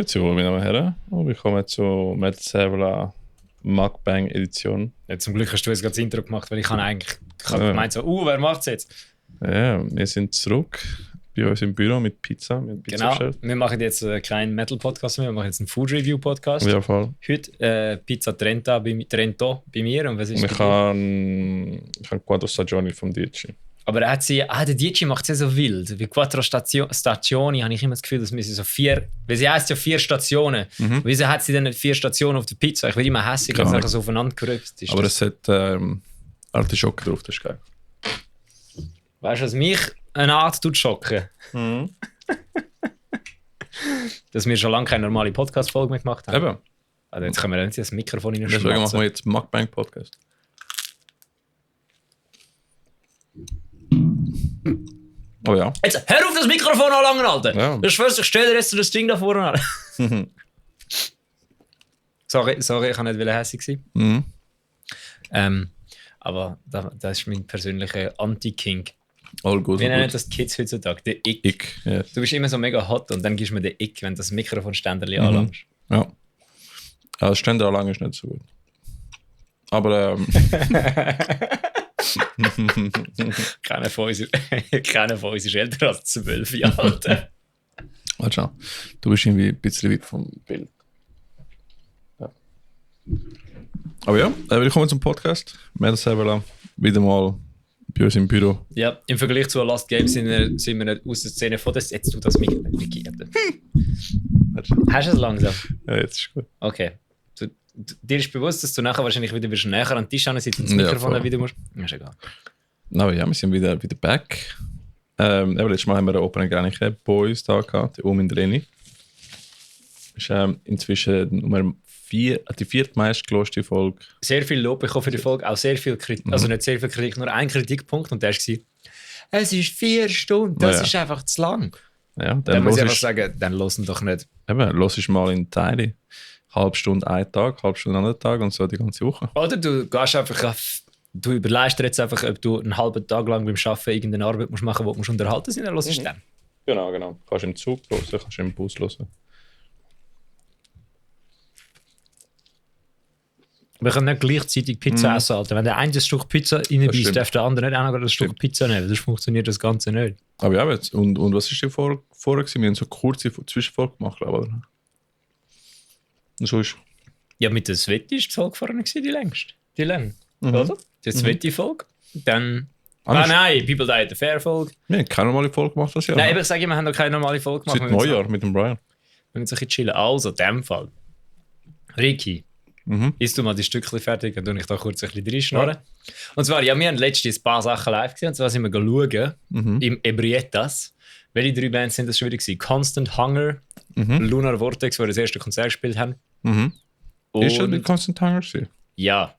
Grüezi wohl, meine Damen und Herren. Und willkommen zur Metal Servola Mukbang Edition. Ja, zum Glück hast du jetzt gerade das Intro gemacht, weil ich gemeint so, wer macht's jetzt? Ja, wir sind zurück bei uns im Büro mit Pizza. Mit Pizza Genau, bestellt. wir machen jetzt keinen Metal-Podcast mehr, wir machen jetzt einen Food-Review-Podcast. Ja, voll. Heute Pizza Trento bei mir. Und was ist Und ich habe Quattro Stagioni vom Dici. Aber er hat der DJ macht es ja so wild. Wie Quattro Stazioni habe ich immer das Gefühl, dass wir so 4, weil sie heisst ja 4 Stationen. Wieso hat sie denn nicht 4 Stationen auf der Pizza? Ich will immer hässlich, wenn es einfach so aufeinander gerückt ist. Aber es hat Artischocke drauf, das ist geil. Weißt du, was mich eine Art schocken? Dass wir schon lange keine normale Podcast-Folge mehr gemacht haben. Eben. Also jetzt können wir nicht das Mikrofon in den Deswegen machen wir jetzt Mukbang-Podcast. Oh ja. Jetzt hör auf das Mikrofon anlangen, Alter! Ja. Das schwörst ich stell dir jetzt das Ding da vorne an. sorry, ich kann nicht hässlich sein. Aber das ist mein persönlicher Anti-King. All good. Wir nennen das die Kids heutzutage, der Ick. Ja. Du bist immer so mega hot und dann gibst du mir den Ick, wenn du das Mikrofonständerli anlangst. Ja. Das Ständer anlang ist nicht so gut. Aber Keiner von uns ist älter als 12 Jahre alt. warte schon. Du bist irgendwie ein bisschen weit vom Bild. Ja. Aber ja, willkommen zum Podcast. Metal Servola, wieder mal bei uns im Büro. Ja, im Vergleich zu Last Game sind wir nicht aus der Szene von das. Jetzt tut das Mikrofon. Hast du es langsam? Ja, jetzt ist gut. Okay. Dir ist bewusst, dass du nachher wahrscheinlich wieder näher an den Tisch sitzen und das Mikrofon dann wieder musst? Ist egal. Aber ja, wir sind wieder back. Letztes Mal haben wir eine Open Boys da gehabt, die in Dreni. Ist inzwischen die viertmeist geloste Folge. Sehr viel Lob bekommen für die Folge, auch sehr viel Kritik, also nicht sehr viel Kritik, nur ein Kritikpunkt und der war, es ist 4 Stunden, das ist einfach zu lang. Ja, Dann muss ich einfach sagen, dann hören doch nicht. Eben, hörst mal in Teile. Halbe Stunde einen Tag, halbe Stunde einen anderen Tag und so die ganze Woche. Oder du gehst einfach, du überlegst dir jetzt einfach, ob du einen halben Tag lang beim Arbeiten irgendeine Arbeit musst machen, wo du unterhalten sind, dann hörst du dann. Genau. Kannst im Zug hören, kannst im Bus hören. Wir können nicht gleichzeitig Pizza essen, Alter. Wenn der eine ein Stück Pizza reinbeißt, darf der andere nicht auch noch ein Stück Pizza nehmen. Sonst funktioniert das Ganze nicht. Aber ja, jetzt, und was ist die vorher gewesen? Wir haben so eine kurze Zwischenfolge gemacht, glaube ich. Und so ist. Ja, mit der Sveti war die Folge vorher die längste. Die Länge, oder? Die Sveti-Folge. Dann... nein, People Die at the Fair-Folge. Wir haben keine normale Folge gemacht das Jahr. Nein, ich sage, wir haben noch keine normale Folge gemacht. Seit Neujahr mit dem Brian. Wir müssen ein bisschen chillen. Also, in dem Fall. Ricky, isst du mal die Stückchen fertig und ich da kurz ein bisschen reinschnorren. Ja. Und zwar, ja, wir haben letztens ein paar Sachen live gesehen. Und zwar sind wir schauen, im Ebrietas. Welche 3 Bands sind das schon wieder gewesen? Constant Hunger, Lunar Vortex, die das erste Konzert gespielt haben. Ist das mit Constant Hunger gewesen? Ja.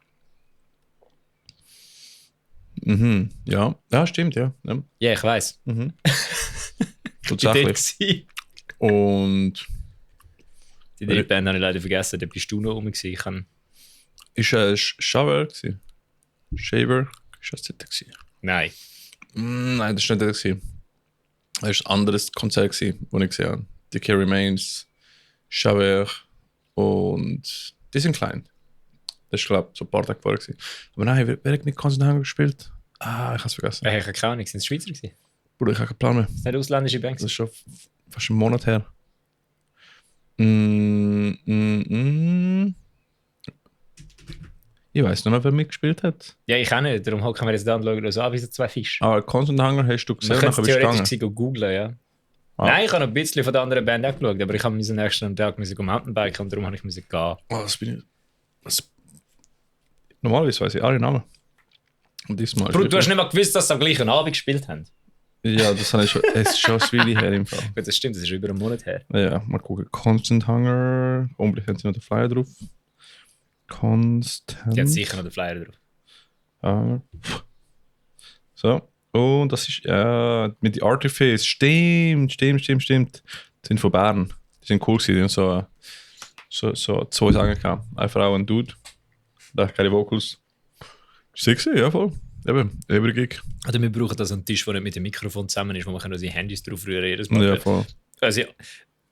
Ja, stimmt, ja. Ja, ich weiss. Tatsächlich. Und die 3 Band habe ich leider vergessen, da bist du noch rum gewesen. Ist es Shaver gewesen? Shaver? Ist das nicht gewesen? Nein. Nein, das war nicht das gewesen. Das war ein anderes Konzert gewesen, das ich gesehen habe. Decay Remains, Shaver und die sind klein. Das war, glaube ich, so ein paar Tage vorher gewesen. Aber nein, wer hat mit Constant Hunger gespielt? Ich habe es vergessen. Ich habe keine Ahnung, sind es Schweizer gewesen? Bruder, ich habe keinen Plan mehr. Das ist nicht ausländische Band. Das ist schon fast einen Monat her. Ich weiß noch nicht, wer mitgespielt hat. Ja, ich auch nicht. Darum hocken wir jetzt da und schauen uns an wie so 2 Fische. Aber Constant Hunger hast du gesehen, nachher bist du gegangen. theoretisch googeln, ja. Nein, ich habe noch ein bisschen von der anderen Band auch geschaut, aber ich habe am nächsten Tag Mountainbiken und darum habe ich gehen. Das bin ich. Normalerweise weiß ich alle Namen. Und diesmal Bro, du hast nicht mal gewusst, dass sie am gleichen Abend gespielt haben. Ja, das habe ich schon. Es ist schon ein Weile her im Fall. Das stimmt, das ist über einen Monat her. Ja, mal gucken. Constant Hunger. Unbedingt haben sie noch den Flyer drauf. Constant. Die hat sicher noch den Flyer drauf. So. Und das ist mit den Artifice. Stimmt. Die sind von Bern. Die sind cool gewesen. Die haben so 2 Sagen gehabt. Eine Frau und ein Dude. Da keine Vocals. Sexy, ja voll. Eben, Gig. Oder wir brauchen da so einen Tisch, der nicht mit dem Mikrofon zusammen ist, wo man unsere Handys drauf rühren jedes Mal. Ja, voll. Also,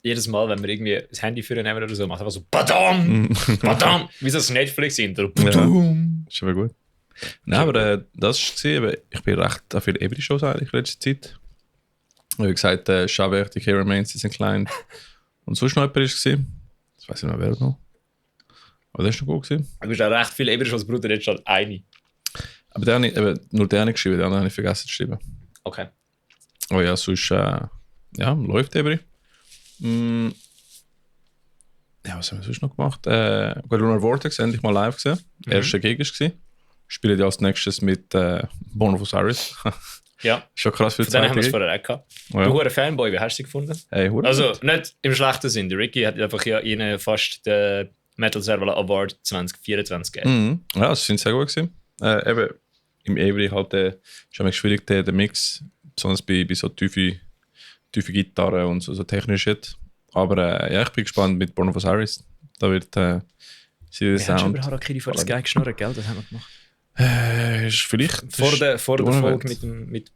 jedes Mal, wenn wir irgendwie das Handy führen nehmen oder so, macht einfach so Badam! Badam! Wie so das Netflix-Intro. Badam! Ist aber gut. Nein, aber das war ich bin recht an viele Ebri-Shows eigentlich in letzter Zeit. Wie gesagt, Javert, die K-Remains, die sind klein. Und sonst noch jemand war. Ich weiß nicht mehr, wer noch. Aber das war noch gut gewesen. Du bist auch recht viele Ebri-Shows, Bruder, jetzt schon eine. Aber der habe ich, nur den habe ich geschrieben, den anderen habe ich vergessen zu schreiben. Okay. Aber ja, sonst läuft Ebri. Ja, was haben wir sonst noch gemacht? Lunar Vortex endlich mal live gesehen. Erster Gig war. Spielen ja als nächstes mit Born of Osiris. Ja. Schon krass für die Zeit. Dann haben wir es vorher auch gehabt. Oh, ja. Du ein Fanboy, wie hast du sie gefunden? Hey, also nicht im schlechten Sinn. Der Ricky hat einfach ja ihnen fast den Metal Server Award 2024 gegeben. Ja, das sind sehr gut gewesen. Eben im Ebri halt ist es schwierig, der Mix, besonders bei so tiefe Gitarren und so technisch Shit. Aber ja, ich bin gespannt mit Born of Osiris. Da wird sie der Sound. Wir haben über Harakiri vor das Geil geschnurrt, gell? Das haben wir gemacht. Ist vielleicht vor der Folge mit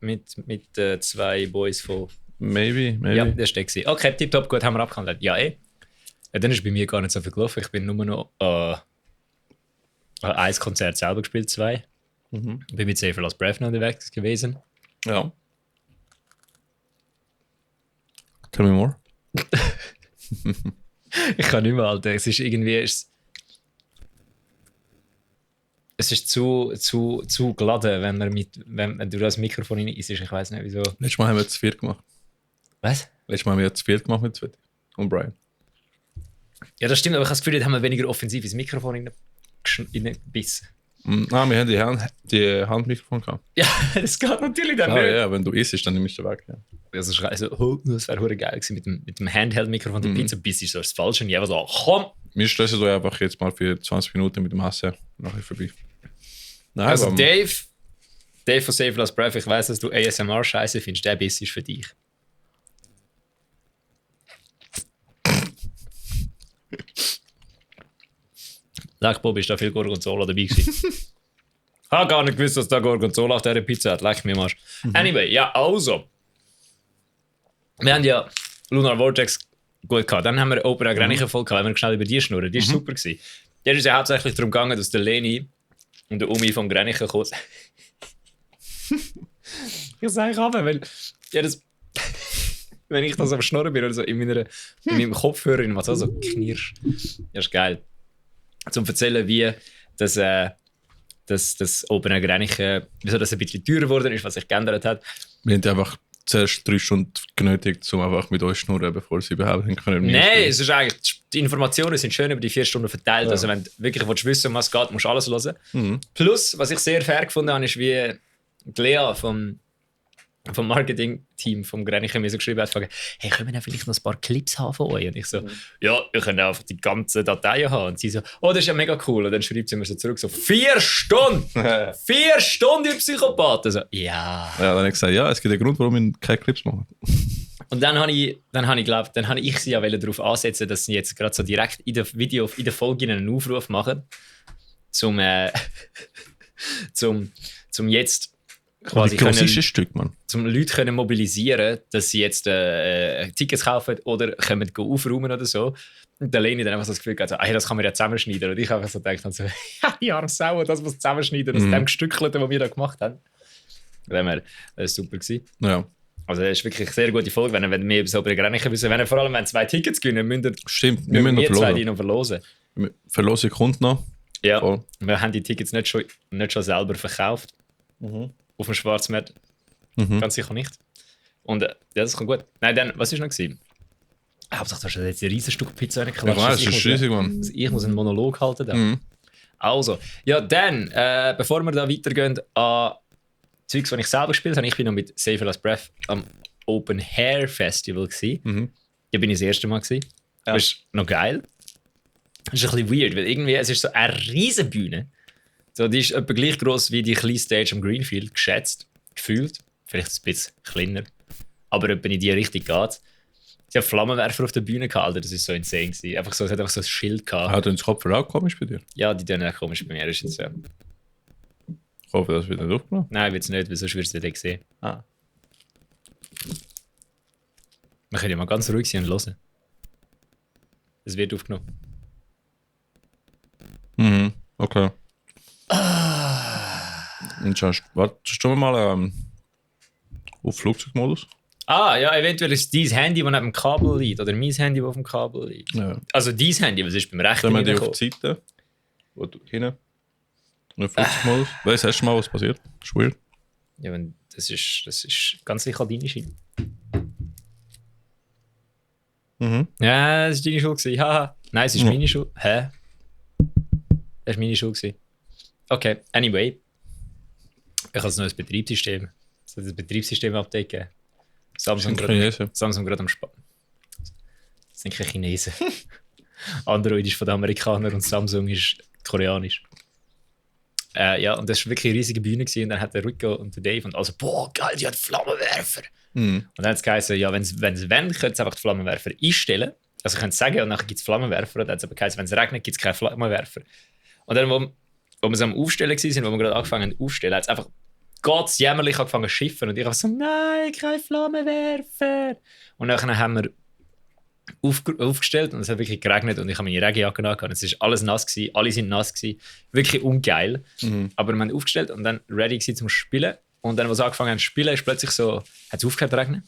2 Boys von. Maybe. Ja, das war der. Okay, tipptopp, gut, haben wir abgehandelt. Ja, Ja, dann ist bei mir gar nicht so viel gelaufen. Ich bin nur noch ein Konzert selber gespielt, 2. Bin mit Safer Last Breath noch unterwegs gewesen. Ja. Tell me more. Ich kann nicht mehr, Alter. Es ist irgendwie. Es ist zu geladen, wenn du das Mikrofon rein isst. Ich weiß nicht wieso. Letztes Mal haben wir zu viel gemacht. Was? Letztes Mal haben wir zu viel gemacht mit Sweat und Brian. Ja, das stimmt, aber ich habe das Gefühl, da haben wir weniger offensiv ins Mikrofon reingebissen. Wir haben die Handmikrofon gehabt. Ja, das geht natürlich dann nicht. Ja, wenn du isst, dann nimmst du weg. Ja. Das wäre geil gewesen mit dem Handheld-Mikrofon der Pizza, bis ich so das Falsche und ich einfach so, komm! Wir stressen so einfach jetzt mal für 20 Minuten mit dem Essen nachher vorbei. Nein, also Dave von Save Last Breath, ich weiss, dass du ASMR scheiße findest, der Biss ist für dich. Leck, Bob, ist da viel Gorgonzola dabei gewesen. Ich habe gar nicht gewusst, dass da Gorgonzola auf dieser Pizza hat. Leck mir Marsch. Anyway, ja, also. Wir haben ja Lunar Vortex gut gehabt. Dann haben wir Opera Grenichen voll gehabt, wenn wir schnell über die schnurren. Die war super gewesen. Da ist es ja hauptsächlich darum gegangen, dass der Leni und der Umi vom Grenichen kommen. Ich sage aber, weil ja, wenn ich das am Schnurren bin oder so in meinem Kopfhörer macht es so knirsch. Ja, ist geil. Zum erzählen, wie das Opera Grenichen, wieso das ein bisschen teurer geworden ist, was sich geändert hat. Wir haben einfach zuerst 3 Stunden genötigt, um einfach mit euch schnurren, bevor sie überhaupt können. Nein, es ist eigentlich, die Informationen sind schön über die 4 Stunden verteilt. Ja. Also wenn du wirklich wissen, um was es geht, musst du alles hören. Plus, was ich sehr fair gefunden habe, ist, wie die Lea vom Marketing-Team vom Grenichen mir so geschrieben hat, hey, können wir denn vielleicht noch ein paar Clips haben von euch? Und ich so, ja, ihr könnt einfach die ganzen Dateien haben. Und sie so, oh, das ist ja mega cool. Und dann schreibt sie mir so zurück, so, 4 Stunden! 4 Stunden, ihr Psychopathen! So, ja. Ja, dann habe ich gesagt, ja, es gibt einen Grund, warum wir keine Clips machen. Und dann habe ich sie ja darauf ansetzen, dass sie jetzt gerade so direkt in der Folge einen Aufruf machen, zum jetzt quasi Stück, Mann. Zum Leute können mobilisieren, dass sie jetzt Tickets kaufen oder können aufräumen oder so. Und der Leni dann einfach so das Gefühl hat, so, hey, das kann man ja zusammenschneiden. Und ich habe einfach so gedacht, so, ja, die arme Sau, das muss zusammenschneiden aus dem Gestückelten, das wir da gemacht haben. Das war super gewesen. Ja. Also das ist wirklich eine sehr gute Folge, wenn wir über so eine Grenichen wissen. Vor allem, wenn 2 Tickets gewinnen, müssen wir müssen noch 2 die noch verlosen. Verlose kommt noch. Ja, voll. Wir haben die Tickets nicht schon selber verkauft. Auf dem Schwarzmarkt. Ganz sicher nicht. Und ja, das kommt gut. Nein, dann, was war noch gewesen? Hauptsache, du hast jetzt ein riesen Stück Pizza reingeklatscht. Ja, das ist riesig, Mann. Ich muss einen Monolog halten. Dann. Also, ja, dann, bevor wir da weitergehen an Zeugs, die ich selber gespielt habe, ich bin noch mit Save Last Breath am Open Hair Festival gewesen. Da bin ich das erste Mal gewesen. Ja. Das ist noch geil. Das ist ein bisschen weird, weil irgendwie, es ist so eine riesen Bühne. So, die ist etwa gleich gross wie die kleine Stage am Greenfield, geschätzt, gefühlt. Vielleicht ein bisschen kleiner. Aber etwa in die Richtung geht. Sie haben Flammenwerfer auf der Bühne gehalten, das war so insane gewesen. Es hat einfach so ein Schild gehabt. Hat uns Kopfhörer auch komisch bei dir? Ja, die tun auch komisch bei mir. Ist jetzt, ja. Ich hoffe, das wird nicht aufgenommen. Nein, wird es nicht, weil sonst wirst du es nicht sehen. Wir können ja mal ganz ruhig sein und hören. Es wird aufgenommen. Mhm, okay. Und hast du mal auf Flugzeugmodus? Ja, eventuell ist dein Handy, das neben dem Kabel liegt, oder mein Handy, das auf dem Kabel liegt. Ja. Also dein Handy, was ist beim rechten Dann haben wir die reingekommen? auf die Seite, wo du hinten, auf Flugzeugmodus. Weißt du, hast du mal was passiert? Das ist weird. Ja, das ist ganz sicher deine Schuld. Mhm. Ja, das war deine Schuld gewesen. Haha. Nein, es ist meine Schuld. Hä? Das war meine Schuld gewesen. Okay, anyway. Ich habe ein neues Betriebssystem. Es hat ein Betriebssystem-Update gegeben. Samsung gerade am Spaß. Das sind keine Chinesen. Android ist von den Amerikanern und Samsung ist koreanisch. Ja, und das war wirklich eine riesige Bühne gewesen. Und dann hat der Rico und der Dave und also, boah, geil, die hat Flammenwerfer. Und dann hat es geheißen, ja, wenn sie wollen, können sie einfach die Flammenwerfer einstellen. Also, können sie sagen, und nachher gibt es Flammenwerfer. Und dann hat es aber geheißen, wenn es regnet, gibt es keine Flammenwerfer. Und dann, wo wir so am Aufstellen waren, wo wir gerade angefangen haben aufzustellen, hat es einfach ganz jämmerlich angefangen zu schiffen. Und ich habe so, nein, kein Flammenwerfer. Und dann haben wir aufgestellt und es hat wirklich geregnet und ich habe meine Regenjacke angehabt. Es war alles nass gewesen, alle sind nass gewesen. Wirklich ungeil. Aber wir haben aufgestellt und dann ready gewesen zum Spielen. Und dann, als wir angefangen haben zu spielen, ist plötzlich so, hat es aufgehört zu regnen.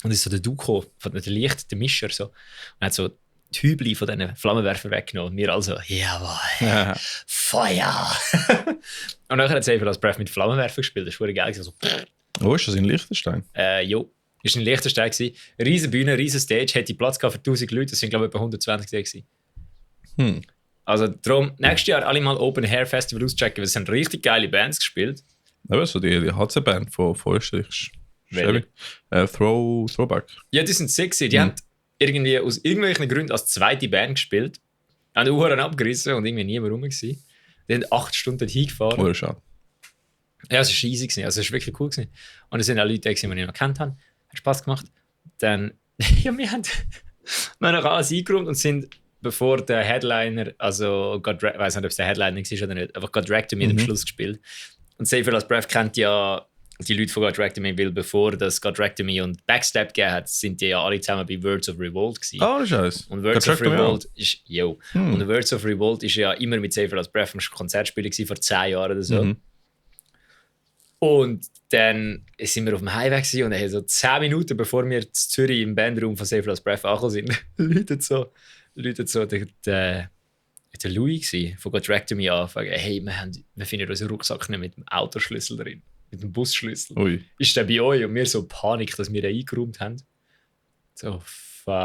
Und ist so der Duco von der Licht, der Mischer so. Und hat so die Hübli von diesen Flammenwerfern weggenommen. Und wir also, jawohl, Feuer! Und dann hat Safer als Breath mit Flammenwerfer gespielt. Das war geil. So, Wo ist das in Liechtenstein? Jo. Das war in Liechtenstein. Riesen Bühne, riesen Stage, hätte Platz gehabt für 1000 Leute. Das sind, glaube ich, etwa 120 gewesen. Also darum, nächstes Jahr alle mal Open Air Festival auschecken, weil es haben richtig geile Bands gespielt. Aber so die HC-Band von Österreich. Throwback. Ja, die sind sexy. Die haben irgendwie aus irgendwelchen Gründen als zweite Band gespielt. Haben die Uhren abgerissen und irgendwie niemand rum gewesen. Die haben 8 Stunden dort hingefahren. Oder schade. Ja, es war easy gewesen. Also es war wirklich cool gewesen. Und es sind auch Leute, die ich noch kennt habe. Hat Spaß gemacht. Dann, ja, wir haben noch alles eingeräumt und sind, bevor der Headliner, also ich weiß nicht, ob es der Headliner war oder nicht, einfach God Drag to Me am Schluss gespielt. Und Safer als Breath kennt ja die Leute von God Drag to Me, weil bevor das God Drag to Me und Backstab gegeben hat, sind die ja alle zusammen bei Words of Revolt gewesen. Oh, Scheiße. Und Words of Revolt ist, und Words of Revolt ist ja immer mit Safer als Breath am Konzertspielen gewesen, vor 10 Jahren oder so. Und dann sind wir auf dem Highway gewesen und dann so 10 Minuten, bevor wir in Zürich im Bandraum von Safer als Breath angekommen sind, läutet so der Louis von God Drag to Me an, fragen, hey, wir finden unseren Rucksack nicht mit dem Autoschlüssel drin, mit dem Busschlüssel. Ui. Ist der bei euch? Und wir so Panik, dass wir den eingeräumt haben. So, fuck.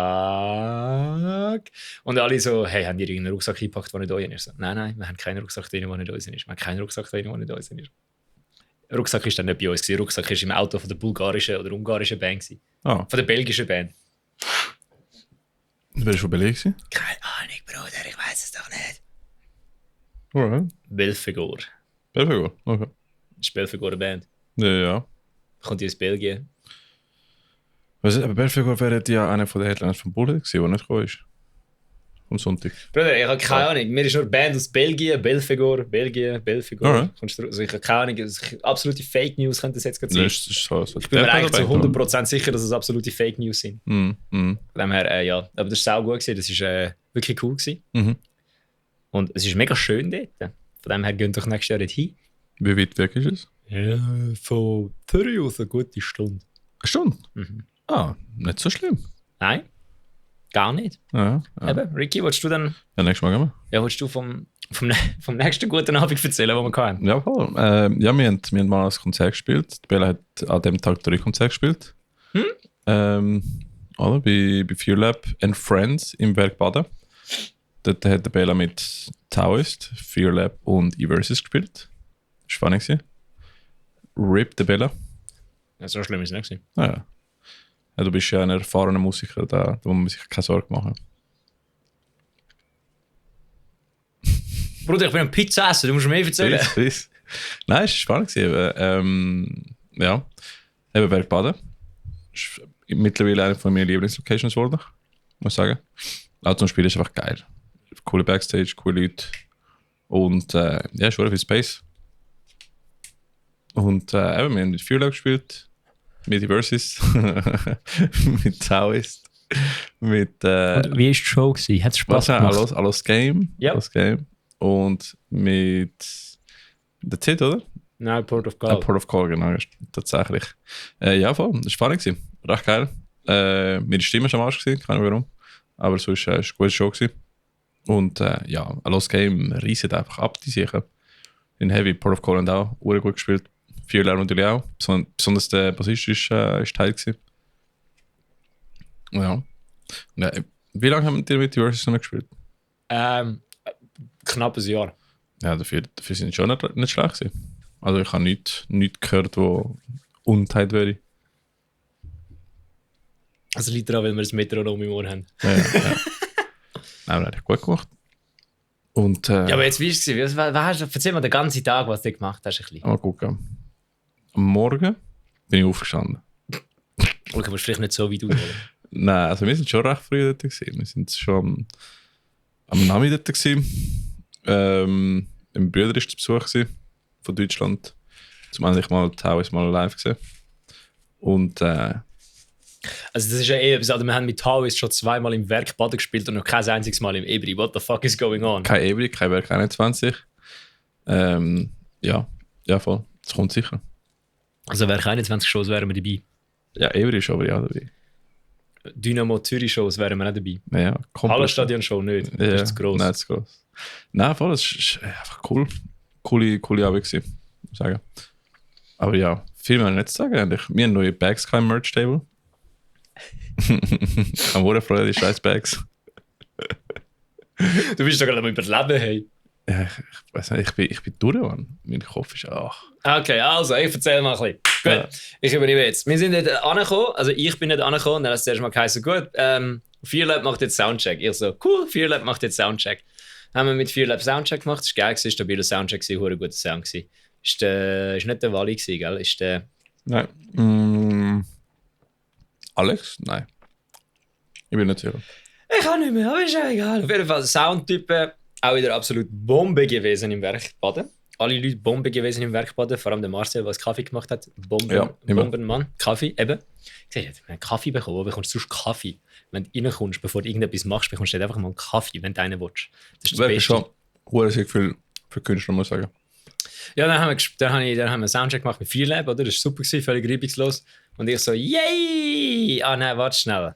Und alle so, hey, haben die irgendeinen Rucksack eingepackt, der nicht euch ist? So, nein, wir haben keinen Rucksack drin, der nicht uns ist. Wir haben keinen Rucksack drin, der nicht uns ist. Rucksack war dann nicht bei uns. Rucksack war im Auto von der bulgarischen oder ungarischen Band. Von der belgischen Band. Wer war von Belgien? Keine Ahnung, Bruder, ich weiß es doch nicht. Alright. Belfegor. Belfegor, okay. Das ist Belfegor eine Band. Ja. Kommt die aus Belgien? Aber Belfegor wäre ja einer von den Headliners von Bullet gewesen, der nicht gekommen ist. Am Sonntag. Bruder, ich habe keine Ahnung. Mir ist nur eine Band aus Belgien, Belfegor. Alright. Also ich habe keine Ahnung. Absolute Fake News könnte das jetzt gerade sein. So ich bin mir eigentlich zu 100% sicher, dass es absolute Fake News sind. Von dem her, ja. Aber das war sau gut gewesen. Das war wirklich cool gewesen. Und es ist mega schön dort. Von dem her gehen wir doch nächstes Jahr nicht hin. Wie weit weg ist es? Ja, von Zürich aus eine gute Stunde. Eine Stunde? Nicht so schlimm. Nein, gar nicht. Ja. Eben, Ricky, willst du dann... Ja, nächstes Mal gehen wir. Ja, willst du vom nächsten guten Abend erzählen, den wir hatten? Ja, voll. Ja, wir haben mal ein Konzert gespielt. Die Bella hat an dem Tag 3 Konzerte gespielt. Oder? Bei Fear Lab and Friends im Werk Baden. Dort hat der Bella mit Taoist, Fear Lab und Eversis gespielt. Das war spannend. RIP der Bella. Ja, so schlimm ist es nicht. Ja. Ja, du bist ja ein erfahrener Musiker, da muss man sich keine Sorge machen. Bruder, ich bin ein Pizza essen, du musst mir mehr erzählen. Please. Nein, es war spannend. Ja, eben Werk Baden. Ist mittlerweile eine von meinen Lieblingslocations geworden, muss ich sagen. Auch zum Spielen ist einfach geil. Coole Backstage, coole Leute. Und ja, schon viel Space. Und eben, wir haben mit Fear Lab gespielt, mit Versus, mit Taoist mit Und wie war die Show? Hat es Spaß gemacht? Alles Game. Ja. Alles Game. Und mit der Zit, oder? Nein, Port of Call. Port of Call, genau. Tatsächlich. Ja, voll. Das war spannend. Recht geil. Meine Stimme war schon am Arsch, keine Ahnung warum. Aber sonst war es eine gute Show. Und ja, Lost Game reissen einfach ab, die sicher. In Heavy, Port of Call haben auch gut gespielt. Fearlab natürlich auch. Besonders der Bassist ist Teil gewesen. Ja. Wie lange haben die mit Versus noch gespielt? Knapp ein Jahr. Ja, dafür sind sie schon nicht schlecht gewesen. Also ich habe nichts gehört, wo unteilt wäre. Also liegt daran, weil wir das Metronom im Ohr haben. Ja. Nein, aber gut gemacht. Und, ja, aber jetzt wie war es? Erzähl mal den ganzen Tag, was du gemacht hast. Ein bisschen. Mal gucken. Am Morgen bin ich aufgestanden. Okay, aber vielleicht nicht so wie du. Nein, also wir sind schon recht früh dort gewesen. Wir sind schon am Nachmittag dort gewesen. Mein Bruder war zu Besuch gewesen, von Deutschland. Zum endlich mal Tauis mal live gesehen. Und also das ist ja etwas, also wir haben mit Tauis schon zweimal im Werk Baden gespielt und noch kein einziges Mal im Ebri. What the fuck is going on? Kein Ebri, kein Werk 21. Ja, voll. Das kommt sicher. Also Werk 21 Shows wären wir dabei. Ja, Ebri ist aber ja dabei. Dynamo Zürich Shows wären wir nicht dabei. Ja, Hallenstadion Show nicht. Das ist zu gross. Nein, zu gross. Nein, voll, das ist einfach cool. Coole Arbeit gewesen, muss ich sagen. Aber ja, viel mehr nicht zu sagen eigentlich. Wir haben neue Bags im Merch-Table. Ich habe sehr Freude, die scheiß Bags. Du bist doch gerade am Überleben, hey. Ja, ich weiß nicht, ich bin durch, Mann. Mein Kopf ist auch. Okay, also, ich erzähle mal ein bisschen. Gut, ja. Ich übernehme jetzt. Wir sind nicht angekommen, also ich bin nicht angekommen, dann hat es zuerst mal geheißen, gut, Fearlab macht jetzt Soundcheck. Ich so, cool, Fearlab macht jetzt Soundcheck. Haben wir mit Fearlab Soundcheck gemacht, das war geil, stabiler Soundcheck, ein guter Sound. Ist nicht der Wally gewesen, gell? Ist der... Nein. Alex? Nein. Ich bin nicht sicher. Ich kann nicht mehr, aber ist ja egal. Auf jeden Fall, Soundtypen auch wieder absolut Bombe gewesen im Werk Baden. Alle Leute Bombe gewesen im Werk Baden, vor allem der Marcel, der Kaffee gemacht hat. Bombenmann, Kaffee, eben. Ich sage, wenn du einen Kaffee bekommst, wo bekommst du sonst Kaffee? Wenn du reinkommst, bevor du irgendetwas machst, bekommst du einfach mal einen Kaffee, wenn du einen willst. Das ist das Beste. Schon sehr viel für Künstler, muss ich sagen. Ja, dann haben wir einen Soundcheck gemacht mit Fearlab, oder? Das war super, völlig reibungslos. Und ich so, yay! Ah nein, warte schnell.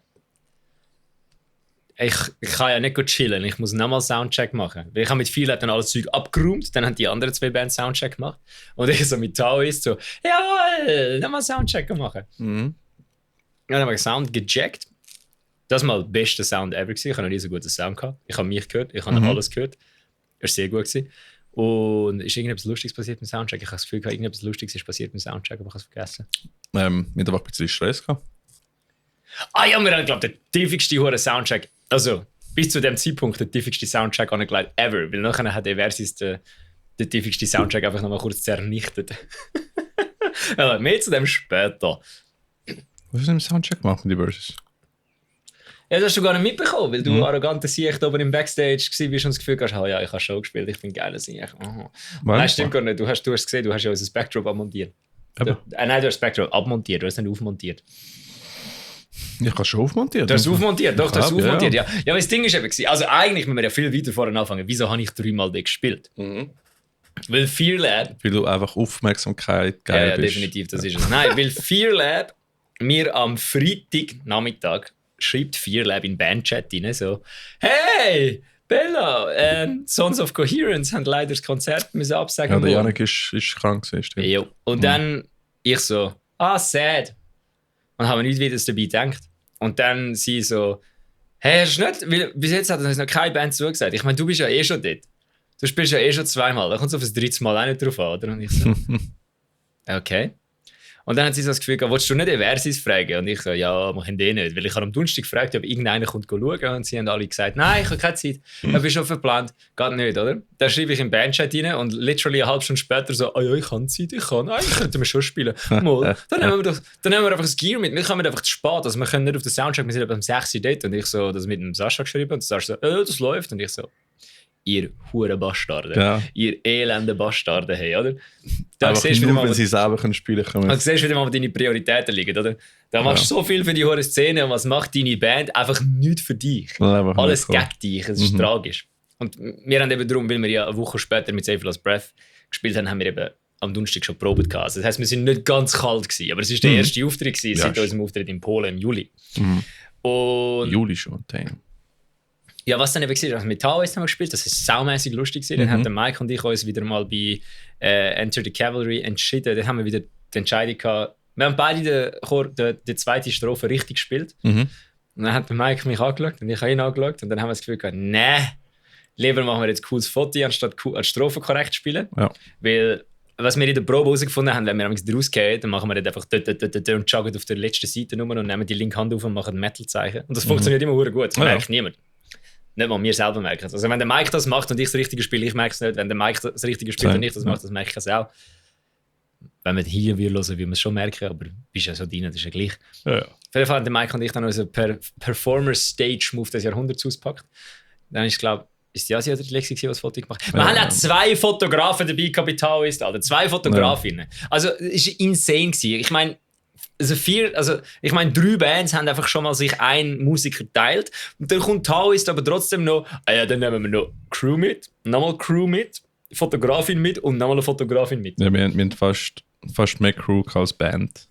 Ich kann ja nicht chillen, ich muss nochmal Soundcheck machen. Weil ich habe mit Fearlab dann alles Zeug abgeräumt, dann haben die anderen zwei Bands Soundcheck gemacht. Und ich so mit Taoist so, jawohl, nochmal Soundcheck machen. Mhm. Dann haben wir Sound gecheckt. Das war mal der beste Sound ever gewesen. Ich habe noch nie so guten Sound gehabt. Ich habe mich gehört, ich habe alles gehört. Das war sehr gut gewesen. Und ist irgendetwas Lustiges passiert mit dem Soundcheck? Ich habe das Gefühl, irgendetwas Lustiges ist passiert mit dem Soundcheck, aber ich habe es vergessen. Wir haben einfach ein bisschen Stress gehabt. Ah ja, wir haben, glaube ich, den tiefigsten Soundcheck. Also, bis zu dem Zeitpunkt der tiefigste Soundcheck angelegt ever. Weil nachher hat der Versus den tiefigsten Soundcheck einfach nochmal kurz zernichtet. Aber mehr zu dem später. Was hast du im Soundcheck gemacht mit den Versus? Ja, das hast du gar nicht mitbekommen, weil du arroganter Sieg oben im Backstage warst und das Gefühl hast, ja, ich habe Show gespielt, ich bin geiler Sieg. Nein, stimmt gar nicht. Du hast es gesehen, du hast ja unser Backdrop abmontiert. Nein, du hast das Backdrop abmontiert, du hast es nicht aufmontiert. Ich habe schon aufmontiert. Du hast es aufmontiert, doch, du hast es aufmontiert, ja. Ja, aber das Ding ist eben, also eigentlich müssen wir ja viel weiter vorne anfangen. Wieso habe ich 3-mal den gespielt? Weil Fearlab... Weil du einfach Aufmerksamkeit geil bist. Ja, definitiv, das ist es. Nein, weil Fearlab mir am Freitagnachmittag schreibt Fearlab in Bandchat rein, so, hey, Bella, Sons of Coherence haben leider das Konzert müssen absagen. Ja, der Janik ist krank gewesen. Jo. Und dann ich so, sad. Und habe nichts weiteres dabei gedacht. Und dann sie so, hey, hast du nicht, weil bis jetzt hat uns noch keine Band zugesagt. Ich meine, du bist ja eh schon dort. Du spielst ja eh schon zweimal. Da kommt es auf das dritte Mal auch nicht drauf an, oder? Und ich so, okay. Und dann hat sie so das Gefühl, willst du nicht den Versus fragen? Und ich so, ja, machen die nicht. Weil ich habe am Donnerstag gefragt, ob irgendeiner kommt schauen. Und sie haben alle gesagt, nein, ich habe keine Zeit. Ich bin schon verplant. Geht nicht, oder? Dann schreibe ich im Bandchat rein und literally eine halbe Stunde später so, ja, ich habe Zeit, ich könnte mir schon spielen. Mal, dann nehmen wir einfach das Gear mit. Wir kommen einfach zu spät. Also wir können nicht auf den Soundcheck, wir sind aber am 6 Uhr dort. Und ich so, das mit dem Sascha geschrieben. Und Sascha so, das läuft. Und ich so, ihr hure Bastarde. Ja. Ihr elende Bastarde, hey, oder? Da Einfach siehst du nur, wieder mal, wenn sie selber können spielen können. also siehst du wieder mal, wo deine Prioritäten liegen, oder? Da machst du so viel für die hure Szene und was macht deine Band? Einfach nichts für dich. Einfach Alles nicht, gegen dich, es ist tragisch. Und wir haben eben darum, weil wir ja eine Woche später mit Save Last Breath gespielt haben, haben wir eben am Donnerstag schon probiert gehabt. Also das heisst, wir sind nicht ganz kalt gewesen, aber es war der erste Auftritt gewesen, seit unserem Auftritt in Polen im Juli. Und Juli schon, damn. ja, was dann eben war, also mit Taoist haben wir gespielt, das war saumässig lustig gewesen. Dann haben der Mike und ich uns wieder mal bei Enter the Cavalry entschieden. Dann haben wir wieder die Entscheidung gehabt. Wir haben beide die zweite Strophe richtig gespielt. Und dann hat der Mike mich angeschaut und ich habe ihn angeschaut und dann haben wir das Gefühl gehabt, nee, lieber machen wir jetzt ein cooles Foto, anstatt als Strophe korrekt zu spielen. Ja. Weil was wir in der Probe herausgefunden haben, wenn wir daraus gehen, dann machen wir einfach und joggen auf der letzten Seite nur und nehmen die linke Hand auf und machen ein Metal-Zeichen. Und das funktioniert immer sehr gut, das merkt niemand. Nicht mal wir selber merken es. Also wenn der Mike das macht und ich das Richtige spiele, ich merke es nicht. Wenn der Mike das Richtige spielt und ich das mache, das merke ich es auch. Wenn wir hier hören, wie wir es schon merken, aber bist ja so drin, das ist ja gleich. Ja. Auf jeden Fall haben der Mike und ich dann unseren Performer-Stage-Move des Jahrhunderts ausgepackt. Dann ist, glaube ist die Asi oder die Lexi, die das Foto gemacht hat? Wir haben auch 2 Fotografen dabei, Kapital ist, Alter. 2 Fotografinnen. Also, es war insane gewesen. Ich meine, ich meine, 3 Bands haben einfach schon mal sich einen Musiker geteilt. Und dann kommt Taoist aber trotzdem noch, dann nehmen wir noch Crew mit, nochmal Crew mit, Fotografin mit und nochmal eine Fotografin mit. Ja, wir haben fast mehr Crew als Band.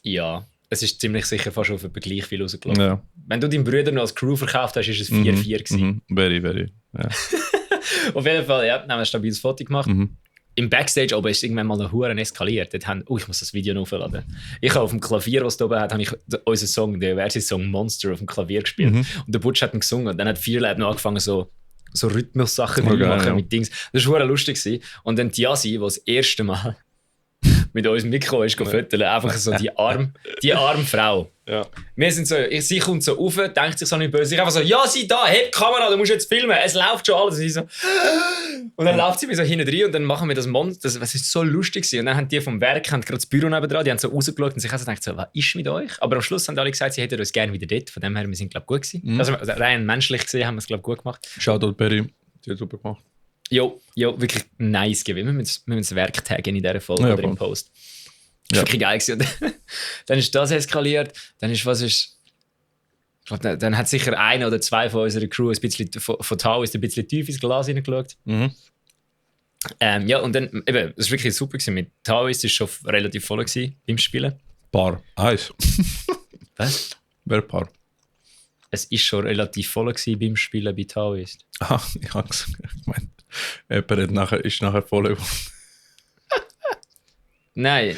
Ja, es ist ziemlich sicher fast auf etwa gleich viel rausgelaufen. Ja. Wenn du deinen Bruder noch als Crew verkauft hast, ist es 4-4 gewesen. Very, very. Ja. Auf jeden Fall, ja, haben wir ein stabiles Foto gemacht. Im Backstage aber ist irgendwann mal eine Hure eskaliert. Dort ich muss das Video noch aufladen. Ich habe auf dem Klavier, was da oben hat, habe ich unseren Song, den Versi-Song Monster auf dem Klavier gespielt. Und der Butch hat ihn gesungen. Und dann hat Vierlab noch angefangen, so Rhythmus-Sachen zu machen mit Dings. Das war lustig gewesen. Und dann die Asi, die das erste Mal mit uns Mikro ist fotografiert, einfach so die arme Frau. Ja. Wir sind so, sie kommt so rauf, denkt sich so nicht böse. Ich einfach so, ja, sie da, heb die Kamera, du musst jetzt filmen, es läuft schon alles. Und, so, und dann läuft sie mir so hinten rein und dann machen wir das Monster. Das ist so lustig gewesen. Und dann haben die vom Werk gerade das Büro nebenan, die haben so rausgeschaut und sich also gedacht, so, was ist mit euch? Aber am Schluss haben alle gesagt, sie hätten uns gerne wieder dort. Von dem her, wir sind, glaube ich, gut gewesen. Also rein menschlich gesehen haben wir es, glaube ich, gut gemacht. Shoutout Berry, die hat super gemacht. Jo, wirklich nice gewesen. Wir müssen das Werk taggen in dieser Folge oder im Post. Das war wirklich geil gewesen. Dann ist das eskaliert. Dann dann hat sicher 1 oder 2 von unserer Crew ein bisschen, von Tau ist ein bisschen tief ins Glas hineingeschaut. Ja, und dann, eben, das war wirklich super gewesen. Mit Tau ist es schon relativ voll gewesen beim Spielen. Paar. Eins. Was? Wer Paar? Es ist schon relativ voll gewesen beim Spielen bei Tau ist. Ah, ich habe gesagt, ich meine, jemand ist nachher voll geworden. Nein.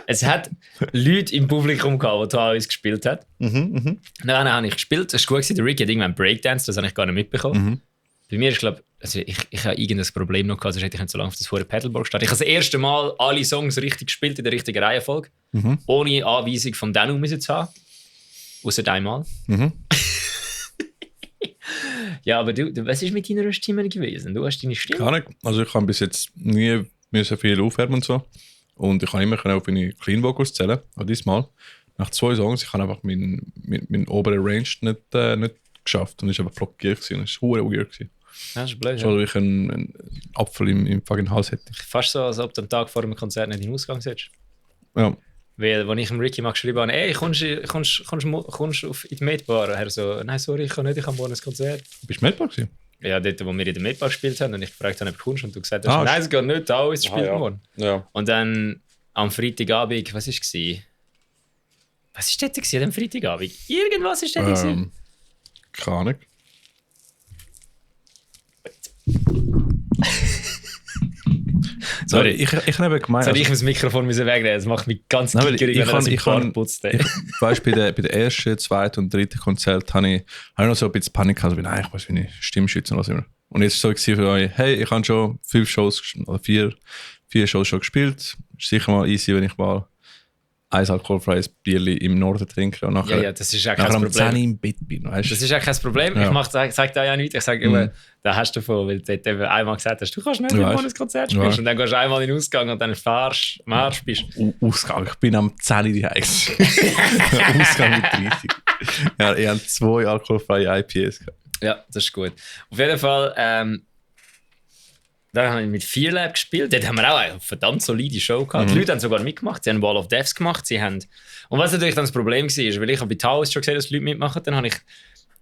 Es hat Leute im Publikum gehabt, die Taoist gespielt hat. Dann habe ich gespielt, das war gut gewesen. Der Ricky hat irgendwann Breakdance, das habe ich gar nicht mitbekommen. Bei mir ist, glaube ich habe irgendein Problem noch gehabt, sonst hätte ich nicht so lange auf das vorher Pedalboard gestanden. Ich habe das erste Mal alle Songs richtig gespielt in der richtigen Reihenfolge, ohne Anweisung von Danu müssen zu haben. Außer einmal. Ja, aber du, was ist mit deiner Stimme gewesen? Du hast deine Stimme? Gar nicht. Also ich habe bis jetzt nie so viel aufwärmen und so. Und ich kann immer auf meine Clean Vocals zählen. Aber diesmal, nach 2 Songs, ich habe einfach meinen oberen Range nicht geschafft. Und es war einfach blockiert gewesen. Es war verdammt weird gewesen. Das ist blöd, so, wie ich einen Apfel im fucking Hals hätte. Fast so, als ob du am Tag vor dem Konzert nicht in den Ausgang sitzt. Ja. Weil, als ich dem Ricky mal geschrieben habe, ey, kommst du in die Medbar? Er so, nein, sorry, ich kann nicht, ich habe morgen ein Konzert. Bist du Medbar gewesen? Ja, dort, wo wir in der Medbar gespielt haben und ich gefragt habe, ob du kommst und du gesagt hast, nein, es geht nicht, da ist spielt morgen. Ja. Und dann am Freitagabend, was war es? Was war dort am Freitagabend? Irgendwas war dort. Keine Ahnung. Sorry, ich habe gemeint... Soll ich das Mikrofon wegnehmen? Das macht mich ganz gickerig, wenn er das im Bart putzt. Weißt du, bei der ersten, 2. und 3. Konzert habe ich noch so ein bisschen Panik gehabt. Nein, ich weiß, wie ich Stimme schützen und was immer. Und jetzt war so für euch, hey, ich habe schon 5 Shows, oder 4 Shows schon gespielt. Ist sicher mal easy, wenn ich mal ein alkoholfreies Bierli im Norden trinke und nachher, das ist auch kein Problem. Am 10 im Bett bin. Weißt? Das ist auch kein Problem. Ja. Ich sage da ja nichts. Ich sage immer, da hast du davon, weil du eben einmal gesagt hast, du kannst nicht, wenn du ein Konzert spielst. Und dann gehst du einmal in den Ausgang und dann Marsch bist. Ausgang? Ich bin am 10 die Hex. Ausgang mit 30. Ja, ich habe 2 alkoholfreie IPAs gehabt. Ja, das ist gut. Auf jeden Fall, da haben wir mit Fearlab gespielt. Dort haben wir auch eine verdammt solide Show gehabt. Die Leute haben sogar mitgemacht. Sie haben Wall of Deaths gemacht. Und was natürlich dann das Problem war, weil ich habe bei Taoist schon gesehen, dass die Leute mitmachen, dann habe ich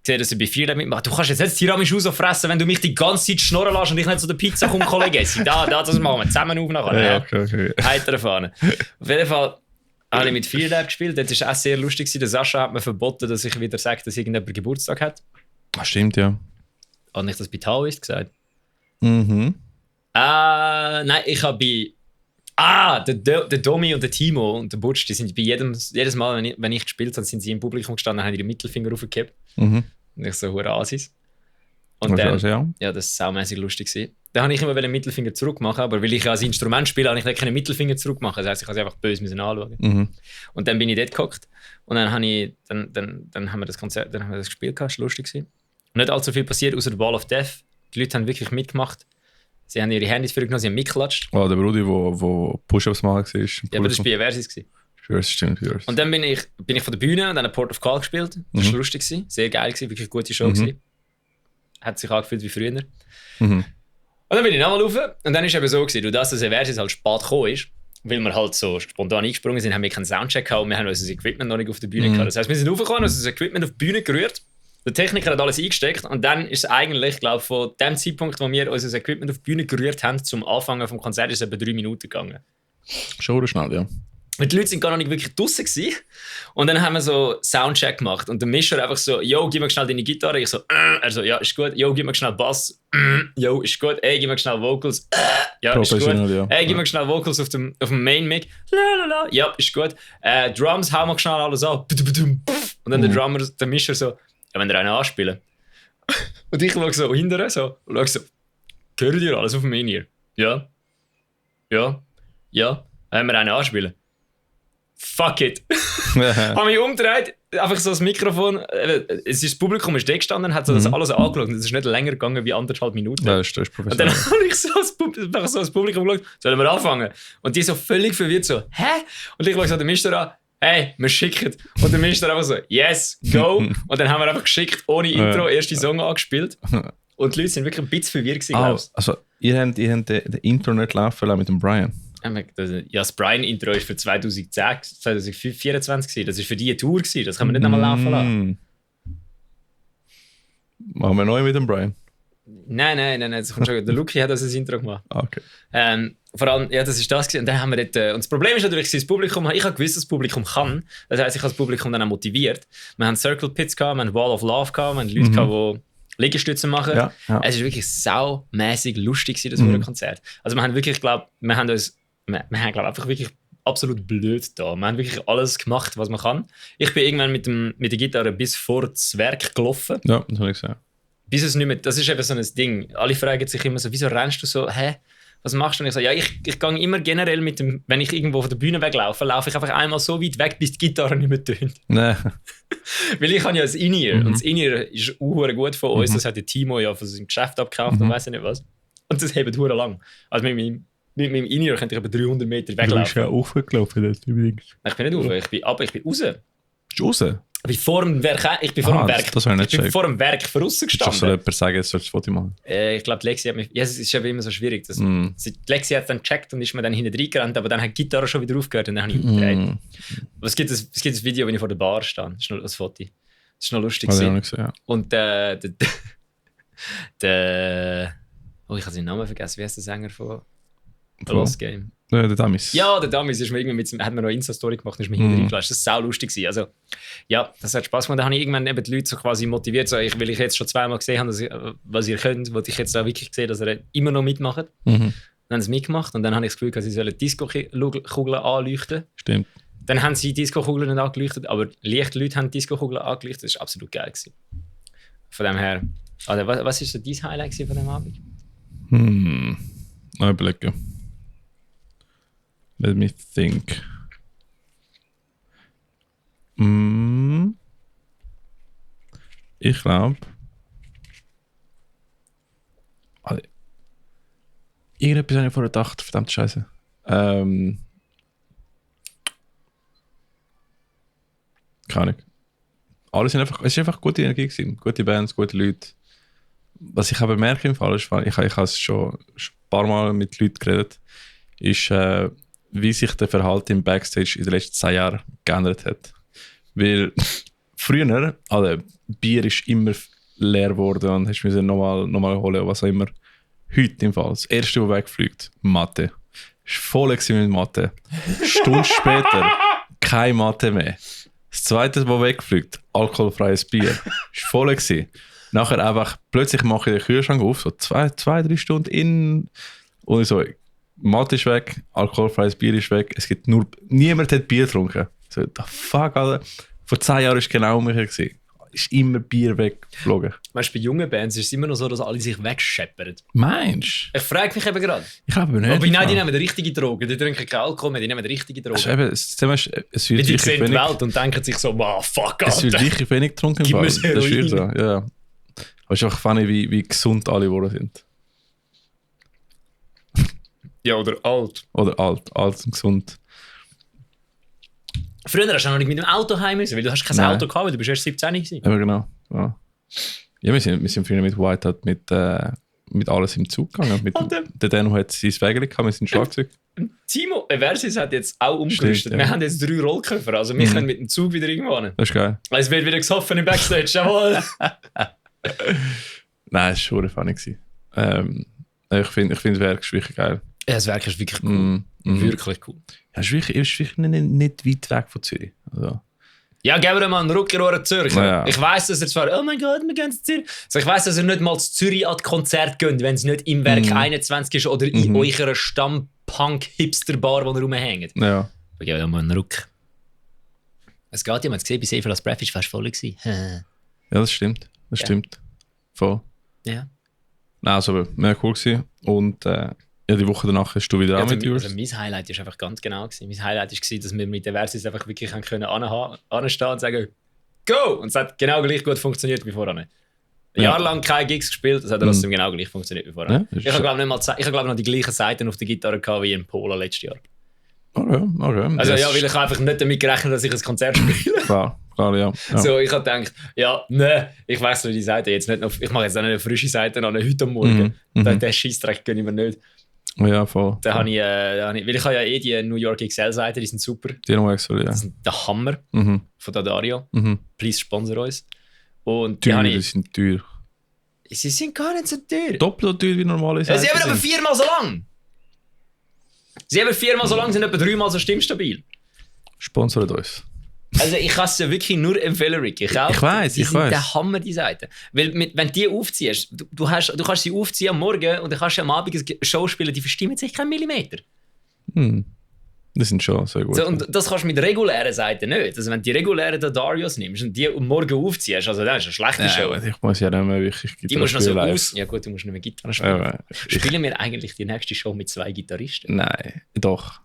gesehen, dass sie bei Fearlab mitmachen. Du kannst jetzt nicht Tiramisu so fressen, wenn du mich die ganze Zeit schnurren lässt und ich nicht zu der Pizza komme, Kollege. Das machen wir zusammen auf nachher. Ja, okay. Heiter fahren. Auf jeden Fall habe ich mit Fearlab gespielt. Das war auch sehr lustig. Der Sascha hat mir verboten, dass ich wieder sage, dass irgendjemand Geburtstag hat. Ah, stimmt, ja. Habe ich das bei Taoist gesagt? Mhm. Nein, ich habe der Domi und der Timo und der Butch, die sind bei jedes Mal, wenn ich gespielt habe, sind sie im Publikum gestanden und haben ihre Mittelfinger aufgehabt. Und ich so, hure Asis. Und dann, ja, das war saumässig lustig gewesen. Dann habe ich immer den Mittelfinger zurück machen, aber weil ich ja als Instrument spiele, habe ich nicht keinen Mittelfinger zurück machen. Das heisst, ich habe sie einfach böse anschauen. Und dann bin ich dort gehockt und dann haben wir das Konzert, dann haben wir das gespielt, das war lustig gewesen. Und nicht allzu viel passiert, außer der Wall of Death. Die Leute haben wirklich mitgemacht. Sie haben ihre Handys vorgenommen, sie haben mitgeklatscht. Oh, der Brudi, der Push-Ups machen war. Ja, aber das war bei Eversis. Stimmt. Und dann bin ich von der Bühne und dann Port of Call gespielt. Das war lustig, sehr geil, wirklich eine gute Show. Hat sich angefühlt wie früher. Und dann bin ich nochmal rauf und dann war es eben so, dass Eversis halt spät gekommen ist, weil wir halt so spontan eingesprungen sind, haben wir keinen Soundcheck gehabt und wir haben unser Equipment noch nicht auf der Bühne gehabt. Das heisst, wir sind raufgekommen, unser Equipment auf die Bühne gerührt. Der Techniker hat alles eingesteckt und dann ist es eigentlich, glaube ich, von dem Zeitpunkt, wo wir unser Equipment auf die Bühne gerührt haben, zum Anfangen vom Konzert, ist es etwa 3 Minuten gegangen. Schon schnell, ja. Und die Leute sind gar noch nicht wirklich draussen gewesen. Und dann haben wir so Soundcheck gemacht und der Mischer einfach so, yo, gib mir schnell deine Gitarre. Ich so, er so, ja, ist gut. Yo, gib mir schnell Bass. Yo, ist gut. Ey, gib mir schnell Vocals. Ja, ist gut. Ja. Ey, gib mir schnell Vocals auf dem Main-Mic. Lalalala. Ja, ist gut. Drums, hau mal schnell alles an. Und dann der Drummer, der Mischer so, ja, wenn ihr einen anspielen. Und ich schaue so hinterher, so, hören ihr alles auf dem In-Ear? Ja. Haben wir einen anspielen? Fuck it. Habe mich umgedreht, einfach so das Mikrofon, das Publikum ist da gestanden, hat so das alles angeschaut und es ist nicht länger gegangen wie 1,5 Minuten. Ja, das ist professionell. Und dann habe ich so das Publikum geschaut, sollen wir anfangen? Und die so völlig verwirrt so, hä? Und ich schaue so den Mischer an, hey, wir schicken. Und der Minister einfach so, yes, go. Und dann haben wir einfach geschickt, ohne Intro, erste Song angespielt. Und die Leute sind wirklich ein bisschen verwirrt gewesen, glaubst du? Also, ihr habt den Intro nicht laufen lassen mit dem Brian? Ja, das Brian-Intro war für 2024 gewesen. Das war für die eine Tour gewesen. Das kann man nicht nochmal laufen lassen. Machen wir neu mit dem Brian? Nein. Das kommt schon. Der Luki hat das Intro gemacht. Okay. Vor allem, ja, das ist das gewesen. Und dann haben wir dort, und das Problem ist natürlich, das Publikum, ich habe gewusst, dass das Publikum kann. Das heisst, ich habe das Publikum dann auch motiviert. Wir haben Circle Pits gehabt, wir haben Wall of Love gehabt, wir haben Leute gehabt, die Liegestütze machen. Ja. Es war wirklich saumässig lustig, das Konzert. Also wir haben wirklich, glaube einfach wirklich absolut blöd da. Wir haben wirklich alles gemacht, was man kann. Ich bin irgendwann mit der Gitarre bis vor das Werk gelaufen. Ja, das habe ich gesehen. Bis es nicht mehr, das ist eben so ein Ding. Alle fragen sich immer so, wieso rennst du so, was machst du? Und ich sage, ja, ich gehe immer generell mit dem, wenn ich irgendwo von der Bühne weglaufe, laufe ich einfach einmal so weit weg, bis die Gitarre nicht mehr tönt. Nein. Weil ich habe ja das In-Ear und das In-Ear ist gut von uns, das hat der Timo ja von seinem Geschäft abgekauft und weiss ich nicht was. Und das hebt hure lang. Also mit meinem In-Ear könnte ich etwa 300 Meter weglaufen. Du bist ja aufgelaufen, das übrigens. Ich bin nicht auf, ich bin raus. Bist du raus? Ich bin vor dem Werk, ich bin vor dem Werk voraus gestanden. Das soll jemand sagen, jetzt sollst du das Foto machen? Ich glaube, die Lexi hat mich... Ja, es ist aber immer so schwierig. Die Lexi hat es dann gecheckt und ist mir dann hinten reingerannt, aber dann hat die Gitarre schon wieder aufgehört und dann habe ich umgedreht. Es gibt ein Video, wenn ich vor der Bar stehe. Das ist noch ein Foto. Das ist noch lustig. Ja. Und oh, ich habe seinen Namen vergessen. Wie heißt der Sänger von Lost Game? Der Damis. Ja, der Damis ist mir irgendwie hat mir noch eine Insta-Story gemacht und ist mir hinten reingeflasht. Das war sau lustig. Also, ja, das hat Spaß gemacht. Da habe ich irgendwann eben die Leute so quasi motiviert, so, weil ich jetzt schon zweimal gesehen habe, was ihr könnt, wollte ich jetzt auch wirklich sehen, dass ihr immer noch mitmacht. Dann haben sie mitgemacht und dann habe ich das Gefühl, dass sie Disco-Kugeln anleuchten. Stimmt. Dann haben sie Disco-Kugeln nicht angeleuchtet, aber Lichtleute haben Disco-Kugeln angeleuchtet. Das war absolut geil gewesen. Von dem her. Also, was war so dein Highlight von dem Abend? Noch überlegen. Let me think. Ich glaube. Also, irgendetwas habe ich vorher gedacht, verdammt Scheiße. Keine Ahnung. Es war einfach gute Energie gewesen. Gute Bands, gute Leute. was ich aber merke im Fall, ist, ich habe es schon ein paar Mal mit Leuten geredet, ist, wie sich der Verhalten im Backstage in den letzten 2 Jahren geändert hat. Weil früher, also Bier ist immer leer geworden und hast müssen nochmal holen, was auch immer. Heute im Fall, das erste, was wegfliegt, Mathe. Ist voll mit Mathe. Stunden später, kein Mathe mehr. Das zweite, was wegfliegt, alkoholfreies Bier. Ist voll gewesen. Nachher einfach, plötzlich mache ich den Kühlschrank auf, so 2-3 Stunden in. Und ich so, Mathe ist weg, alkoholfreies Bier ist weg. Es gibt niemand hat Bier getrunken. So, the fuck, Alter. Vor 10 Jahren war es genau umgekehrt. Ist immer Bier weggeflogen. Weißt du, bei jungen Bands ist es immer noch so, dass alle sich wegscheppern. Meinst du? Ich frage mich eben gerade. Ich glaube nicht. Aber nein, die nehmen die richtige Droge. Die trinken keinen Alkohol mehr, die nehmen die richtige Droge. Also eben, es wird die sehen die Welt und denken sich so, wow, fuck, Alter. Es wird wirklich wenig getrunken. Gib mir das ist so, ja. Es ist einfach funny, wie gesund alle geworden sind. Ja, oder alt. Oder alt und gesund. Früher hast du noch nicht mit dem Auto heim müssen, weil du hast kein Auto gehabt, weil du bist erst 17 gewesen. Ja, genau. Ja, wir sind früher mit Whiteout mit alles im Zug gegangen. Der Dano hat sein Wägeli gehabt mit seinem Schlagzeug. Timo Versus hat jetzt auch umgerüstet. Ja. Wir haben jetzt 3 Rollköpfe, also wir können mit dem Zug wieder irgendwo hin. Das ist geil. Es wird wieder gesoffen im Backstage, jawohl. Nein, es war schon funny. Ich finde das Werk ist wirklich geil. Ja, das Werk ist wirklich cool. Wirklich cool. Ja, es ist wirklich nicht weit weg von Zürich. Also. Ja, geben wir mal einen Ruck in Ohren Zürcher. Ja. Ich weiss, dass er zwar, oh mein Gott, wir gehen zu Zürich. Also ich weiss, dass er nicht mal zu Zürich an das Konzert geht, wenn es nicht im Werk 21 ist oder in eurer Stamm-Punk-Hipster-Bar, wo ihr rumhängt. Ja. Wir geben mal einen Ruck. Es geht, jemand gesehen, bei Sefer das Breath ist fast voll gewesen. Ja, das stimmt. Das stimmt. Voll. Ja. Nein, also mega cool gewesen. Und ja, die Woche danach hast du wieder auch mit yours. Also mein Highlight war einfach ganz genau gewesen. Mein Highlight war, dass wir mit der Versus einfach wirklich anstehen und sagen, go! Und es hat genau gleich gut funktioniert wie vorher. Ein Jahr lang keine Gigs gespielt, es hat trotzdem genau gleich funktioniert wie vorher. Ja, ich habe glaube noch die gleichen Seiten auf der Gitarre gehabt wie in Pola letztes Jahr. Okay. Also ja, weil ich einfach nicht damit gerechnet, dass ich ein Konzert spiele. Klar, ja. So, ich habe gedacht, ich wechsle die Seite jetzt nicht noch, ich mache jetzt auch eine frische Seite an heute Morgen. Den Scheissdreck gönne ich mir nicht. Ja, voll. Weil ich habe ja die New York XL-Seite, die sind super. Die New XL, ja. Das sind der Hammer von Dario. Please sponsor uns. Und die sind teuer. Sie sind gar nicht so teuer. Doppelt so teuer wie normale Seiten. Sie haben aber 4-mal so lang. Sie haben 4-mal so lang, sind etwa 3-mal so stimmstabil. Sponsort uns. Also ich kann es dir wirklich nur empfehlen, Ricky. Ich weiss. Die sind der Hammer, die Seite. Weil wenn die aufziehst, du kannst sie aufziehen am Morgen und dann kannst du am Abend eine Show spielen, die verstimmen sich keinen Millimeter. Das sind schon sehr gut. So, und das kannst du mit regulären Seiten nicht. Also wenn du die regulären Darius nimmst und die am Morgen aufziehst, also dann ist eine schlechte Show. Ich muss ja nicht mehr wirklich Gitarre die musst spielen. Noch so ja gut, du musst nicht mehr Gitarre spielen. Spielen wir eigentlich die nächste Show mit 2 Gitarristen? Nein, doch.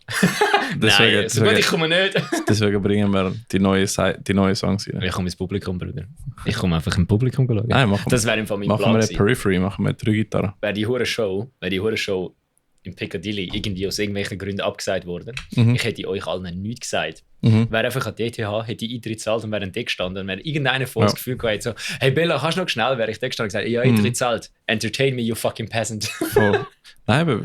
Nein, so gut ich komme nicht. Deswegen bringen wir die neue Songs rein. Ich komme ins Publikum, Bruder. Ich komme einfach im Publikum schauen. Nein, das wäre im Fall mein Plan. Machen wir eine Periphery, machen wir 3 Gitarren. Wäre die hure Show in Piccadilly irgendwie aus irgendwelchen Gründen abgesagt worden. Ich hätte euch allen nichts gesagt. Wäre einfach an DTH, hätte ich Eintritt gezahlt und wäre ein Deck gestanden. Und wäre irgendeiner vor das Gefühl gehabt, so, hey Bella, kannst du noch schnell? Wäre ich Deck gestanden und gesagt, ja, Eintritt gezahlt. Entertain me, you fucking peasant. Nein, aber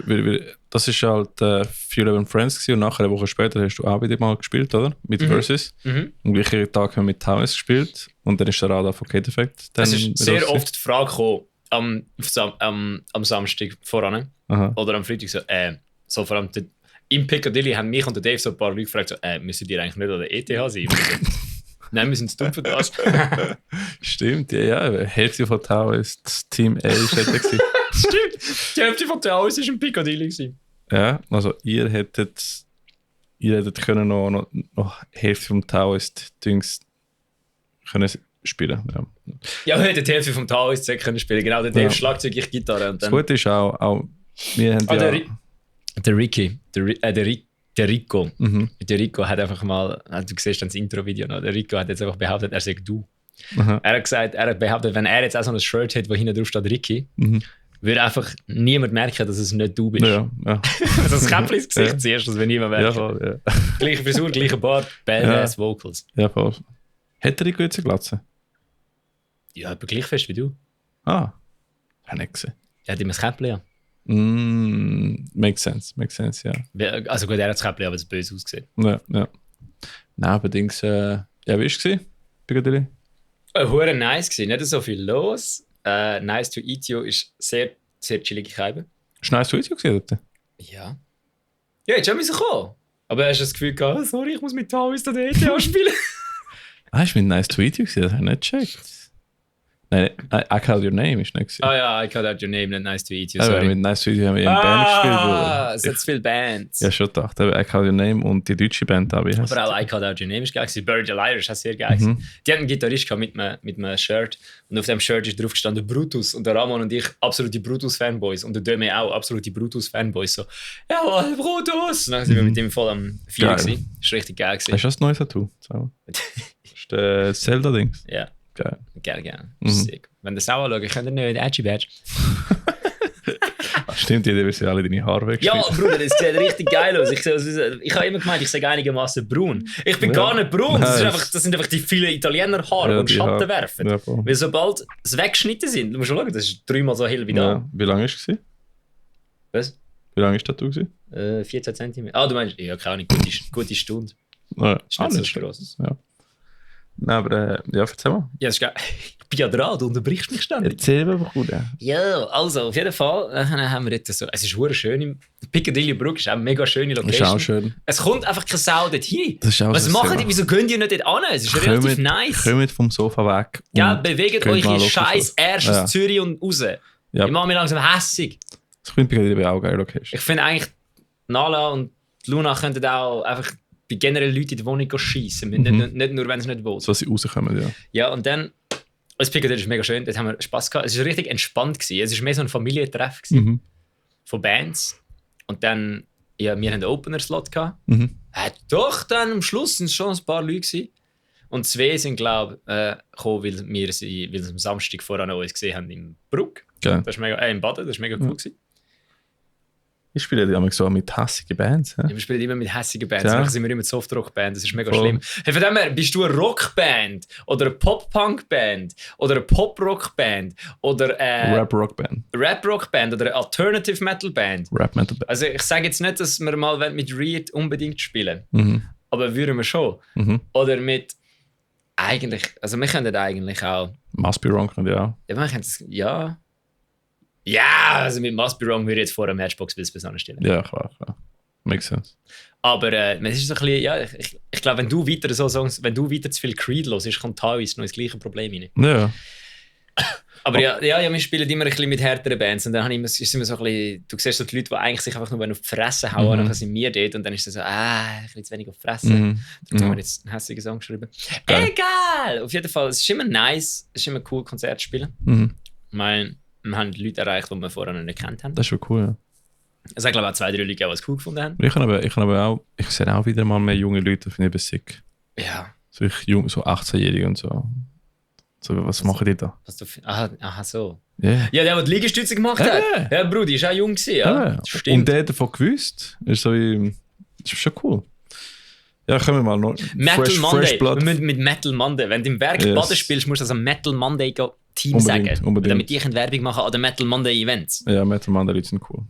das war halt Fuel and Friends gewesen, und nachher eine Woche später hast du auch wieder mal gespielt, oder? Mit Versus. Am gleichen Tag haben wir mit Tavis gespielt und dann ist der Radar von Kate Effect. Es ist sehr oft die Frage gekommen, am Samstag voran. Oder am Freitag so vor allem im Piccadilly haben mich und der Dave so ein paar Leute gefragt, so, müssen die eigentlich nicht an der ETH sein? Nein, wir sind zu dumm für das. Stimmt, ja. Die Hälfte von Tau ist das Team A. Stimmt, die Hälfte von Tau ist im Piccadilly gewesen. Ja, also ihr hättet können noch Hälfte vom Tau ist Dings können spielen. Ja, wir hätten die Hälfte vom Tau ist können spielen. Genau, der Dave Schlagzeug, ich Gitarre. Und dann... Das Gute ist auch wir haben der Rico. Der Rico hat einfach mal, du siehst dann das Intro-Video noch, der Rico hat jetzt einfach behauptet, er sagt du. Er hat behauptet, wenn er jetzt auch so ein Shirt hat, wo hinten drauf steht Ricky, würde einfach niemand merken, dass es nicht du bist. Ja. Also das Käppchen ins Gesicht ziehst, das will niemand merken. Ja, voll, ja. Gleiche Frisur, gleicher Bart, Badass Vocals. Ja, voll. Hat der Rico jetzt eine Glatze? Ja, aber gleich fest wie du. Ah. Habe ich nicht gesehen. Er hat immer das Käppchen, ja. Makes sense, ja. Also gut, er hat das Käppchen, aber es böse ausgesehen. Ja. Nein, aber Dings, ja, wie war es gewesen? Piccadilly? Hure nice gewesen, nicht so viel los. Nice to eat you ist sehr, sehr chillige Scheibe. Hast du nice to eat you gesehen dort? Ja. Ja, jetzt schon kommen. Aber hast du das Gefühl gehabt, sorry, ich muss mit Taois der ETA spielen? Hast du mit nice to eat you gesehen? Das habe ich nicht gecheckt. Nein, I Called Your Name ist nicht gewesen. Ah ja, I Called Out Your Name, nicht Nice to Eat You, Aber sorry. mit nice to eat you haben wir in Band gespielt. Ah, es hat zu viele Bands. Ja, schon gedacht. Aber I Called Your Name und die deutsche Band da, wie heißt Aber auch I Called Out Your Name ist geil gewesen. Bird Alive ist auch sehr geil gewesen. Die hatten einen Gitarrist gehabt mit einem Shirt und auf dem Shirt ist drauf gestanden Brutus und der Ramon und ich absolute Brutus-Fanboys und der Döme auch absolute Brutus-Fanboys. So, jawohl, Brutus! Und dann sind wir mit ihm voll am Feiern gewesen. Das war richtig geil gewesen. Hast du das neue Tattoo? Das ist der Zelda-Dings. Ja. Geil. Gerne. Sick. Wenn ihr das auch anschaut, könnt ihr nicht Edgy Badge. Stimmt, jeder will sich alle deine Haare weg. Ja, Bruder, das sieht richtig geil aus. Ich habe immer gemeint, ich sage einigermaßen braun. Ich bin gar nicht braun. Das sind einfach die vielen Italiener-Haare, die Schatten werfen. Ja, weil sobald sie weggeschnitten sind, du musst schon schauen, das ist 3-mal so hell wie da. Ja. Wie lange war es? Was? Wie lange war das Tattoo? 14 cm. Ah, du meinst, ja, keine Ahnung, gute Stunde. Ja, ist nicht so groß. Ja. Nein, aber ja, erzähl mal. Ja, das ist geil. Ich bin ja dran, du unterbrichst mich ständig. Erzähl mir gut. Ja, also auf jeden Fall haben wir jetzt so. Es ist hure schön. Piccadilly Brook ist auch eine mega schöne Location. Ist auch schön. Es kommt einfach keine Sau dort hin. Das ist auch was machen die? Wieso gehen die nicht dort hin? Es ist relativ nice. Kommt vom Sofa weg. Ja, bewegt euch in scheiß erstes Zürich und raus. Ja. Ich mache mich langsam hässig. Das klingt Piccadilly auch geil Location. Ich finde eigentlich, Nala und Luna könnten auch einfach bei generell Leuten in die Wohnung schiessen. Nicht nur, wenn sie nicht wollen. So, dass sie rauskommen, ja. Ja, und dann... Das Piccadilly ist mega schön, dort haben wir Spass gehabt. Es war richtig entspannt gewesen. Es war mehr so ein Familientreff von Bands. Und dann, ja, wir hatten einen Opener-Slot gehabt. Doch, dann am Schluss waren es schon ein paar Leute gewesen. Und 2 sind, glaube ich, gekommen, weil sie am Samstag vorher noch uns gesehen haben im Bruck. Okay. Das ist mega, im Baden, das war mega cool gewesen. Ich spiele ja so mit hässigen Bands. Ja? Wir spielen immer mit hässigen Bands. Dann sind wir immer mit Softrock-Band. Das ist mega schlimm. Hey, von dem her, bist du eine Rockband oder eine Pop-Punk-Band oder eine Pop-Rock-Band oder eine Rap-Rock-Band. Rap-Rock-Band oder eine Alternative-Metal-Band? Rap-Metal-Band. Also ich sage jetzt nicht, dass wir mal mit Reed unbedingt spielen. Aber würden wir schon. Oder mit... Eigentlich... Also wir können eigentlich auch... Must Be Wrong können wir auch. Ja, wir können das... Ja... Ja, also mit Must Be Wrong würde ich jetzt vor einer Matchbox besonders stellen. Ja, klar. Makes sense. Aber es ist so ein bisschen, ja, ich glaube, wenn du weiter so Songs, wenn du weiter zu viel Creed hörst, kommt teilweise noch das gleiche Problem rein. Ja. Aber ja, wir spielen immer ein bisschen mit härteren Bands und dann ist es immer so ein bisschen, du siehst so die Leute, die eigentlich sich einfach nur auf die Fresse hauen, dann sind wir dort und dann ist es so, ein bisschen zu wenig auf die Fresse. Dann haben wir jetzt einen hässigen Song geschrieben. Egal! Auf jeden Fall, es ist immer nice, es ist immer cool, Konzerte zu spielen. Wir haben Leute erreicht, die wir vorher noch nicht kennt haben. Das ist schon cool, ja. Es hat, glaube ich, auch 2-3 Leute, die es cool gefunden haben. Ich sehe auch wieder mal mehr junge Leute, finde ich sick. Ja. So 18-Jährige und so. Was machen die da? Aha, so. Yeah. Ja, der die Liegestütze gemacht hat. Ja, Brudi, ist auch jung gewesen, ja. Stimmt. Und der davon gewusst. Ist so wie... Das ist schon cool. Ja, können wir mal noch... Metal Monday. Wir müssen mit Metal Monday. Wenn du im Werk Baden spielst, musst du also Metal Monday Team sagen. Unbedingt. Damit ich Werbung mache an den Metal Monday Events. Ja, Metal Monday Leute sind cool.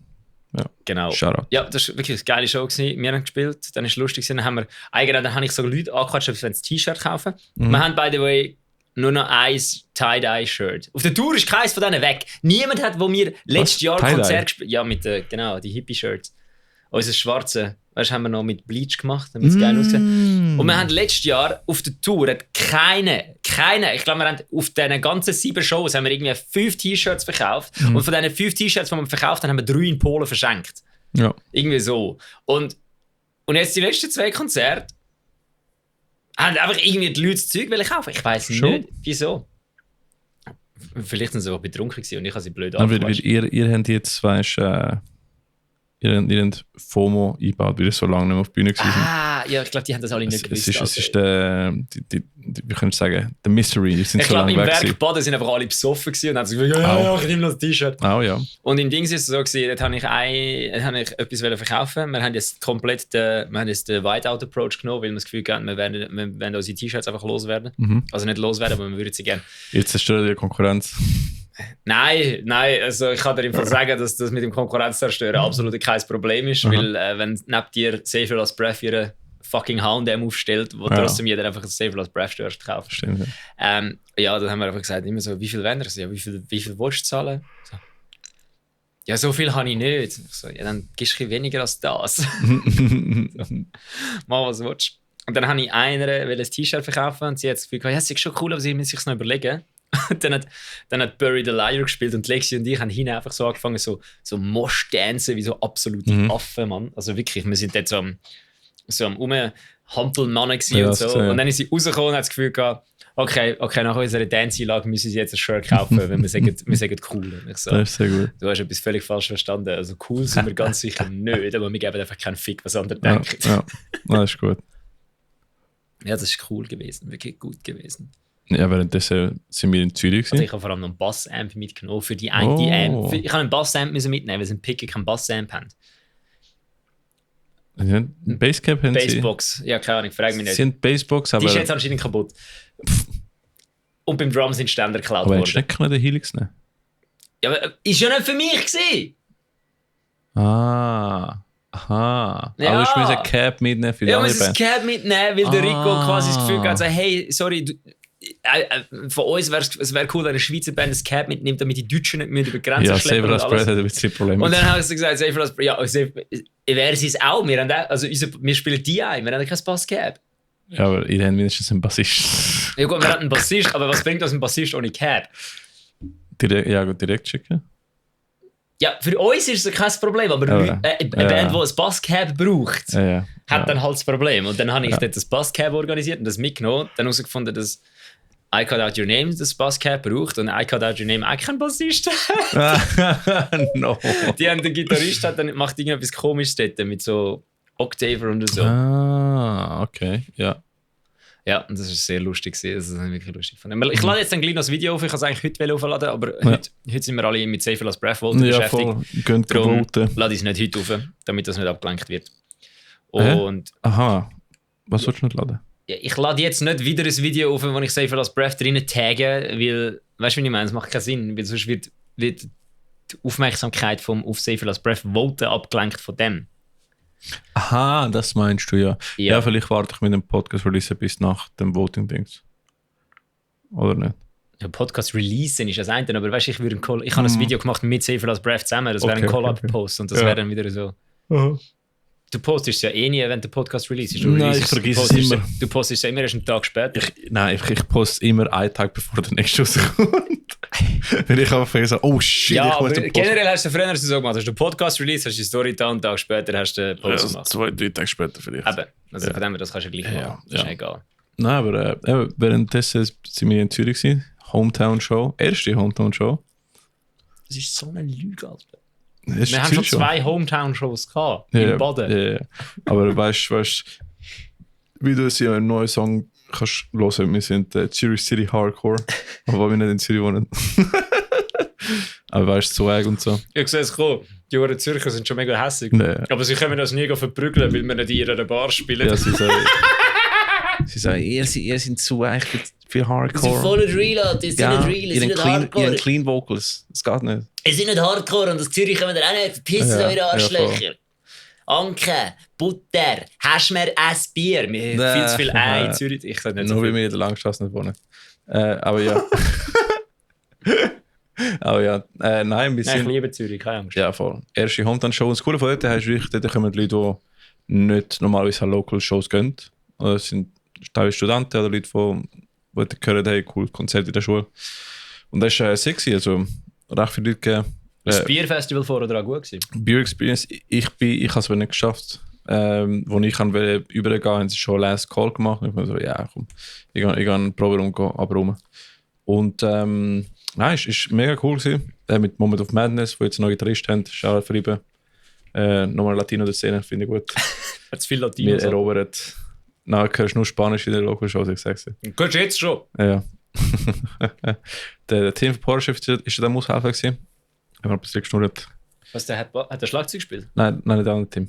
Ja. Genau. Shoutout. Ja, das war wirklich eine geile Show gewesen. Wir haben gespielt, dann war es lustig. Dann habe ich so Leute angequatscht, ob sie ein T-Shirt kaufen. Wir haben, by the way, nur noch ein Tie-Dye-Shirt. Auf der Tour ist keins von denen weg. Niemand hat, wo wir letztes Jahr Konzert gespielt haben. Ja, mit genau, die Hippie-Shirts. Unser schwarze, weißt du, haben wir noch mit Bleach gemacht, damit es geil aussieht. Und wir haben letztes Jahr auf der Tour keine, ich glaube, wir haben auf diesen ganzen 7 Shows haben wir irgendwie 5 T-Shirts verkauft. Und von diesen 5 T-Shirts, die wir verkauft haben, haben wir 3 in Polen verschenkt. Ja. Irgendwie so. Und jetzt die letzten 2 Konzerte haben einfach irgendwie die Leute das Zeug kaufen. Ich weiss nicht, wieso. Vielleicht sind sie aber betrunken gewesen und ich habe sie blöd angequatscht. Ihr habt jetzt, weißt du, ihr habt FOMO eingebaut, weil ihr so lange nicht mehr auf die Bühne gewesen sind. Ja, ich glaube, die haben das alle nicht gewusst. Es ist wie kann ich sagen, der Mystery. Die sind ich glaube, im Werk Baden sind einfach alle besoffen gewesen und haben so gesagt, ja, ich nehme noch ein T-Shirt. Ja. Und im Ding ist es so gewesen, dort habe ich etwas verkaufen. Wir haben jetzt komplett den Whiteout-Approach genommen, weil wir das Gefühl hatten, wir werden unsere T-Shirts einfach loswerden. Also nicht loswerden, aber wir würden sie gerne. Jetzt zerstören die Konkurrenz. Nein, also ich kann dir im Fall sagen, dass das mit dem Konkurrenzzerstörern absolut kein Problem ist, weil wenn neben dir Save Your Last Breath ihre fucking H&M aufstellt, wo trotzdem jeder einfach ein Save Your Last Breath störst kauft. Stimmt, ja, dann haben wir einfach gesagt, immer so, wie viel wollen wir? Ja, wie viel willst du zahlen? So. Ja, so viel habe ich nicht. Ich so, ja, dann gibst du weniger als das. So. Mal was willst du. Und dann habe ich einer ein T-Shirt verkaufen und sie hat das Gefühl, ja, es ist schon cool, aber sie müssen sich noch überlegen. dann hat Bury the Liar gespielt und Lexi und ich haben hinten einfach so angefangen, so Mosh-Dancen wie so absolute Affen, Mann. Also wirklich, wir sind dort so am Rumhampelmannen ja, und so. Und dann ist sie rausgekommen und hat das Gefühl gehabt, okay, nach unserer Dance-Einlage müssen sie jetzt ein Shirt kaufen, weil wir sagen cool. Und ich so, das ist sehr gut. Du hast etwas völlig falsch verstanden. Also cool sind wir ganz sicher nicht, aber wir geben einfach keinen Fick, was andere denken. Ja, das ist gut. Ja, das ist cool gewesen, wirklich gut gewesen. Ja, währenddessen sind wir in Zürich. Also ich habe vor allem noch einen Bassamp mitgenommen für die eine Amp. Ich habe einen Bassamp mitnehmen, weil sie einen Picker keinen Bassamp haben. Ein Basscap haben sie? Bassbox, ja keine Ahnung, frage mich nicht. Sie sind Bassbox, aber... Die ist jetzt anscheinend kaputt. Und beim Drum sind Ständer geklaut aber worden. hättest du nicht können den Helix nehmen? Ja, aber ist ja nicht für mich gewesen. Aha. Ja. Aber du musst eine Cap mitnehmen für die Ja, andere ich muss Band. ein Cab mitnehmen, weil der Rico quasi das Gefühl hat, also, hey, sorry, von uns wäre cool, wenn eine Schweizer Band ein Cab mitnimmt, damit die Deutschen nicht mehr über die Grenze Ja, schleppen. Save Last Breath hat ein bisschen Probleme. Und dann haben sie gesagt, Save Last Breath, ja, wäre sie es auch. Wir, haben auch, also wir spielen die ein, wir haben kein Bass-Cab. Ja, aber ihr habt mindestens einen Bassist. Ja gut, wir hatten einen Bassist, aber was bringt uns ein Bassist ohne Cab? Direkt schicken. Ja, für uns ist es kein Problem, aber eine Band, die ein Bass-Cab braucht, hat dann halt das Problem. Und dann habe ich dort das Bass-Cab organisiert und das mitgenommen, dann herausgefunden, dass I Cut Out Your Name das Bass-Cab braucht und I Cut Out Your Name auch kein Bassist hat. No. Die haben den Gitarrist, dann macht irgendetwas Komisches dort mit so Octaver und so. Ah, okay, ja. Ja, und das war sehr lustig. Das ist wirklich lustig. Ich lade jetzt dann gleich noch das Video auf. Ich kann es eigentlich heute aufladen, aber heute sind wir alle mit Save Your Last Breath beschäftigt. Voll. Gönnt voten. Lade ich es nicht heute auf, damit das nicht abgelenkt wird. Und aha. Was willst du nicht laden? Ja, ich lade jetzt nicht wieder ein Video auf, wo ich Save Your Last Breath drin tagge, weil, weißt du, wie ich meine? Es macht keinen Sinn, weil sonst wird die Aufmerksamkeit vom auf Save Your Last Breath voten abgelenkt von dem. Aha, das meinst du ja. Ja, vielleicht warte ich mit dem Podcast-Release bis nach dem Voting-Dings. Oder nicht? Ja, Podcast-Release ist das eine, aber weißt du, ich habe ein Video gemacht mit Save Your Last Breath zusammen, das wäre ein Collab-Post und das wäre dann wieder so. Du postest es ja eh nie, wenn der Podcast release ist. Nein, ich vergesse es immer. Du postest es ja immer erst einen Tag später. Ich poste immer einen Tag, bevor der nächste rauskommt. Wenn ich einfach so, oh shit, ja, ich aber muss den generell hast du früher so gemacht. Hast du den Podcast release, hast du die Story da, einen Tag später hast du den Post gemacht. 2-3 Tage später vielleicht. Eben, also von dem das kannst du gleich machen. Das ist egal. Nein, aber währenddessen sind wir in Zürich gewesen. Hometown-Show. Erste Hometown-Show. Das ist so eine Lüge, Alter. Wir haben schon 2 Hometown-Shows gehabt, im Baden. Ja. Aber weißt du, wie du sie einen neuen Song kannst hören, wir sind Zürich City Hardcore, obwohl wir nicht in Zürich wohnen. Aber weißt du, Swag und so. Ich sehe es kommen. Die Jungen Zürcher sind schon mega hässig. Nee. Aber sie können das nie verprügeln, weil wir nicht in ihrer Bar spielen. Ja, sie sagen, ihr seid zu weich für Hardcore. Sie sind voll nicht real, die sind nicht real, die sind nicht Hardcore. Ihr habt Clean Vocals, das geht nicht. Sie sind nicht Hardcore und aus Zürich können wir auch nicht verpissen, eure Arschlöcher. Anke, Butter, hast du mir ein Bier? Wir haben viel zu viel Ei in Zürich. Ich sage nicht so nur viel. weil wir in der Langstrasse nicht wohnen. Aber ja. Aber ja, nein, wir sind... Ich liebe Zürich, keine Angst. Ja, voll. Erste Hometown-Show. Und das Coole von dort hast du dort kommen die Leute, die nicht normalerweise an Local-Shows gehen. Oder es sind teilweise Studenten oder Leute, die gehört haben, cool, Konzerte in der Schule. Und das war sexy, also recht viele Leute gegeben. Das Bierfestival vorher dran gut gewesen? Beer Experience, ich habe es aber nicht geschafft. Wo ich übergehen haben sie schon Last Call gemacht. Und ich war so, ja komm, ich gehe eine Probe abräumen. Und nein, es war mega cool gewesen. Mit Moment of Madness, wo jetzt noch Gitarrist haben, Schau verrieben. Nochmal Latino der Szene, finde ich gut. Hat es viel Latino? Wir erobern. Nein, du hörst nur Spanisch in der Local-Show, ich sag's dir. Gehst du jetzt schon? Ja. der Team von Porsche ist der Aushelfer gewesen. Ich habe ein bisschen geschnurrt. Was, der hat der Schlagzeug gespielt? Nein, nicht der andere Team.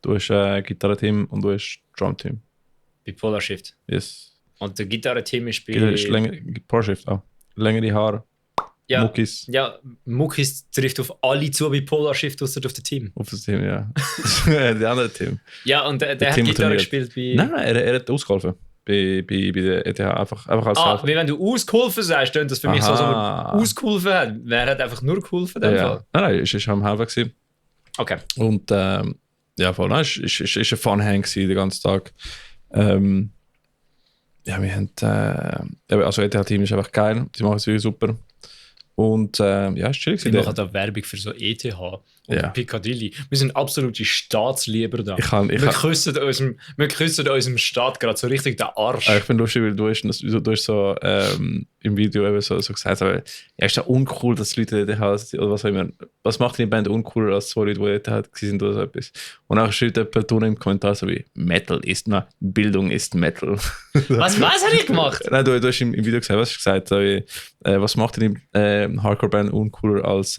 Du hast Gitarre-Team und du hast Drum-Team. Bei Polar Shift? Yes. Und der Gitarre-Team ist bei... Porsche Shift auch. längere Haare. Ja, Muckis. Ja, Muckis trifft auf alle zu wie Polar Shift, außer auf das Team. Auf das Team, ja. Die andere Team. Ja, und der hat Team, Gitarre der gespielt bei... Nein, er hat ausgeholfen. Bei der ETH. Einfach als Helfer. Wie wenn du ausgeholfen sagst, klingt das für mich so, als ob er ausgeholfen hat. Wer hat einfach nur geholfen in dem Fall? Nein, es war am Helfer gewesen. Okay. Und ja, voll, nein, es war ein Fun-Hang den ganzen Tag. Ja, wir haben... also ETH-Team ist einfach geil. Die machen es wirklich super. Und ja, es ist chillig. Wir machen da Werbung für so ETH und Piccadilly. Wir sind absolute Staatslieber da. Wir küssen unserem Staat gerade so richtig den Arsch. Ich finde lustig, weil du hast so im Video eben so gesagt, aber ja, ist ja uncool, dass die Leute ETH oder was auch immer. Was macht die Band uncooler als zwei Leute, die ETH waren oder so etwas? Und dann schreibt jemand im Kommentar so wie Metal ist mal, Bildung ist Metal. Was habe ich gemacht? Nein, du hast im Video gesagt, was hast du gesagt? So wie, was macht die Hardcore-Band uncooler als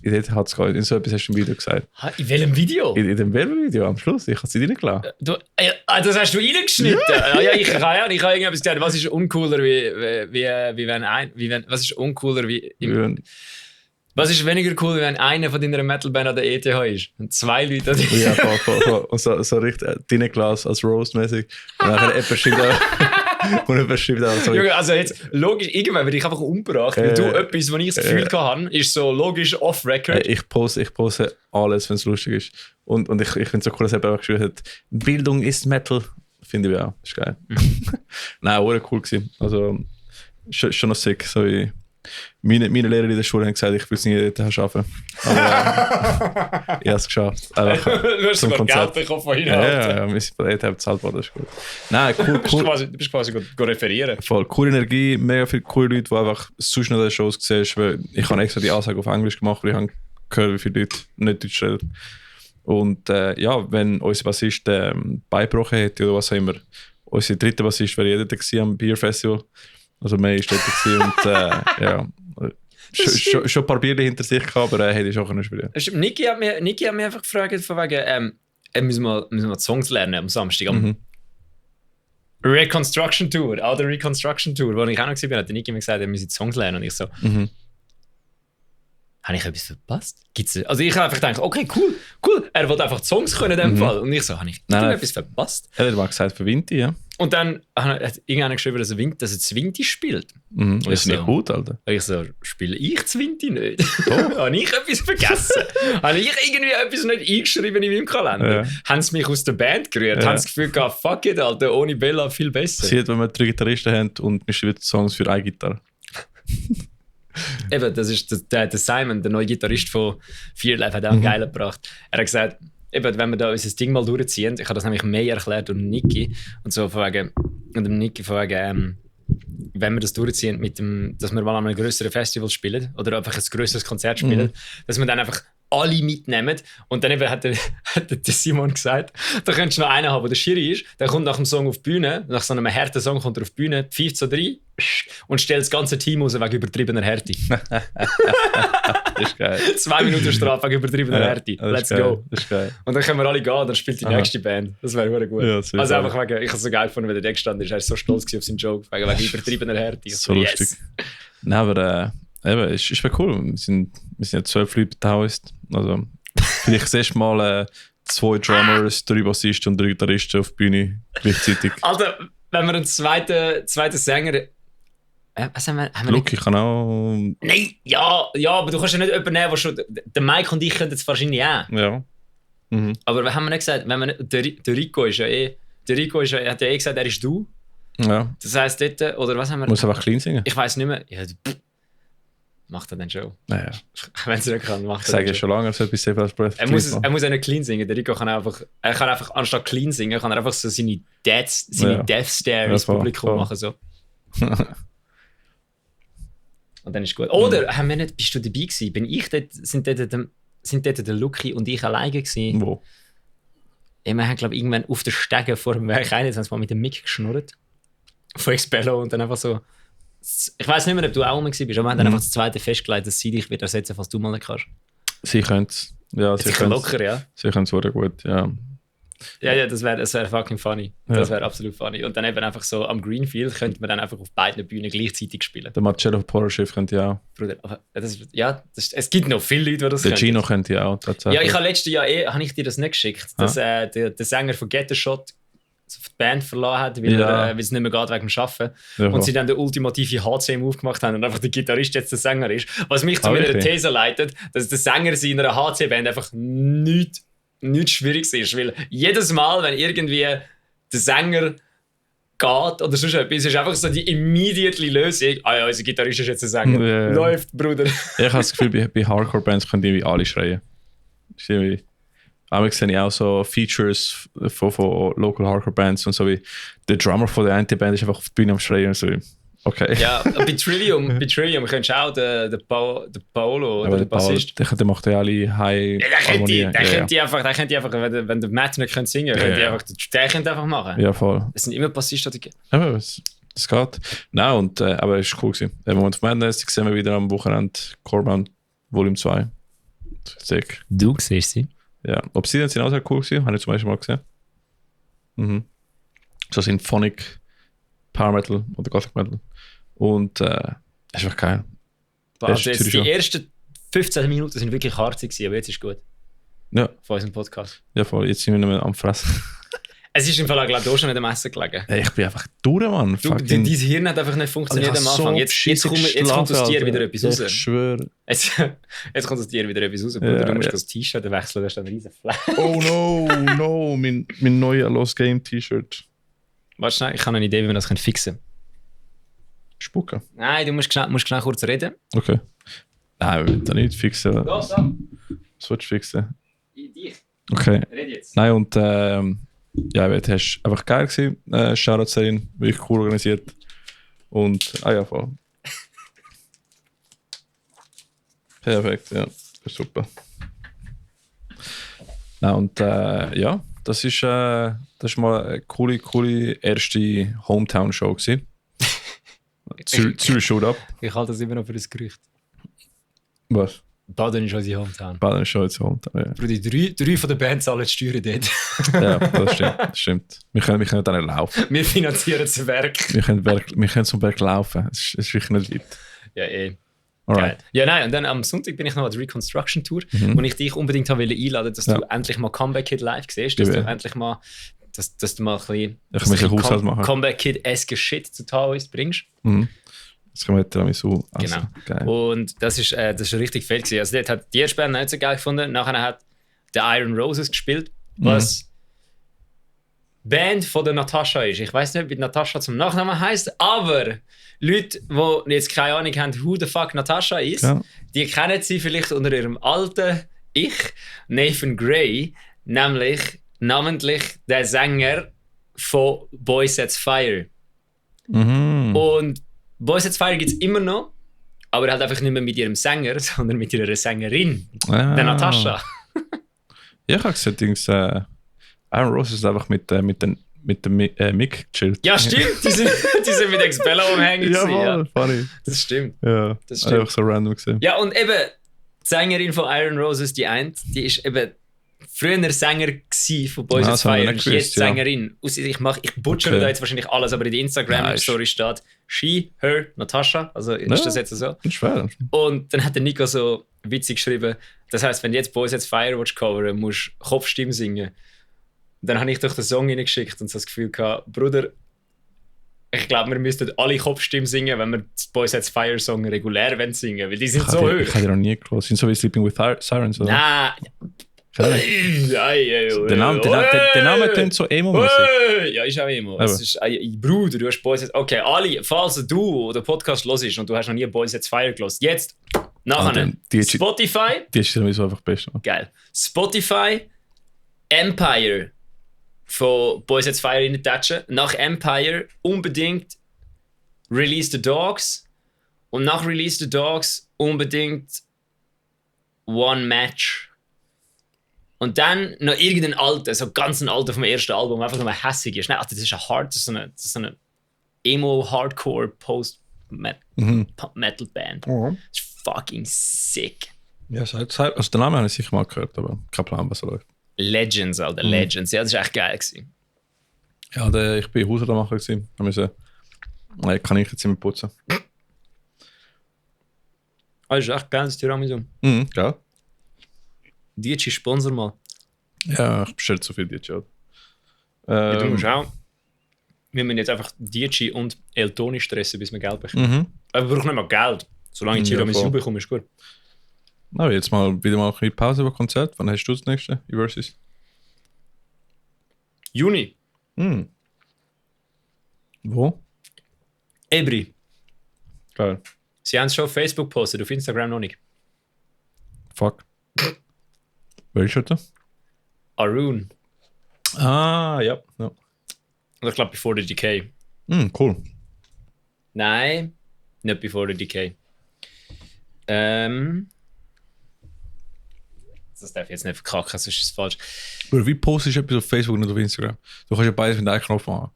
in ETH zu gehen? In so etwas hast du im Video gesagt. In welchem Video? In dem Werbevideo am Schluss. Ich habe es dir reingelassen. Das hast du reingeschnitten? Ja, ich habe irgendetwas gesagt. Was ist uncooler was ist uncooler was ist weniger cool, wie wenn einer von deiner Metalband an der ETH ist? Und zwei Leute an der Ja, voll. Und so richtig Dinenglas als Roast-mäßig. Und dann jemand schreibt auch so. Junge, also jetzt, logisch, irgendwann werde ich einfach umgebracht, weil du etwas, was ich das Gefühl hatte, ist so logisch off-record. Ich poste alles, wenn es lustig ist. Und ich finde es so cool, dass er auch geschrieben hat, Bildung ist Metal. Finde ich auch, ist geil. Nein, auch cool gewesen. Also, schon noch sick. So wie meine Lehrer in der Schule haben gesagt, ich will es nie dort arbeiten. Aber ich habe es geschafft. Du hast sogar Geld bekommen von ihnen. Ja, wir sind bei ETH bezahlt worden, das ist gut. Nein, cool. Du bist quasi referieren. Voll, coole Energie, mega viele coole Leute, die einfach sonst noch die Shows siehst. Ich habe extra die Ansage auf Englisch gemacht, weil ich habe gehört, wie viele Leute nicht Deutsch reden. Und ja, wenn unser Bassist beigebrochen hätte oder was auch immer, unser dritter Bassist wäre jeder da am Beer Festival. Also mehr ist dort gewesen und ja, schon ein paar Bier hinter sich gehabt, aber hätte ich auch können spielen. Niki hat mich einfach gefragt, von wegen, müssen wir Songs lernen am Samstag. Reconstruction Tour, auch der Reconstruction Tour, wo ich auch noch war, hat der Niki mir gesagt, er müsse Songs lernen und ich so... Habe ich etwas verpasst? Also ich habe einfach gedacht, okay, cool, er wollte einfach Songs können in dem Fall. Und ich so, habe ich etwas verpasst? Er hat mal gesagt, für Vinti, ja. Und dann hat irgendeiner geschrieben, dass er das Vinti spielt. Das ist nicht gut, Alter. Ich so, spiele ich das Vinti nicht? Habe ich etwas vergessen? Habe ich irgendwie etwas nicht eingeschrieben in meinem Kalender? Haben sie mich aus der Band gerührt? Haben sie das Gefühl gehabt, fuck it, Alter, ohne Bella viel besser? Sieht, wenn wir 3 Gitarristen haben und wir schreiben Songs für eine Gitarre. Eben, das ist der Simon, der neue Gitarrist von Fear Life, hat auch einen geilen gebracht. Er hat gesagt, eben, wenn wir da unser Ding mal durchziehen, ich habe das nämlich mehr erklärt und Niki und so von wegen, wenn wir das durchziehen mit dem, dass wir mal an einem grösseren Festival spielen oder einfach ein grösseres Konzert spielen, dass wir dann einfach alle mitnehmen. Und dann eben hat der Simon gesagt, da könntest du noch einen haben, der der Schiri ist, der kommt nach dem Song auf die Bühne, nach so einem harten Song kommt er auf die Bühne, pfeift so rein und stellt das ganze Team raus wegen übertriebener Härte. Das ist geil. 2 Minuten Strafe wegen übertriebener Härte. Let's go. Das ist geil. Und dann können wir alle gehen und dann spielt die nächste Band. Das wäre wirklich gut. Ja, also einfach wegen, ich habe es so geil gefunden, wenn der Deck stand ist, er ist so stolz auf seinen Joke, wegen übertriebener Härte. So lustig. Nein, aber eben, es ist cool. Wir sind ja 12 Leute beteiligt. Also, vielleicht das erste Mal 2 Drummers, 3 Bassisten und 3 Gitarristen auf der Bühne gleichzeitig. Alter, wenn wir einen zweiten Sänger... was haben wir Luke, ich kann auch... Nein, ja, aber du kannst ja nicht jemanden nehmen, der schon... Der Mike und ich können das wahrscheinlich auch. Ja. Aber wir haben nicht gesagt, wenn wir, der Rico ist ja eh... Der Rico ist hat ja eh gesagt, er ist du. Ja. Das heisst dort... Oder was haben wir... Muss einfach clean singen. Ich weiss nicht mehr. Ja, macht er dann schon. Naja. Wenn es nicht kann, macht er ich sage ja schon lange, dass etwas Safe as Breath er muss auch nicht clean singen. Der Rico kann einfach anstatt clean singen, kann er einfach so seine Death Stare ins Publikum machen. So. Und dann ist gut. Oder haben wir nicht, bist du dabei gewesen? Bin ich dort, sind dort der Luki und ich alleine gewesen? Wo? Wir haben, glaube ich, irgendwann auf der Stege vor dem Werk haben sie mal mit dem Mic geschnurrt. Von Expello und dann einfach so. Ich weiss nicht mehr, ob du auch mal bist, aber wir haben dann einfach das zweite festgelegt, dass sie dich wieder ersetzen, falls du mal nicht kannst. Sie können es. Ja, sie können locker, ja. Sie können es sehr gut, ja. Ja, das wär fucking funny. Das wäre absolut funny. Und dann eben einfach so am Greenfield könnte man dann einfach auf beiden Bühnen gleichzeitig spielen. Der Marcello Poroschiff könnte ja auch. Bruder, aber es gibt noch viele Leute, die das Der Gino könnte ja auch tatsächlich. Ja, ich habe letztes Jahr habe ich dir das nicht geschickt, dass der Sänger von Get the Shot die Band verloren hat, weil es nicht mehr geht wegen dem Arbeiten. Ja, und sie dann den ultimative HC-Move gemacht haben und einfach der Gitarrist jetzt der Sänger ist. Was mich zu meiner These leitet, dass der Sänger in einer HC-Band einfach nichts Schwieriges ist. Weil jedes Mal, wenn irgendwie der Sänger geht oder sonst etwas, ist einfach so die immediately Lösung. Ah ja, unser Gitarrist ist jetzt der Sänger. Yeah. Läuft, Bruder. Ich habe das Gefühl, bei Hardcore-Bands können die alle schreien. Aber ich sehe auch so Features von Local Hardcore-Bands und so wie der Drummer von der einen Band ist einfach auf der Bühne am Schreien und so. Okay. Ja, bei Trillium könntest du auch den Paolo oder den Bassist. Der macht ja alle High Harmonie. Der könnte einfach, wenn der Matt nicht singen könnte, der könnte einfach machen. Ja, voll. Es sind immer Bassisten. Aber das geht. Nein, aber es war cool gewesen. Moment of Madness, sehen wir wieder am Wochenende Corban Volume 2. Sick. Du siehst sie? Ja. Obsidian sind auch sehr cool gewesen, habe ich zum Beispiel mal gesehen. So Symphonic Power Metal oder Gothic Metal. Und das ist einfach geil. Also jetzt die ersten 15 Minuten sind wirklich hart gewesen, aber jetzt ist gut. Ja. Von unserem Podcast. Ja, voll. Jetzt sind wir nicht mehr am Fressen. Es ist im Fall auch, glaube ich, schon nicht am Essen gelegen. Hey, ich bin einfach durch, Mann. Dein Hirn hat einfach nicht funktioniert am Anfang. Jetzt kommt aus dir wieder etwas raus. Ich schwöre. Jetzt kommt aus dir wieder etwas raus. Ja, du musst das T-Shirt wechseln, das ist ein riesen Flash. Oh no, mein neuer Lost Game T-Shirt. Warte schnell, ich habe eine Idee, wie wir das fixen können. Spucken? Nein, du musst schnell kurz reden. Okay. Nein, wir wollen das nicht fixen. Was willst du fixen? Dich. Okay. Red jetzt. Nein, und ja, das war einfach geil gewesen. Shoutout Serien, wirklich cool organisiert. Und, voll. Perfekt, ja. Das ist super. Nein, und ja, das ist mal eine coole erste Hometown-Show gewesen. Zürich showed up. Ich halte das immer noch für ein Gerücht. Was? Baden ist unsere Hometown. Baden ist schon unsere Hometown, ja. Bruder, drei von den Bands zahlen die Steuern dort. Ja, das stimmt. Wir können dann nicht laufen. Wir finanzieren das Werk. Wir können zum Berg laufen. Es ist wirklich nicht weit. Ja, Alright. Geil. Ja, nein, und dann am Sonntag bin ich noch an der Reconstruction Tour, wo ich dich unbedingt wollte einladen, dass du endlich mal Comeback Kid live siehst, dass du endlich mal, dass du mal ein bisschen Comeback Kid-esque Shit zu Taoist bringst. Das kann man damit so. Also, genau. Geil. Und das ist richtig fett gewesen. Also dort hat die erste Band nicht so geil gefunden. Nachher hat der Iron Roses gespielt, was Band von der Natascha ist. Ich weiß nicht, wie Natascha zum Nachnamen heißt, aber Leute, die jetzt keine Ahnung haben, who the fuck Natascha ist, die kennen sie vielleicht unter ihrem alten Ich, Nathan Gray, namentlich der Sänger von Boys Sets Fire. Und Boys Sets Fire gibt es immer noch, aber halt einfach nicht mehr mit ihrem Sänger, sondern mit ihrer Sängerin, der Natascha. Ja, ich habe gesagt, Iron Rose ist einfach mit dem Mick gechillt. Ja, stimmt. Die sind mit Expella umhängig. Ja, funny. Das stimmt. Ja, das stimmt. Einfach so random gesehen. Ja, und eben die Sängerin von Iron Roses, die ist eben früher Sänger von Boys Sets Fire, ist jetzt Sängerin. Ich butchere da jetzt wahrscheinlich alles, aber in der Instagram-Story steht she, her, Natascha. Also ist das jetzt so? Das schwer. Und dann hat der Nico so witzig geschrieben, das heisst, wenn du jetzt Boys Sets Fire coveren musst du Kopfstimme singen. Dann habe ich durch den Song reingeschickt und so das Gefühl gehabt, Bruder, ich glaube, wir müssten alle Kopfstimmen singen, wenn wir das Boys Sets Fire Song regulär singen, weil die sind so hoch. Ich habe die noch nie gehört. Sind so wie Sleeping with Sirens, oder? Nein. Der Name klingt so emo-mäßig. Ja, ist auch emo. Es ist, Bruder, du hast Boys Sets... Okay, alle, falls du den Podcast hörst und du hast noch nie Boys Sets Fire gehört, jetzt, nachher, Spotify... Die ist sowieso einfach best. Geil. Spotify, Empire von Boys Sets Fire in der Tasche. Nach Empire unbedingt Release the Dogs. Und nach Release the Dogs unbedingt One Match. Und dann noch irgendein alter, so ganz ein alter vom ersten Album, einfach nur hässig ist. Nein, das ist das ist eine Emo-Hardcore Post-Metal-Band. Das ist fucking sick. Ja, also den Namen habe ich sicher mal gehört, aber kein Plan, was er läuft. Legends, Alter. Legends. Ja, das war echt geil gewesen. Ja, ich bin Hausmacher gewesen. Kann ich jetzt immer putzen. Das ist echt geil, das Tiramisu. Gell? Dietschi, sponsor mal. Ja, ich bestelle zu viel Dietschi. Ja, du musst auch. Wir müssen jetzt einfach Dietschi und El Toni stressen, bis wir Geld bekommen. Aber wir brauchen nicht mal Geld. Solange ich Tiramisu bekomme, ist gut. Na, jetzt wieder mal ein bisschen Pause über Konzert. Wann hast du das nächste? Versus? Juni. Wo? Ebri. Geil. Sie haben es schon auf Facebook gepostet, auf Instagram noch nicht. Fuck. Wer ist das? Arun. Ah, ja. Und ich glaube, Before the Decay. Cool. Nein, nicht Before the Decay. Das darf ich jetzt nicht verkacken, sonst ist es falsch. Oder wie postest du etwas auf Facebook und nicht auf Instagram? Du kannst ja beides mit einem Knopf machen.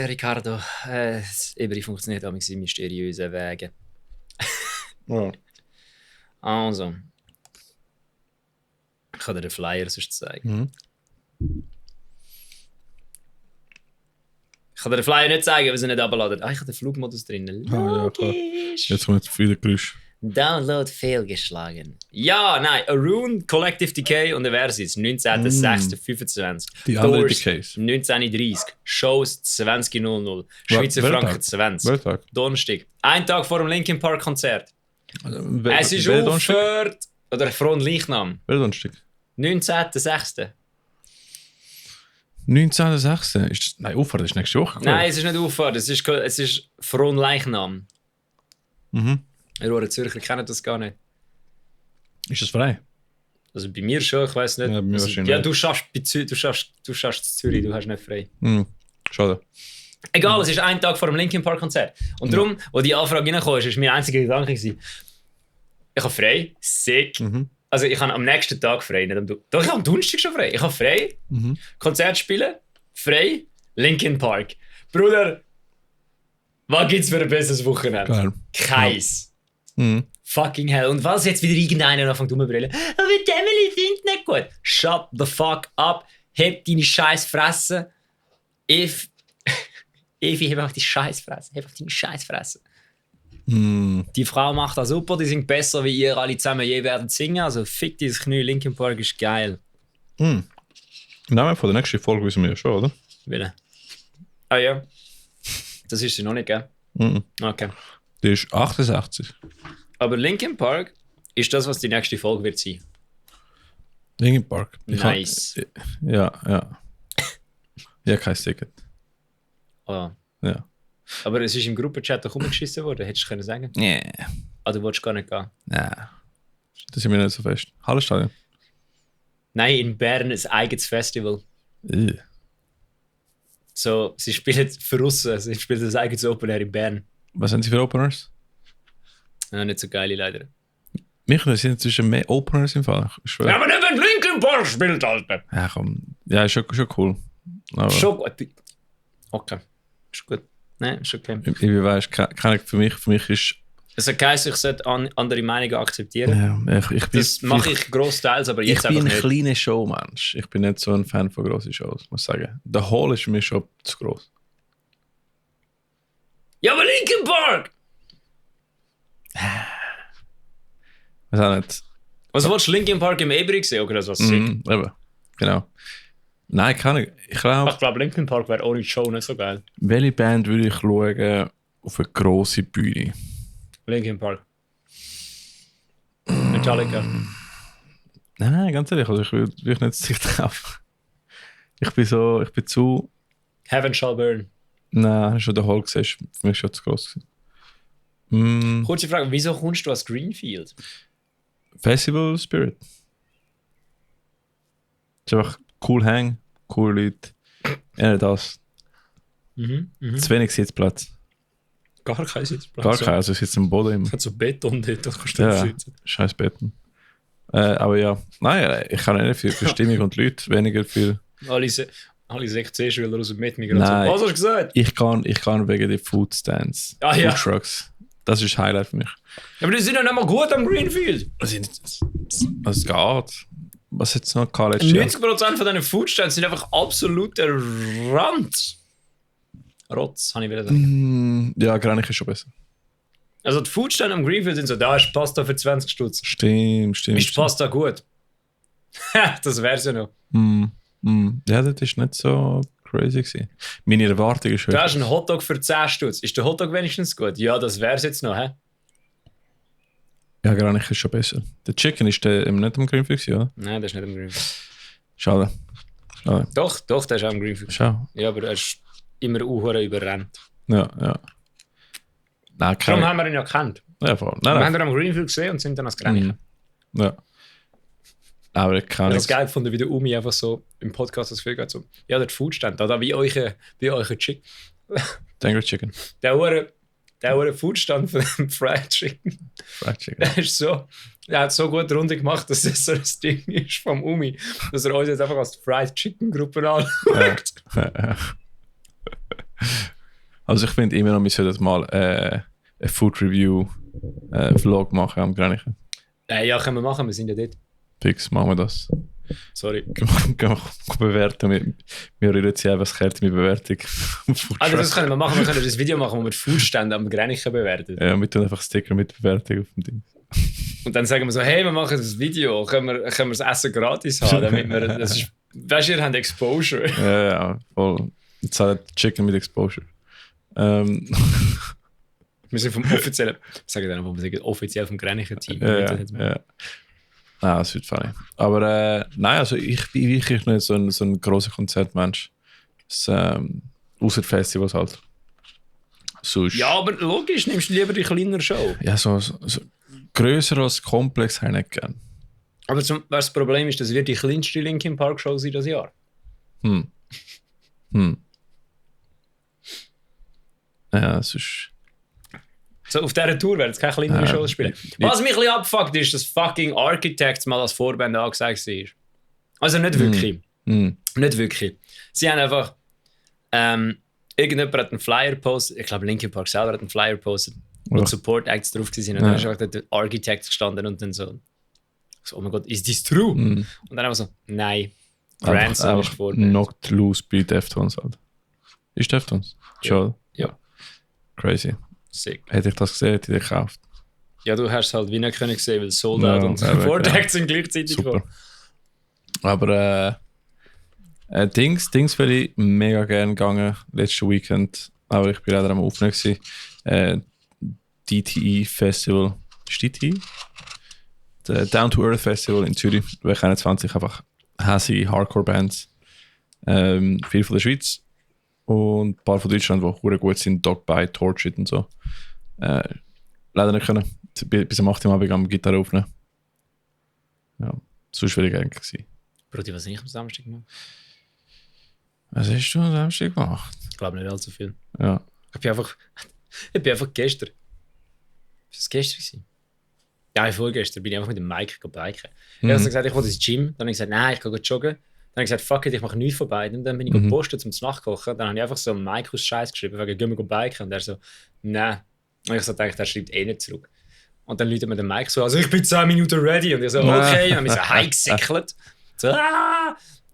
Ricardo, das Ebri funktioniert auch mit mysteriösen Wegen. Ja. Also. Ich kann dir den Flyer sonst zeigen. Ich kann dir den Flyer nicht zeigen, weil sie nicht abladen. Ich habe den Flugmodus drin. Ja, klar. Jetzt kommt viele Geräusche. Download fehlgeschlagen. Ja, nein, Arun, Collective Decay und Versus, 19.06.25. Die anderen Decays. 19.30. Shows 20.00. Schweizer Franken 20. Welttag. Donnerstag. Ein Tag vor dem Linkin Park Konzert. Es ist Donnerstag? aufgehört. Oder Front Leichnam. Wer Donnerstag? 19.06. 19.06. Nein, Auffahrt ist nächste Woche. Nein, es ist nicht Auffahrt, es ist Front Leichnam. Ihr Zürcher kennen das gar nicht. Ist das frei? Also bei mir schon, ich weiß nicht. Ja, bei mir also, wahrscheinlich ja, nicht. du schaffst in Zürich, du hast nicht frei. Schade. Egal, es ist ein Tag vor dem Linkin Park Konzert. Und darum, wo die Anfrage reingekommen ist mein einziger Gedanke gewesen, ich habe frei, sick. Also ich habe am nächsten Tag frei, nicht doch, ich habe am Donnerstag schon frei. Ich habe frei, Konzert spielen, frei, Linkin Park. Bruder, was gibt es für ein besseres Wochenende? Geil. Keins. Fucking hell. Und was jetzt wieder irgendeiner anfängt rumzubrillen? Aber die Emily singt nicht gut. Shut the fuck up. Heb deine scheiß Fresse. Evi, heb einfach die scheiß Fresse. Heb einfach deine scheiß Fresse. Die Frau macht das super, die singt besser, wie ihr alle zusammen je werdet singen. Also fick dieses Knie, Linkin Park ist geil. Name von der nächsten Folge wissen wir ja schon, oder? Bitte. Ah ja. Das ist sie noch nicht, gell? Okay. Die ist 68. Aber Linkin Park ist das, was die nächste Folge wird sein. Linkin Park. Nice. Ja. Ja, kein Ticket. Oh. Ja. Aber es ist im Gruppenchat doch rumgeschissen worden, hättest du können sagen. Nee. Ah, du wolltest gar nicht gehen. Nein. Das ist mir nicht so fest. Hallenstadion. Nein, in Bern ein eigenes Festival. So, sie spielen für Russen, sie spielen das eigenes Open Air in Bern. Was haben sie für Openers? Ja, nicht so geile leider. Mich sind inzwischen mehr Openers im Fall. Ich schwöre. Ja, aber nicht, wenn Linkin Park spielt, Alter! Ja, komm. Ja, ist schon cool. Aber Schon gut. Okay, ist gut. Nein, ist okay. ich weiß, für mich ist... Es heisst, ich sollte andere Meinungen akzeptieren. Ja, das mache ich grossteils, aber jetzt einfach nicht. Ich bin ein kleiner Showmensch. Ich bin nicht so ein Fan von grossen Shows, muss ich sagen. Der Hall ist für mich schon zu gross. Ja, aber Linkin Park! Weiß auch nicht. Was willst du Linkin Park im Ebri sehen? Oder das was sick? Eben, genau. Nein, kann ich. Ich glaube, Linkin Park wäre ohne Show nicht so geil. Welche Band würde ich schauen auf eine grosse Bühne? Linkin Park. Metallica. Nein, ganz ehrlich, also ich will nicht sich drauf. Ich bin zu... Heaven Shall Burn. Nein, schon der Hall gesehen, ist für mich schon zu gross. Kurze Frage, wieso kommst du als Greenfield? Festival Spirit. Es ist einfach cool Hang, coole Leute. Ja, das. Zu wenig Sitzplatz. Gar kein Sitzplatz. Gar kein, also ich sitze am Boden immer. Hat so Beton dort, das kannst du nicht sitzen. Scheiß Beton. Aber ja, nein, ich kann nicht für Stimmung und Leute, weniger für... Alle 16 Schüler aus dem Mitmigration. Nein. Was hast du gesagt? Ich kann wegen den Food Stands. Ah, ja. Food Trucks. Das ist das Highlight für mich. Ja, aber die sind ja nicht mal gut am Greenfield. Also es geht. Was hat es noch gehabt letztes Jahr? 90% von diesen Foodstands sind einfach absoluter Rand. Rotz, habe ich wieder sagen. Ja, Granich ist schon besser. Also die Foodstände am Greenfield sind so, da ist Pasta für 20 Stutz. Stimmt. Ist Pasta gut? Das wär's ja noch. Ja, das ist nicht so crazy gewesen. Meine Erwartung ist höher. Da ist ein Hotdog für 10 Stutz. Ist der Hotdog wenigstens gut? Ja, das wär's jetzt noch, hä? Ja, Granich ist schon besser. Der Chicken ist der nicht am Greenfield gewesen, oder? Nein, der ist nicht am Greenfield. Schade. Doch, der ist auch am Greenfield. Schau. Ja, aber er ist immer überrannt. Ja. Nein, Darum haben wir ihn ja gekannt. Ja, voll. Wir haben ihn am Greenfield gesehen und sind dann als Granich. Ja. Aber ich kann das geil gefunden, wie der Umi einfach so im Podcast das Gefühl hat, so, ja, der Foodstand, da wie euch Chicken. Tango Chicken. Der Foodstand von dem Fried Chicken. Der hat so gut Runde gemacht, dass das so ein Ding ist vom Umi, dass er uns jetzt einfach als Fried Chicken Gruppe anschaut. Ja. Also ich finde immer noch, wir sollten mal eine Food Review Vlog machen am Granichen. Ja, können wir machen, wir sind ja dort. Fix, machen wir das. Sorry. Gehen wir bewerten. Wir reden jetzt einfach das Kärtchen mit Bewertung. Also das können wir machen, wir können das Video machen, wo wir die Foodstände am Granichen bewerten. Ja, wir tun einfach Sticker mit Bewertung auf dem Ding. Und dann sagen wir so, hey, wir machen das Video, können wir das Essen gratis haben, damit wir, das ist, weißt du, ihr habt Exposure. Ja, voll. Jetzt hat Chicken mit Exposure. Wir sind vom offiziellen, offiziell vom Granichen-Team. Ja. Das wird funny. Aber nein, also ich bin wirklich nicht so ein grosser Konzertmensch. Außer Festivals halt. Sonst, ja, aber logisch, nimmst du lieber die kleinere Show. Ja, so grösser als komplex habe ich nicht gern. Aber das Problem ist, das wird die kleinste Linkin Park Show sein das Jahr. Ja, sonst... So, auf dieser Tour werden es keine kleinere Shows spielen. Was mich ein bisschen abfuckt, ist, dass fucking Architects mal als Vorband angesagt war. Also nicht wirklich. Nicht wirklich. Sie haben einfach... irgendjemand hat einen Flyer gepostet. Ich glaube, Linkin Park selber hat einen Flyer gepostet. Wo Support Acts drauf waren. Und dann ist einfach der Architect gestanden und dann so... Oh mein Gott, is this true? Und dann einfach so, nein. Grandson ist Vorband. Knocked loose bei Deftones halt. Ist Deftones? Ja. Crazy. Sick. Hätte ich das gesehen, hätte ich gekauft. Ja, du hast halt wie nicht können gesehen, weil Sold Out und Support Acts sind gleichzeitig gekommen. Aber Dings würde ich mega gerne gegangen, letztes Weekend. Aber ich bin leider am Aufnehmen gewesen. DTE Festival. Ist DTE? Down to Earth Festival in Zürich. Wir kennen 20 einfach hässliche Hardcore-Bands. Viel von der Schweiz. Und ein paar von Deutschland, die gut sind. Dogbite, Torchit und so. Leider nicht können. Bis am 8. Uhr Abend am Gitarre aufnehmen. Ja, sonst wäre ich gerne gewesen. Brudi, was habe ich am Samstag gemacht? Was hast du am Samstag gemacht? Ich glaube nicht allzu viel. Ja. Ich bin einfach gestern. Was war das gestern? Ja, vorgestern bin ich einfach mit dem Mike biken. Ich habe gesagt, ich will ins Gym. Dann habe ich gesagt, nein, ich gehe joggen. Dann habe ich gesagt, fuck it, ich mache nichts von beiden. Dann bin ich gepostet zum Nachkochen. Dann habe ich einfach so einen Mike aus Scheiß geschrieben, wegen gehen wir biken. Und er so, nein. Und ich so dachte, der schreibt eh nicht zurück. Und dann läutet mir der Mike so, also ich bin 10 Minuten ready. Und ich so, okay. Und dann bin ich so heimgesickelt. So,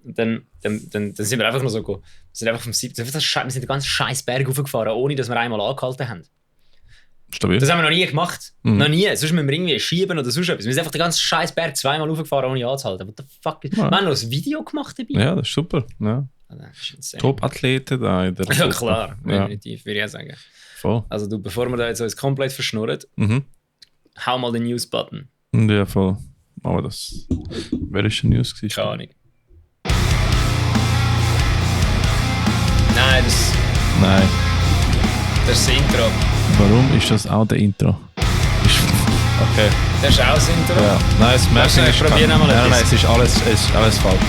Und dann sind wir einfach noch so gegangen. Wir sind einfach vom 7. Wir sind den ganzen scheiß Berg hochgefahren, ohne dass wir einmal angehalten haben. Stabil. Das haben wir noch nie gemacht. Noch nie. Sonst müssen wir irgendwie schieben oder sonst etwas. Wir sind einfach den ganzen scheiß Berg zweimal hochgefahren, ohne anzuhalten. What the fuck? Wir haben noch ein Video gemacht dabei. Ja, das ist super. Ja. Top-Athleten da in der Ja, klar. Definitiv, würde ich auch sagen. Voll. Also du, bevor wir da jetzt uns komplett verschnurren, hau mal den News-Button. Ja, voll. Machen wir das. Wer ist der News gewesen? Keine Ahnung. Nein. Das ist das Intro. Warum ist das auch der Intro? Okay. Das ist auch das Intro? Ja. Nein, das Mapping ist... Nein, es ist alles falsch.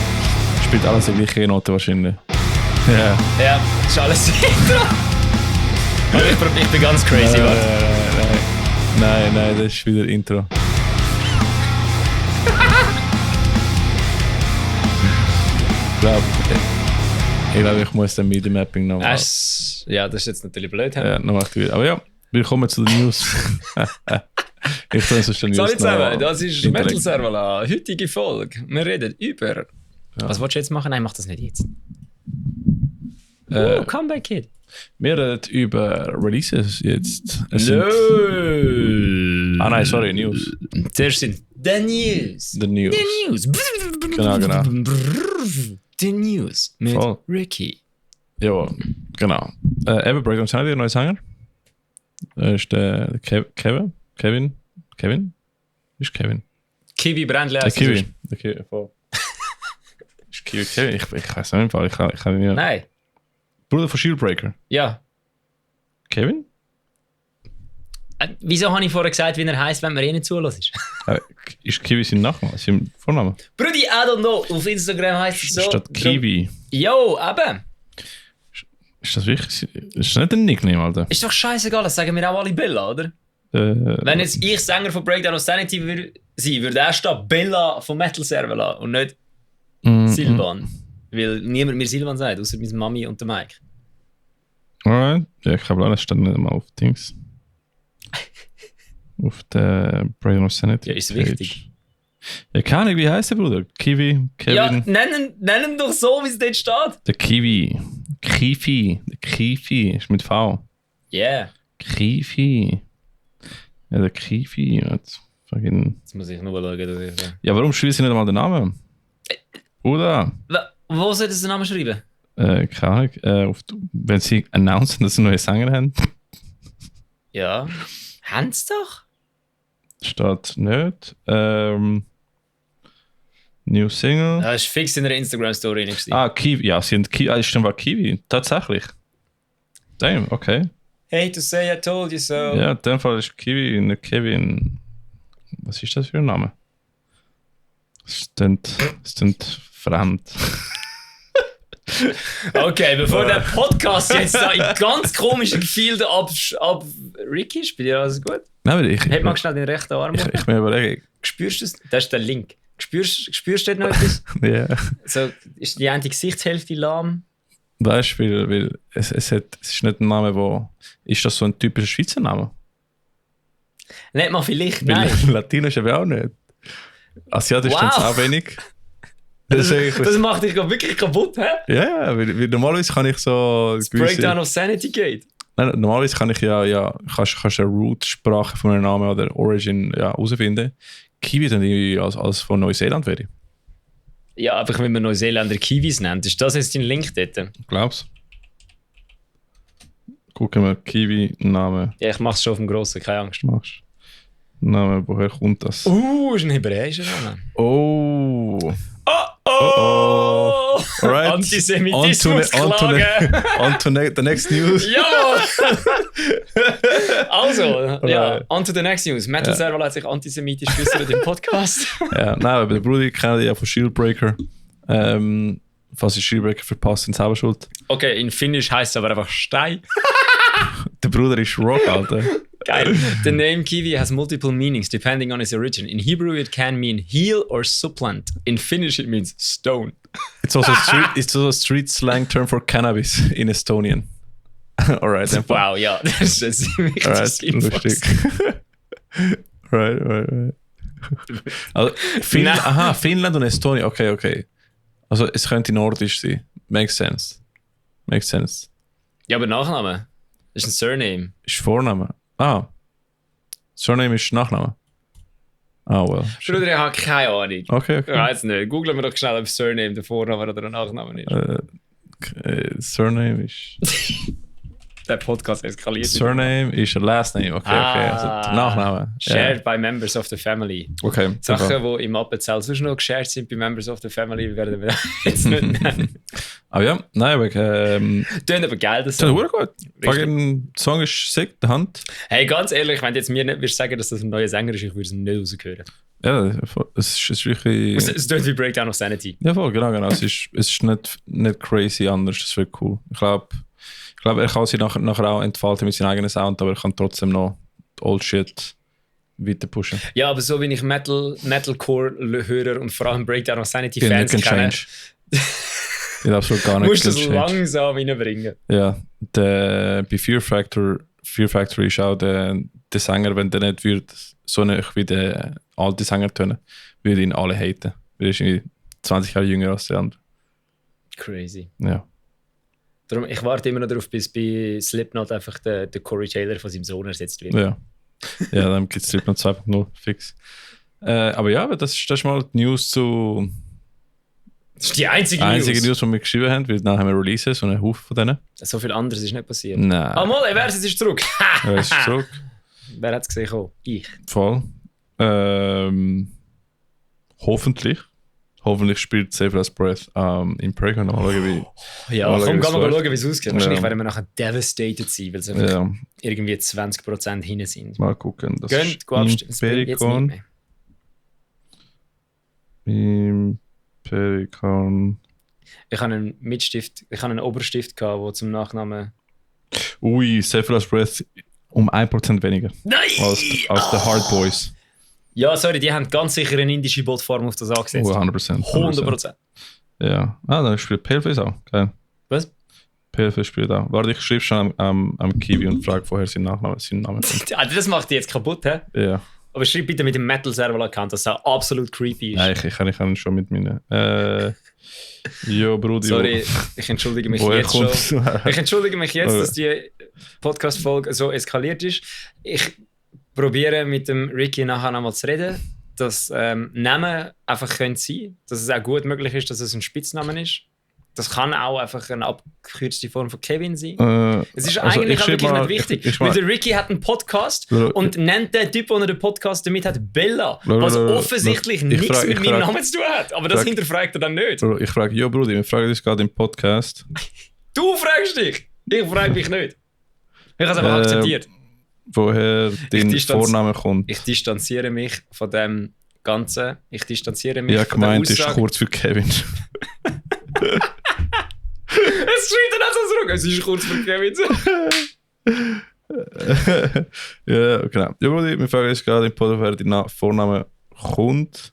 Spielt alles in gleiche Note wahrscheinlich. Ja. Ja, das ist alles Intro. Aber ich bin ganz crazy, warte. Nein, das ist wieder Intro. Ich glaube, ich muss den MIDI-Mapping noch machen. Ja, das ist jetzt natürlich blöd. Ja, noch aktiviert. Aber ja, willkommen zu den News. Ich tue sonst Salut zusammen, das ist Metal Servala, heutige Folge. Wir reden über... Ja. Was willst du jetzt machen? Nein, mach das nicht jetzt. Comeback Kid. Wir reden über Releases jetzt. Nein, sorry, News. Zuerst sind The News. The News. Genau. The News mit Voll. Ricky. Ja, genau. Eben, Breakdown Sanity, der neue Sänger. Ist der Kevin? Ist Kevin? Kiwi Brändle. Der Kiwi, voll. Ist Kiwi Kevin? Ich weiß nicht im Fall. Ich kann nicht. Nein. Bruder von Shieldbreaker. Ja. Kevin? Wieso habe ich vorher gesagt, wie er heisst, wenn man eh nicht zulässt? Ist Kiwi sein Nachname? Sein Vorname? Brudi, I don't know. Auf Instagram heisst es so. Statt Kiwi. Jo, eben. Ist das wirklich? Ist das nicht ein Nickname, Alter? Ist doch scheißegal, das sagen wir auch alle Bella, oder? Wenn jetzt ich Sänger von Breakdown of Sanity würde er stehen Bella von Metal Servala und nicht Silvan. Weil niemand mir Silvan sagt, außer meine Mami und der Mike. Alright. Ja, ich glaube, das steht nicht mal auf Dings. Auf der Breakdown of Sanity. Ja, ist wichtig. Ja, keine Ahnung, wie heißt der Bruder? Kiwi, Kevin? Ja, nennen doch so, wie es dort steht. Der Kiwi. Der Kiwi ist mit V. Yeah. Kiwi. Ja, der Kiwi. Jetzt muss ich nur schauen. Ja, warum schreiben sie nicht einmal den Namen? Oder? Wo soll das den Namen schreiben? Keine Ahnung. Wenn sie announcen, dass sie neue Sänger haben. Ja. Haben sie doch? Steht nicht. New Single. Das ist fix in der Instagram-Story nicht. Kiwi. Ja, sie haben Kiwi. Stimmt, war Kiwi. Tatsächlich. Damn, okay. Hate to say I told you so. Ja, in dem Fall ist Kiwi, nicht Kevin. Was ist das für ein Name? Es klingt fremd. Okay, bevor der Podcast jetzt da in ganz komischen Gefilden ab Ricky ist, bei dir alles gut? Nein, aber Hält mal schnell den rechten Arm. Ich mir überlege. Spürst du es? Das ist der Link. Spürst du dort noch etwas? Ja. Yeah. So, ist die eine Gesichtshälfte lahm? Weißt du, weil es ist nicht ein Name, wo. Ist das so ein typischer Schweizer Name? Nicht mal vielleicht, nein. Latinisch aber auch nicht. Asiatisch sind es auch wenig. Das macht dich wirklich kaputt, hä? Ja, weil normalerweise kann ich so. Breakdown of Sanity geht. Nein, normalerweise kann ich kannst eine Root-Sprache von einem Namen oder Origin herausfinden. Kiwi dann irgendwie als von Neuseeland wäre. Ja, einfach wenn man Neuseeländer Kiwis nennt. Ist das jetzt dein Link dort? Glaubst du? Gucken wir Kiwi-Name. Ja, ich mach's schon auf dem Grossen, keine Angst. Machst Name, woher kommt das? Ist ein hebräischer Name. Oh. Alright. Antisemitismus klagen. On to the next news. Ja! Also, ja, on to the next news. Metal Serval hat sich antisemitisch geäußert im Podcast. Ja, nein, aber der Bruder kennt ja von Shieldbreaker. Falls ich Shieldbreaker verpasst, sind selber schuld. Okay, in Finnisch heisst es aber einfach Stein. Der Bruder ist Rock, Alter. Geil. The name Kiwi has multiple meanings depending on its origin. In Hebrew, it can mean heal or supplant. In Finnish, it means stone. It's also a street slang term for cannabis in Estonian. Alright. Wow, ja, das ist ziemlich lustig. Right. Also, Finnland und Estonia, okay. Also es könnte nordisch sein. Makes sense. Ja, aber Nachname? Das ist ein Surname. Ist Vorname. Surname ist Nachname. Well. Bruder, ich habe keine Ahnung. Okay. Ich weiß nicht. Googeln wir doch schnell, ob Surname der Vorname oder der Nachname ist. Surname ist... Der Podcast eskaliert. Surname ist Last Name. Okay. Also Nachname. Shared by members of the family. Okay. Sachen, die im Appenzell sonst noch geshared sind bei members of the family, werden wir jetzt nicht nennen. Aber ja, nein, aber... Tönt aber geil, das Song. Das ist gut. Der Song ist sick, der Hand. Hey, ganz ehrlich, wenn du jetzt mir nicht würdest sagen, dass das ein neuer Sänger ist, ich würde es nicht raushören. Ja, es ist wirklich... Es tönt wie Breakdown of Sanity. Ja, voll, genau. Es ist nicht crazy anders, das wird cool. Ich glaube, er kann sich nachher auch entfalten mit seinem eigenen Sound, aber er kann trotzdem noch Old Shit weiter pushen. Ja, aber so wie ich Metalcore-Hörer und vor allem Breakdown of Sanity-Fans kenne, ich absolut gar nicht. Musst du es langsam reinbringen. Ja, bei Fear Factory ist auch der der Sänger, wenn der nicht würde, so nicht wie der alte Sänger tönen, würde ihn alle haten. Weil er ist irgendwie 20 Jahre jünger als der andere. Crazy. Ja. Darum, ich warte immer noch darauf, bis bei Slipknot einfach der Corey Taylor von seinem Sohn ersetzt wird. Ja, dann gibt es Slipknot 2.0 fix. Aber ja, das ist mal die News zu... Das ist die einzige News, die wir geschrieben haben, weil dann haben wir Releases und einen Haufen von denen. So viel anderes ist nicht passiert. Nein. Mal, wer ist zurück? Wer ist zurück? Wer hat es gesehen? Oh, ich. Voll. Hoffentlich spielt Save Last Breath im Pregame. Mal schauen, wie... Ja, komm, geh mal schauen, wie es aussieht. Wahrscheinlich werden wir nachher devastated sein, weil es einfach irgendwie 20% hinten sind. Mal gucken. Das Gönnt, go abstimmen. Das bringt jetzt nicht mehr. Impericon. Ich habe einen einen Oberstift gehabt, der zum Nachnamen... Ui, Save Last Breath um 1% weniger. Nein! Als The Hard Boys. Ja, sorry, die haben ganz sicher eine indische Botform auf das angesetzt. 100%. 100%. Ja. Dann spielt Paleface auch. Geil. Was? Paleface spielt auch. Warte, ich schreibe schon am Kiwi und frage vorher seinen Namen. Das macht die jetzt kaputt, hä? Ja. Aber schreib bitte mit dem Metal-Server-Account, das auch absolut creepy ist. Nein, ich kann schon mit meinen. Jo, Brudi. Sorry, ich entschuldige mich jetzt schon. Ich entschuldige mich jetzt, dass die Podcast-Folge so eskaliert ist. Ich probiere mit dem Ricky nachher nochmal zu reden, dass Namen einfach sein können, dass es auch gut möglich ist, dass es ein Spitznamen ist. Das kann auch einfach eine abgekürzte Form von Kevin sein. Es ist eigentlich auch wirklich nicht wichtig. Weil der Ricky hat einen Podcast und nennt den Typ, der den Podcast damit hat, Bella. Was offensichtlich nichts mit meinem Namen zu tun hat. Aber das hinterfragt er dann nicht. Ich frage, jo Bruder, wir fragen dich gerade im Podcast. Du fragst dich! Ich frage mich nicht. Ich habe es einfach akzeptiert. Woher dein Vorname kommt. Ich distanziere mich von dem Ganzen. Ich distanziere mich von der Aussage. Ist kurz für Kevin. Es schreibt dann auch so zurück. Es ist kurz für Kevin. Ja, genau. Ja, Bruder, wir fragen jetzt gerade im Podcast, wer dein Vorname kommt.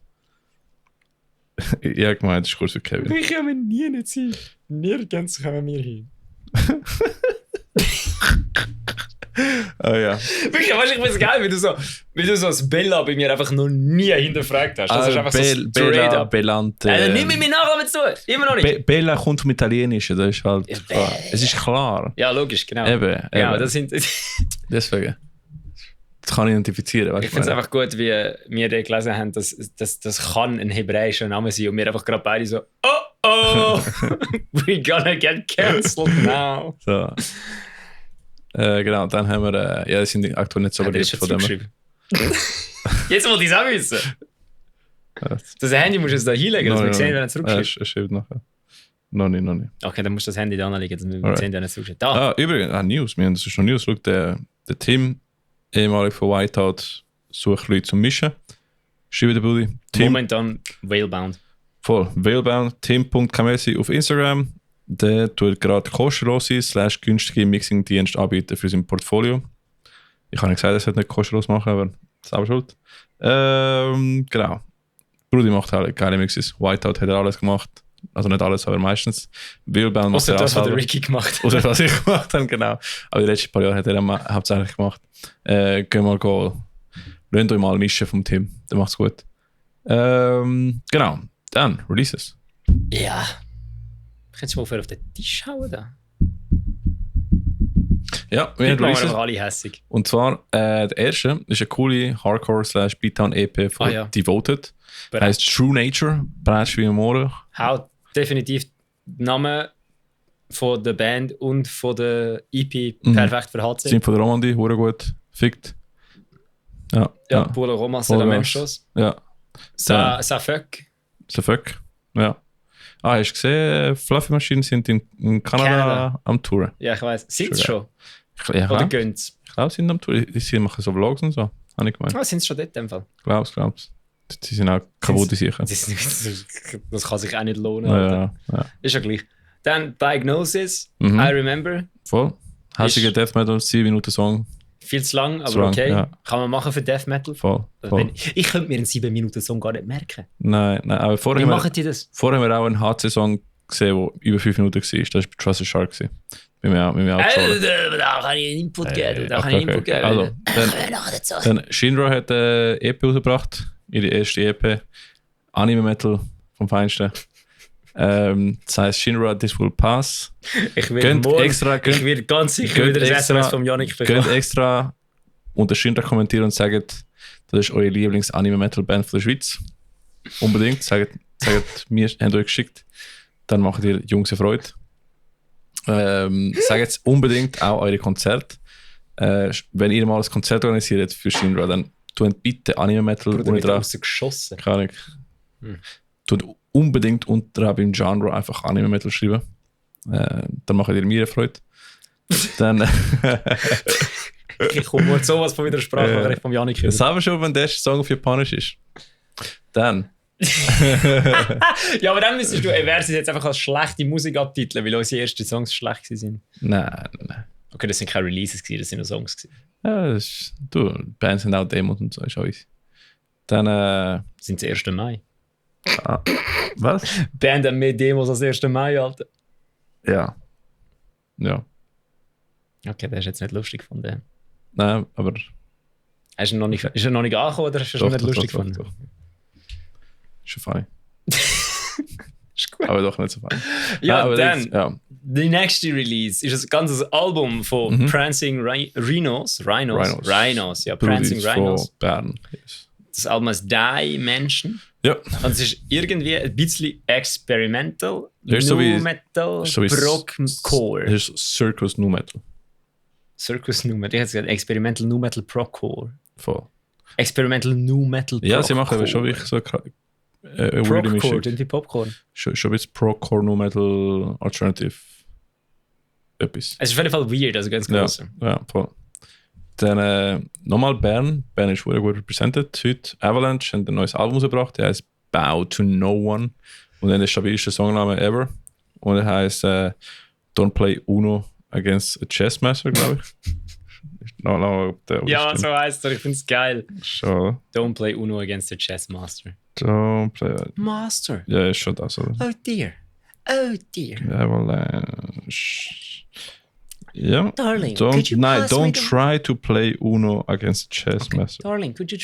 Ja, gemeint, es ist kurz für Kevin. Wir können nie nicht sein. Nirgends kommen wir hin. Oh ja. Wirklich, weißt du, ich finde es geil, wie du so das Bella bei mir einfach noch nie hinterfragt hast. Das ist einfach so Bella, Bellante. Nicht mit meinem Nachnamen zu tun. Immer noch nicht. Bella kommt vom Italienischen, das ist halt klar. Es ist klar. Ja, logisch, genau. Eben. Das sind... Deswegen. Das kann ich identifizieren. Ich finde es einfach gut, wie wir da gelesen haben, dass das kann ein hebräischer Name sein und wir einfach gerade beide so oh, we're gonna get cancelled now. So. Genau, dann haben wir, das sind aktuell nicht so beliebt von dem. Jetzt wollte ich es auch wissen. Das Handy musst du jetzt da hinlegen, dass wir sehen, wenn er zurückschreibt. Er schreibt nachher. Noch nicht. Okay, dann musst du das Handy da anlegen, dass wir sehen, wenn er zurückschreibt. Da. Übrigens, News, wir haben das schon News. Schau, der Tim, ehemalig von Whiteout, sucht Leute zum Mischen. Schreibe der Bulli. Momentan Whalebound. Voll, Whalebound, tim.kamesi auf Instagram. Der tut gerade kostenlose / günstige Mixing-Dienste anbieten für sein Portfolio. Ich habe nicht gesagt, er sollte nicht kostenlos machen, aber das ist auch schuld. Genau. Brudi macht halt geile Mixes. Whiteout hat er alles gemacht. Also nicht alles, aber meistens. Whalebound macht er das, was der Ricky gemacht hat. Oder was ich gemacht habe, genau. Aber die letzten paar Jahre hat er hauptsächlich gemacht. Gehen mal go. Lasst euch mal mischen vom Team. Der macht's gut. Genau. Dann, Releases. Ja. Kannst du mal auf den Tisch hauen da? Ja, wir haben Releases. Alle hässig. Und zwar, der erste ist eine coole Hardcore / Beatdown EP von Devoted. Heißt True Nature. Bereits wie im Morgen. Haut definitiv den Namen von der Band und von der EP perfekt für HC. Sind von der Romandie, hure gut. Fickt. Ja. Polo Roma, c'est la même chose. Ja. Ça fuck. Ja. Hast du gesehen, Fluffy Maschinen sind in Kanada am Touren? Ja, ich weiß. Sind sie schon? Ja, oder gehen sie? Ich glaube, sie sind am Touren. Sie machen so Vlogs und so. Habe ich gemeint. Sind sie schon dort in dem Fall? Glaub's. Sie sind auch kaputt sicher. Das kann sich auch nicht lohnen. Ja. Ist ja gleich. Dann Diagnosis, I Remember. Voll. Hässiger Death Metal, 7 Minuten Song. Viel zu lang, aber okay. Ja. Kann man machen für Death Metal. Voll. Ich könnte mir einen 7 Minuten Song gar nicht merken. Nein, aber Wie machen die das? Vorher haben wir auch einen HC-Song gesehen, der über 5 Minuten war. Das war bei Jurassic Shark. Bei mir auch da kann ich einen Input geben. Also, dann Shinra hat eine EP rausgebracht. Ihre erste EP. Anime-Metal vom Feinsten. Das heisst Shinra This Will Pass. Ich werde ganz sicher wieder das SMS vom Janik bekommen. Geht extra unter Shinra kommentieren und sagt, das ist eure Lieblings-Anime-Metal-Band von der Schweiz. Unbedingt. Sagt mir, habt euch geschickt. Dann macht ihr Jungs eine Freude. Sagt jetzt unbedingt auch eure Konzerte. Wenn ihr mal ein Konzert organisiert für Shinra, dann tut bitte Anime-Metal unten drauf. Geschossen. Keine Ahnung. Tut unbedingt unterhalb im Genre einfach Anime-Metal schreiben. Dann macht ihr mir eine Freude. Dann... Ich komme mal sowas von wieder Sprache vom Janik. Das haben wir schon, wenn der erste Song auf Japanisch ist. Dann... Ja, aber dann müsstest du Eversis jetzt einfach als schlechte Musik abtiteln, weil unsere ersten Songs schlecht waren. Nein. Okay, das sind keine Releases, das sind nur Songs. Ja, Bands sind auch Demos und so, ist alles. Dann... Sind es 1. Mai? Was? Band haben mehr Demos als 1. Mai, Alter. Ja. Okay, das ist jetzt nicht lustig von dem. Nein, aber... Ist er noch nicht angekommen oder hast du es nicht lustig gefunden? Doch. Ist schon funny. Ist gut. Aber doch nicht so funny. Ja, aber dann, die nächste Release ist ein ganzes Album von Prancing Rhinos. Ja, Prancing Rhinos. Von Bern. Yes. Das Album heißt Dimension. Ja. Und es ist irgendwie ein bisschen experimental, Nu-Metal, Prog-Core. Das ist Circus Nu-Metal. Circus Nu-Metal. Ich hätte gesagt Experimental Nu-Metal Prog-Core. Voll. Experimental Nu-Metal Prog-Core. Ja, sie machen aber schon wirklich so Prog-Core, sind wie Popcorn. Schon ein bisschen Prog-Core Nu-Metal Alternative etwas. Es ist auf jeden Fall weird, also ganz groß. Ja, voll. Dann nochmal Bern. Bern ist sehr gut repräsentiert heute. Avalanche hat ein neues Album rausgebracht, der heißt Bow to No One. Und dann der stabilste Songname ever. Und er heißt Don't Play Uno Against a Chess Master, glaube ich. Ja, so heißt er. Ich finde es geil. Schon. Don't play Uno against the Chess Master. Don't play... Master. Ja, ist schon das, oder? Oh dear. Avalanche. Ja. Darling, don't try to play Uno against the Chess Master. Darling, could you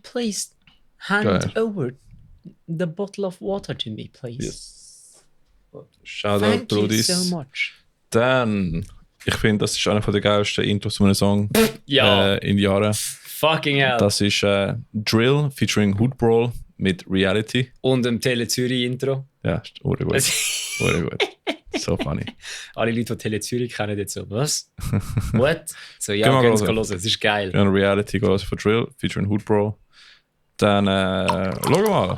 please hand over the bottle of water to me, please? Yes. Shoutout Thank you so much. Dann, ich finde, das ist einer der geilsten Intros von einem Song in Jahren. Fucking hell. Das ist Drill featuring Hood Brawl mit Reality. Und dem Tele Zürich Intro. Ja, ist gut. Gut. So funny. Alle Leute, die Tele Zürich kennen, jetzt so, was? What? So, ja, gehen wir hören, es ist geil. Ja, Reality geht von Drill featuring Hood Brawl. Dann, schau mal.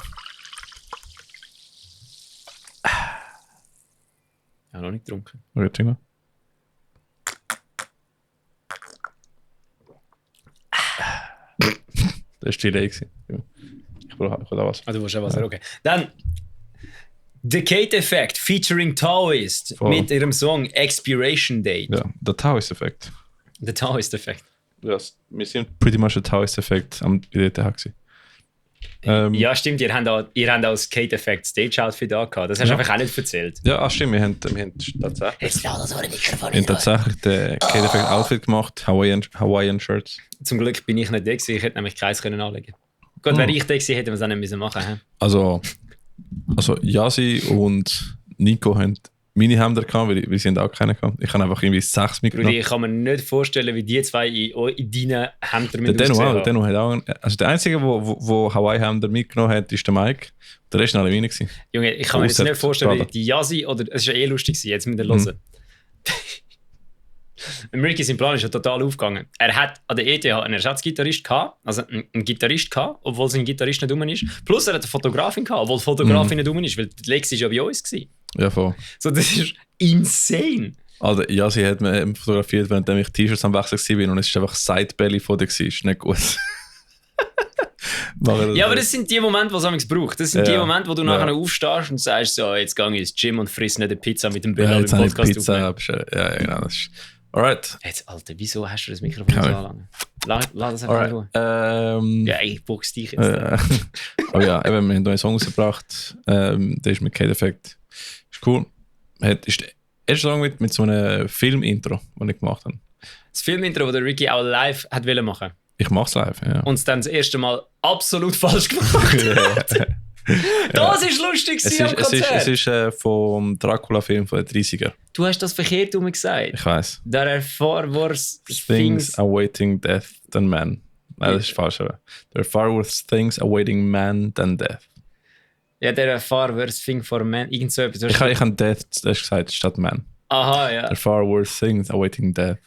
Ja, noch nicht getrunken. Okay, trink mal. Das war die Idee. Ich brauche auch was. Ah, du willst auch was, okay. Dann Decade Effect featuring Taoist mit ihrem Song Expiration Date. Ja, der Taoist-Effekt. Der Taoist-Effekt. Yes, wir sind pretty much der Taoist-Effekt am ETH gewesen. Ja, stimmt, ihr habt auch das Kate-Effekt Stage-Outfit angehabt. Das hast du einfach auch nicht erzählt. Ja, stimmt, wir haben tatsächlich... Jetzt lass das ohne Mikrofon Wir haben tatsächlich den Kate-Effekt Outfit gemacht, Hawaiian Shirts. Zum Glück bin ich nicht da gewesen, ich hätte nämlich keins können anlegen. Gut, wäre ich da gewesen, hätten wir es auch nicht machen müssen. Also Yasi und Nico haben meine Hemder gehabt, weil sie auch keine gehabt. Ich habe einfach irgendwie 6 mitgenommen. Ich kann mir nicht vorstellen, wie die zwei in deinen Hemdern mit Deno hat auch... Also der Einzige, der Hawaii-Hemder mitgenommen hat, ist der Mike. Der Rest war alle meine. Junge, ich kann mir jetzt nicht vorstellen, wie die Yasi... Oder es ist ja eh lustig, jetzt mit dem Hören. Ricky, sein Plan ist ja total aufgegangen. Er hat an der ETH einen Ersatzgitarrist gehabt, also einen Gitarrist gehabt, obwohl sein Gitarrist nicht rum ist. Plus er hat eine Fotografin gehabt, obwohl die Fotografin nicht rum ist, weil die Lex ist ja bei uns gewesen. Ja, voll. So, das ist insane. Also, ja, sie hat mir fotografiert, während ich T-Shirts am Wechsel war und es ist einfach Sidebelly von der war. Nicht gut. Ja, aber das sind die Momente, die es braucht. Das sind die Momente, wo du nachher aufstehst und sagst, so, jetzt gehe ich ins Gym und friss nicht eine Pizza mit dem Bella im Podcast Pizza aufnehmen. Ja, genau. Das ist... Alright. Jetzt, Alter, wieso hast du das Mikrofon so lange? Lass das einfach in Ruhe. Ja, ich box dich jetzt. Oh ja, eben, wir haben neue Songs gebracht. Der ist mit Kate Effect. Ist cool. Ist der erste Song mit so einem Film-Intro, den ich gemacht habe. Das Filmintro, das der Ricky auch live hat wollen machen. Ich mach's live, ja. Und es dann das erste Mal absolut falsch gemacht hat. Das ist lustig am Konzert. Es ist vom Dracula-Film von den 30er. Du hast das verkehrt gesagt. Ich weiss. There are far worse Things awaiting death than man. Nein, das ist falsch. Aber. There are far worse things awaiting man than death. Ja, there are far worse things for man. Irgend so etwas. Ich habe death gesagt statt man. Aha, ja. There are far worse things awaiting death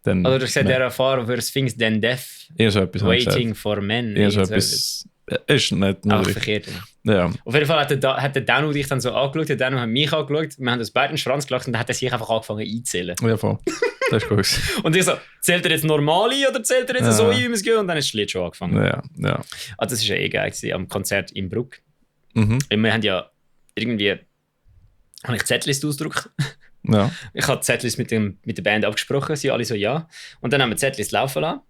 than also du hast gesagt, there are far worse things than death eher so etwas waiting for men. Eher so etwas. Ist nicht auch verkehrt. Ja. Auf jeden Fall hat der Danu dich dann so angeschaut, der Danu hat mich angeschaut, wir haben uns beide den Schwanz gelacht und dann hat er sich einfach angefangen einzuzählen. Ja, voll. Das ist gut. Und ich so, zählt er jetzt normal ein oder zählt er jetzt so ein, wie wir es gehen? Und dann ist das Lied schon angefangen. Ja. Also das war ja geil gewesen, am Konzert in Bruck. Mhm. Wir haben ja irgendwie, habe ich Zettelist ausgedruckt. Ja. Ich habe Zettelist mit der Band abgesprochen, sie alle so ja. Und dann haben wir Zettelist laufen lassen.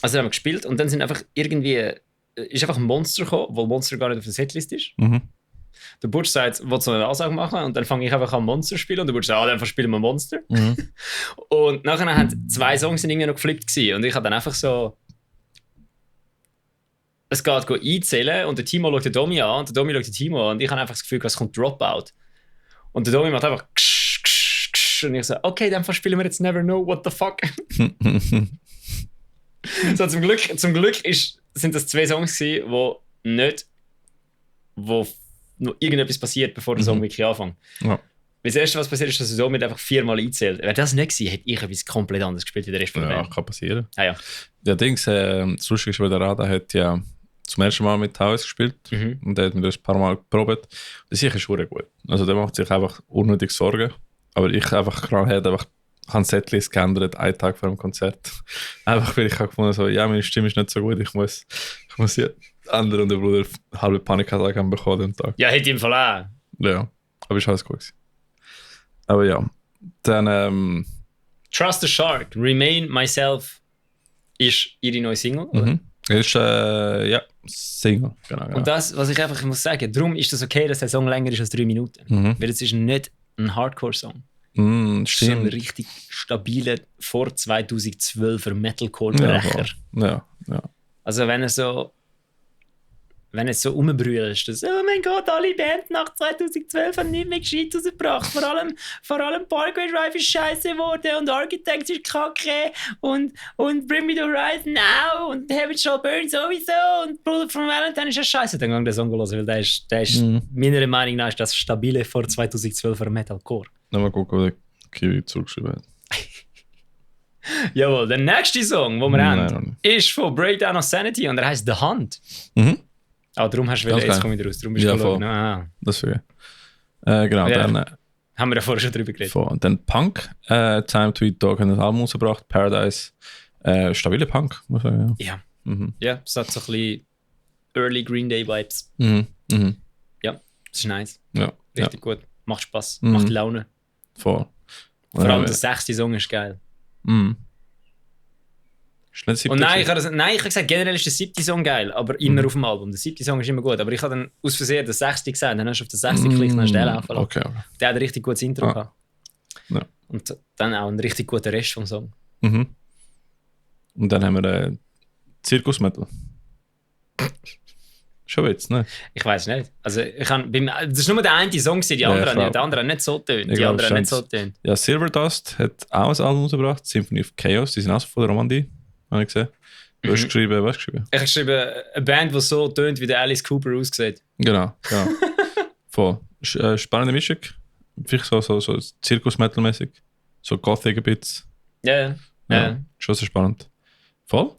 Also dann haben wir gespielt und dann sind einfach irgendwie... ist einfach ein Monster gekommen, weil Monster gar nicht auf der Setlist ist. Mhm. Der Butch sagt, willst du eine Ansage machen? Und dann fange ich einfach an Monster zu spielen. Und der Butch sagt, dann spielen wir Monster. Mhm. Und nachher haben 2 Songs irgendwie noch geflippt gewesen. Und ich habe dann einfach so... Es geht einzählen und der Timo schaut den Domi an und der Domi schaut den Timo an und ich habe einfach das Gefühl, es kommt Dropout. Und der Domi macht einfach ksch, ksch, ksch. Und ich so, okay, dann spielen wir jetzt Never Know What the Fuck. So, zum Glück sind das 2 Songs gewesen, wo noch irgendetwas passiert, bevor der Song wirklich anfängt. Ja. Das erste, was passiert ist, dass er somit einfach 4-mal einzählt. Wäre das nicht gewesen, hätte ich etwas komplett anderes gespielt wie der Rest von der Band. Ja, kann passieren. Ah, ja. Ja, Dings, das Lustige ist, weil der Rada hat ja zum ersten Mal mit Haus gespielt und der hat mit uns ein paar Mal geprobt. Das ist schon gut. Also der macht sich einfach unnötig Sorgen. Aber ich einfach knallhart einfach habe Setlist geändert, einen Tag vor dem Konzert. Einfach weil ich habe gefunden so, ja, meine Stimme ist nicht so gut, ich muss sie ändern und der Bruder halbe Panikattacke bekommen an dem Tag. Ja, hätte ich im Fall auch. Ja, aber ist alles gut gewesen. Aber ja, dann Trust the Shark, Remain Myself ist ihre neue Single, oder? Ist ja, Single, genau. Und das, was ich einfach muss sagen, darum ist es okay, dass der Song länger ist als 3 Minuten. Weil es ist nicht ein Hardcore-Song. Es ist ein richtig stabiler, vor 2012er Metalcore-Brecher. Ja. Also wenn es so umbrüllst, dass oh mein Gott, alle Bands nach 2012 haben nicht mehr gescheit rausgebracht. Vor allem Parkway Drive ist scheiße geworden und Architects ist kacke und Bring Me The Horizon now und Heaven Shall Burn sowieso und Brother from Valentine ist ja scheiße. Dann gang den Song hören, weil der ist meiner Meinung nach ist das stabile vor 2012er Metalcore. Mal gucken, wo der Kiwi zurückgeschrieben hat. Jawohl, der nächste Song, den wir haben, ist von Breakdown of Sanity und der heißt The Hunt. Darum hast du jetzt komme ich raus. Darum bist du voll. Das ist okay. Genau, ja, dann... haben wir ja vorher schon drüber geredet. Voll. Dann Punk, Time to Eat Dog hat ein Album rausgebracht, Paradise. Stabile Punk, muss ich sagen. Ja. Ja, es hat so ein bisschen Early Green Day Vibes. Ja, es ist nice. Ja. Richtig gut. Macht Spaß, macht Laune. Voll. Vor allem der 6. Song ist geil. Und nein, ich habe gesagt, generell ist der 7. Song geil, aber immer auf dem Album. Der 7. Song ist immer gut, aber ich habe dann aus Versehen den 6. gesagt, dann hast du auf den 6. geklickt und hast den laufen lassen. Okay. Der hat ein richtig gutes Intro gehabt. Ja. Und dann auch einen richtig guten Rest vom Song. Und dann haben wir Zirkusmetal. Schon jetzt, ne? Ich weiß nicht. Also das ist nur der eine Song, die anderen nicht. Der andere hat nicht so tönt. Ja, Silverdust hat auch ein Album rausgebracht, Symphony of Chaos. Die sind auch von der Romandie, habe ich gesehen. Du hast geschrieben, was geschrieben? Ich habe geschrieben, eine Band, die so tönt, wie der Alice Cooper aussieht. Genau. Voll. Spannende Mischung. Vielleicht so Zirkus-Metal-mäßig. So Gothic ein bisschen. Ja. Schon sehr spannend. Voll?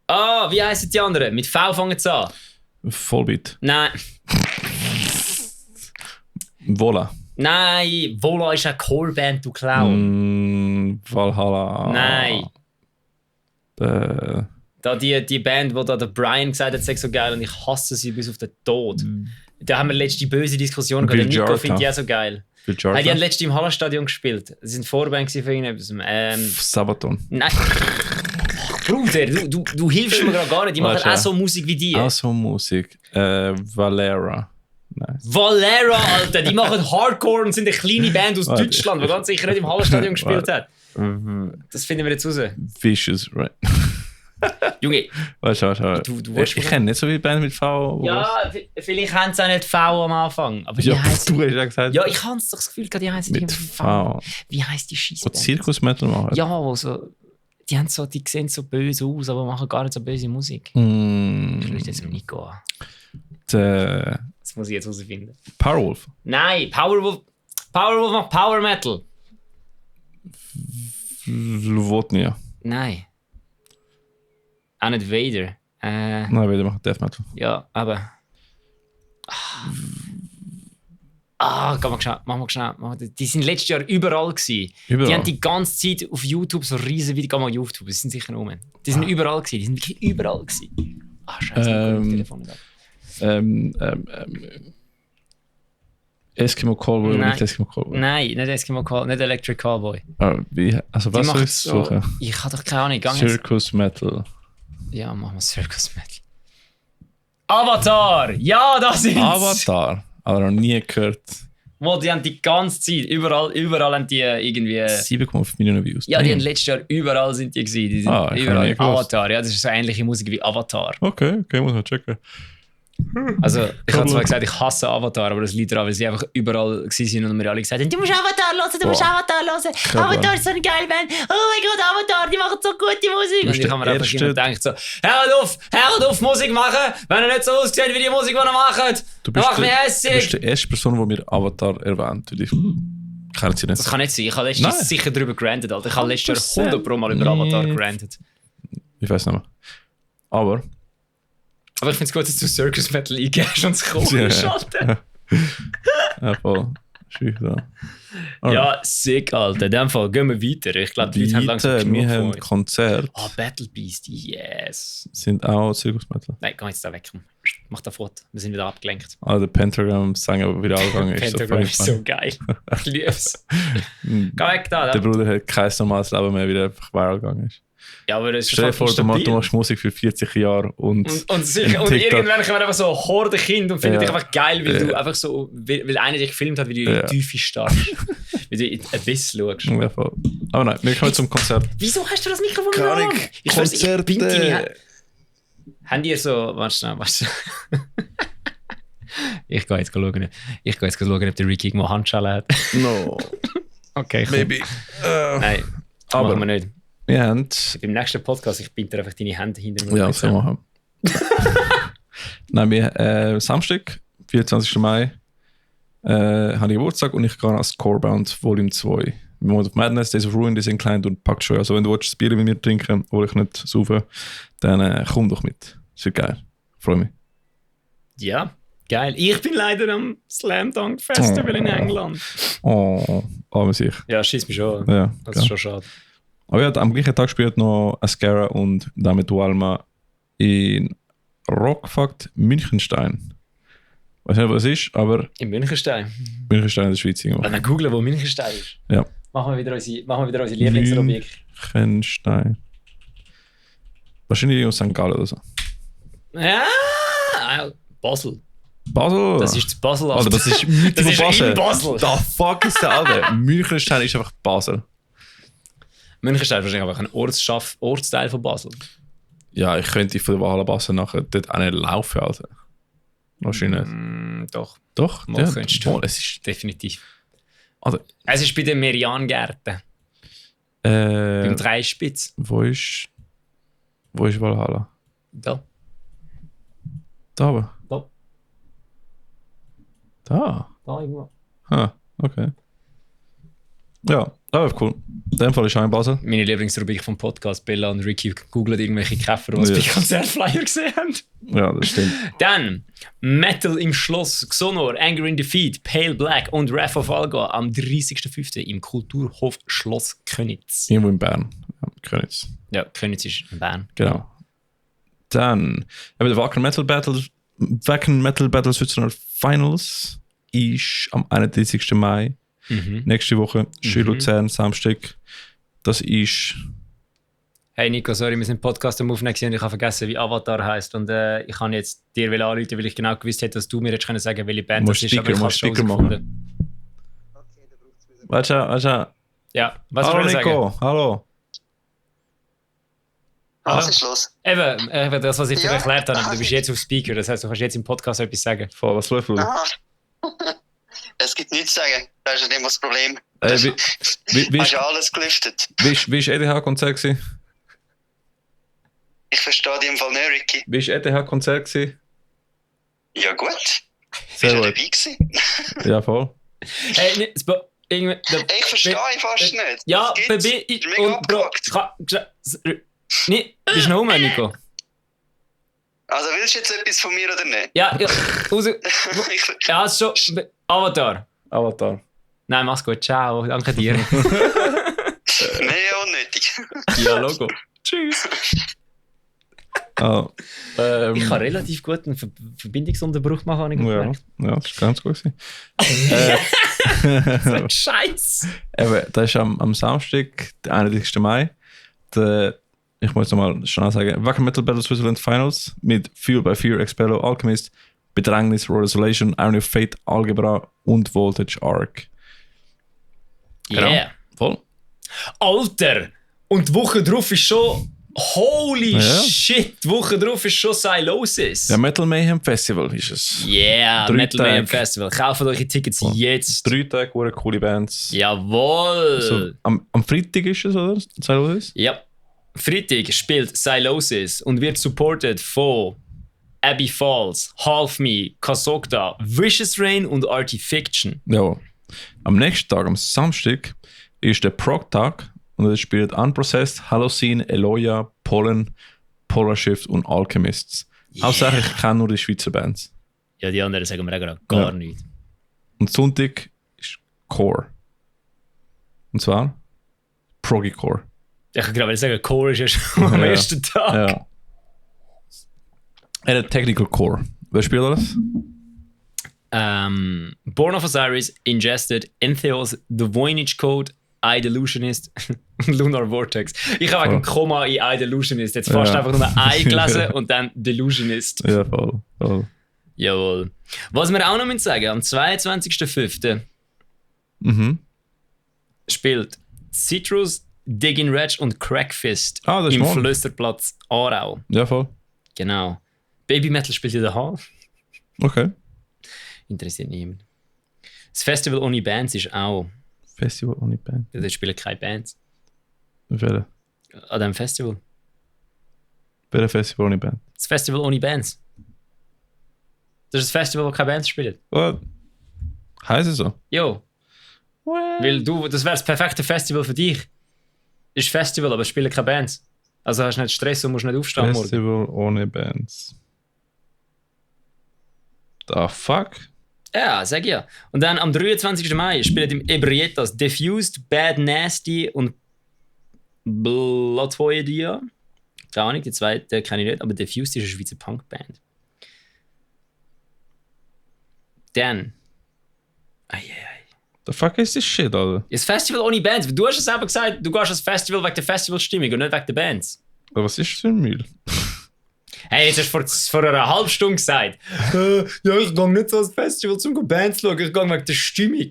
Wie heissen die anderen? Mit V fangen sie an. Vollbeat. Nein. Vola. Nein, Vola ist eine Core-Band, du Clown. Valhalla. Nein. Da die Band, wo da der Brian gesagt hat, sei so geil und ich hasse sie bis auf den Tod. Da haben wir letzte böse Diskussion gehabt. Der Nico findet die auch so geil. Die haben letzte im Hallenstadion gespielt. Sie sind Vorband für irgendetwas. Sabaton. Nein. Bruder, du hilfst mir gerade gar nicht. Die machen auch so Musik wie die. Auch so Musik. Valera. nice. Valera, Alter, die machen Hardcore und sind eine kleine Band aus Deutschland, die ganz sicher nicht im Hallenstadion gespielt hat. Das finden wir jetzt raus. Vicious, right. Junge, du ich kenne nicht so viele Bands mit V. ja, vielleicht haben sie auch nicht V am Anfang. Aber ja, du hast ja gesagt. Ja, ich habe doch das Gefühl, die heißen mit V. Wie heisst die Scheissband? Die Zirkus-Metal machen. Ja, also, die sehen so böse aus, aber machen gar nicht so böse Musik. Vielleicht jetzt mal nicht gehen. Das muss ich jetzt herausfinden. Powerwolf? Nein, Powerwolf macht Power Metal. Lwotnia? Nein. Auch nicht Vader. Nein, Vader macht Death Metal. Ja, aber... Mach mal schnell. Die sind letztes Jahr überall gewesen. Überall? Die haben die ganze Zeit auf YouTube so riesen Videos. Geh mal auf YouTube, die sind sicher rum. Die sind überall gewesen. Die sind wirklich überall gewesen. Scheiße, ich Telefon nicht ab. Eskimo Callboy oder nicht Eskimo Callboy? Nein, nicht Eskimo Callboy, nicht Electric Callboy. Also was soll ich suchen? Ich habe doch keine Ahnung. Circus Metal. Ja, machen wir Circus Metal. Avatar! Ja, das ist Avatar? Aber noch nie gehört. Die haben die ganze Zeit, überall haben die irgendwie... 7,5 Millionen Views. Ja, die haben letztes Jahr überall sind die gewesen. Die sind überall. Avatar, ja, das ist so ähnliche Musik wie Avatar. Okay, muss man checken. Also, ich habe zwar gesagt, ich hasse Avatar, aber das liegt daran, weil sie einfach überall waren und mir alle gesagt haben, du musst Avatar hören, Avatar ist so eine geile Band, oh mein Gott, Avatar, die machen so gute Musik. Und ich habe mir einfach immer gedacht so, hört auf Musik machen, wenn ihr nicht so aussieht wie die Musik, die ihr macht, dann macht mich hässlich. Du bist die erste Person, die mir Avatar erwähnt. Kennen sie nicht. Das kann nicht sein, ich habe letztes Jahr sicher darüber gerantet, Alter. Ich habe letztes Jahr 100 Pro mal über Avatar gerantet. Ich weiß nicht mehr. Aber ich finde es gut, dass du Circus Metal eingehst und es kommt schalten. Ja, voll. Schüchtern. Ja, sick, Alter. In dem Fall gehen wir weiter. Ich glaube, die Leute haben langsam genug wir von haben uns. Konzert. Battle Beast, yes. Sind auch Circus Metal. Nein, geh jetzt da weg. Mach da Foto. Wir sind wieder abgelenkt. Der Pentagram sagen aber wieder angegangen ist. Pentagram ist so geil. Ich liebe es. Geh weg da. Der Bruder hat kein normales Leben mehr, wieder einfach viral gegangen ist. Ja, aber das ist stell dir vor, du machst Musik für 40 Jahre und irgendwann kommen einfach so Horde Kinder und finden dich einfach geil, weil du einfach so, weil einer dich gefilmt hat, wie du in die Tiefe starrst. Wie du in ein Biss schaust. Ja, voll. Aber nein, wir kommen zum Konzert. Wieso hast du das Mikrofon genommen? Ich bin deine... Habt ihr so... Warte schnell. Ich gehe jetzt schauen, ob der Ricky irgendwo Handschellen hat. No. Okay, cool. Maybe. Nein, aber machen wir nicht. Wir haben... Beim nächsten Podcast, ich binde einfach deine Hände hinter mir. Ja, das können wir machen. Nein, wir Samstag, 24. Mai, habe ich Geburtstag und ich gehe als Scorebound Volume 2. Moment of Madness, Days of Ruin, die sind klein und packt schon. Also wenn du das Bier mit mir trinken, obwohl ich nicht saufe, dann komm doch mit. Das wird geil. Freue mich. Ja, geil. Ich bin leider am Slam Dunk Festival in England. Aber sich. Ja, schießt mich schon. Ja, das ist schon schade. Aber ja, am gleichen Tag spielt noch Ascara und damit Dualma in Rockfakt Münchenstein. Ich weiß nicht, was es ist, aber... In Münchenstein? Münchenstein in der Schweiz. Wenn wir googlen, wo Münchenstein ist. Ja. Machen wir wieder unsere Lieblingsrubrik. Münchenstein. Wahrscheinlich aus St. Gallen oder so. Ja, Basel. Basel? Das ist das Basel. Alter, das ist mit das ist Basel. in Basel. The fuck ist der Alter? Münchenstein ist einfach Basel. Münchenstein ist wahrscheinlich einfach ein Ortsteil von Basel. Ja, ich könnte von der Valhalla Basel nachher dort auch nicht laufen, Alter. Wahrscheinlich nicht. Doch. Doch? Mal Ja, könntest du. mal, es ist... Definitiv. Also, es ist bei den Merian-Gärten. Beim Dreispitz. Wo ist Valhalla? Da. Da aber? Da. Da? Da irgendwo. Okay. Ja, aber cool. In dem Fall ist auch in Basel. Meine Lieblingsrubrik vom Podcast, Bella und Ricky googlen irgendwelche Käfer, die uns bei Konzertflyer gesehen haben. Ja, das stimmt. Dann Metal im Schloss, Xonor, Anger in Defeat, Pale Black und Wrath of Alga am 30.05. im Kulturhof Schloss Köniz. Irgendwo in Bern. Ja, Köniz. Ja, Köniz ist in Bern. Genau. Dann haben wir Wacken Metal Battle Schweizer Finals ist am 31. Mai. Nächste Woche, Schön Luzern, Samstag. Das ist... Hey Nico, sorry, wir sind Podcast am Aufnehmen und ich habe vergessen, wie Avatar heisst. Und ich kann jetzt dir anrufen, weil ich genau gewusst hätte, dass du mir jetzt können sagen, welche Band das ist. Aber ich habe es schon gefunden. Okay, da braucht es wieder. Warte. Ja, was hallo soll ich Nico, sagen? hallo. Was ist los? Eben, das, was ich dir erklärt habe, du bist jetzt auf Speaker, das heißt, du kannst jetzt im Podcast etwas sagen. Voll, was läuft, Bruder? Es gibt nichts zu sagen, das ist nicht immer das Problem. Hast du alles gelüftet? Wie war EDH-Konzert? Ich verstehe dich im Fall nicht, Ricky. Wie war EDH-Konzert? Ja gut. Sehr Bist du gut. dabei gewesen? Ja, voll. Hey, Ich verstehe ihn fast nicht. Ja, Was Baby, gibt's? Ist mega abgehackt. Bist du noch rum, Nico? Also willst du jetzt etwas von mir oder nicht? Ja, ja, ist schon. Avatar. Nein, mach's gut, ciao, danke dir. Nein, unnötig. Ja, Logo. Tschüss. Ich kann relativ gut einen Verbindungsunterbruch machen, habe ich gemerkt. Ja, das ist ganz gut. Scheiße! Eben, das ist am Samstag, der 31. Mai. Ich muss nochmal schnell sagen: Wacken Metal Battle Switzerland Finals mit Fuel by Fear, Expello, Alchemist, Bedrängnis, Royal Isolation, Irony of Fate, Algebra und Voltage Arc. Yeah. Voll. Alter! Und die Woche drauf ist schon. Holy shit! Die Woche drauf ist schon Sylosis. Ja, Metal Mayhem Festival ist es. Yeah, 3 Metal Mayhem Tage. Festival. Kauft euch die Tickets jetzt. 3 Tage, wo coole Bands. Jawohl! So, am Freitag ist es, oder? Sylosis? Ja. Freitag spielt Sylosis und wird supported von Abbey Falls, Half Me, Kasokta, Vicious Rain und Artifiction. Ja. Am nächsten Tag, am Samstag, ist der Prog-Tag und es spielt Unprocessed, Halocene, Eloia, Pollen, Polar Shift und Alchemists. Yeah. Hauptsächlich ich kenne nur die Schweizer Bands. Ja, die anderen sagen wir auch gerade gar nichts. Und Sonntag ist Core. Und zwar Proggy Core. Ich kann gerade sagen, Core ist ja schon am ersten Tag. Ja. Eine Technical Core. Wer spielt das? Born of Osiris, Ingested, Entheos, The Voynich Code, I-Delusionist und Lunar Vortex. Ich habe wegen Komma in I-Delusionist jetzt fast einfach nur I gelesen und dann Delusionist. Ja, voll. Jawohl. Was wir auch noch sagen, am 22.05. Spielt Citrus, Diggin' Wretch und Crackfist das ist im morgen. Flösterplatz Aarau. Ja, voll. Genau. Baby Metal spielt in der Hall. Okay. Interessiert niemand. Das Festival ohne Bands ist auch. Festival ohne Band. Da spielen keine Bands. Welches An diesem Festival. Festival ohne Band? Das Festival ohne Bands. Das ist das Festival, wo keine Bands spielen. What? Heißt es so? Jo. Weil das wäre das perfekte Festival für dich. Das ist Festival, aber es spielen keine Bands. Also hast du nicht Stress und musst nicht aufstehen morgen. Festival ohne Bands. The fuck? Ja, sag ja. Und dann am 23. Mai spielen im Ebrietas Diffused, Bad Nasty und Bloodvoidia. Keine Ahnung, die zweite kenne ich nicht, aber Diffused ist eine Schweizer Punkband. Dann. The fuck is this shit, Alter? Das Festival ohne Bands. Du hast es selber gesagt, du gehst ans Festival wegen der Festivalstimmung und nicht wegen der Bands. Aber was ist das für ein Müll? Hey, jetzt hast du vor einer halben Stunde gesagt, ja, ich gehe nicht so ans Festival, um Bands zu schauen, ich gehe wegen der Stimmung.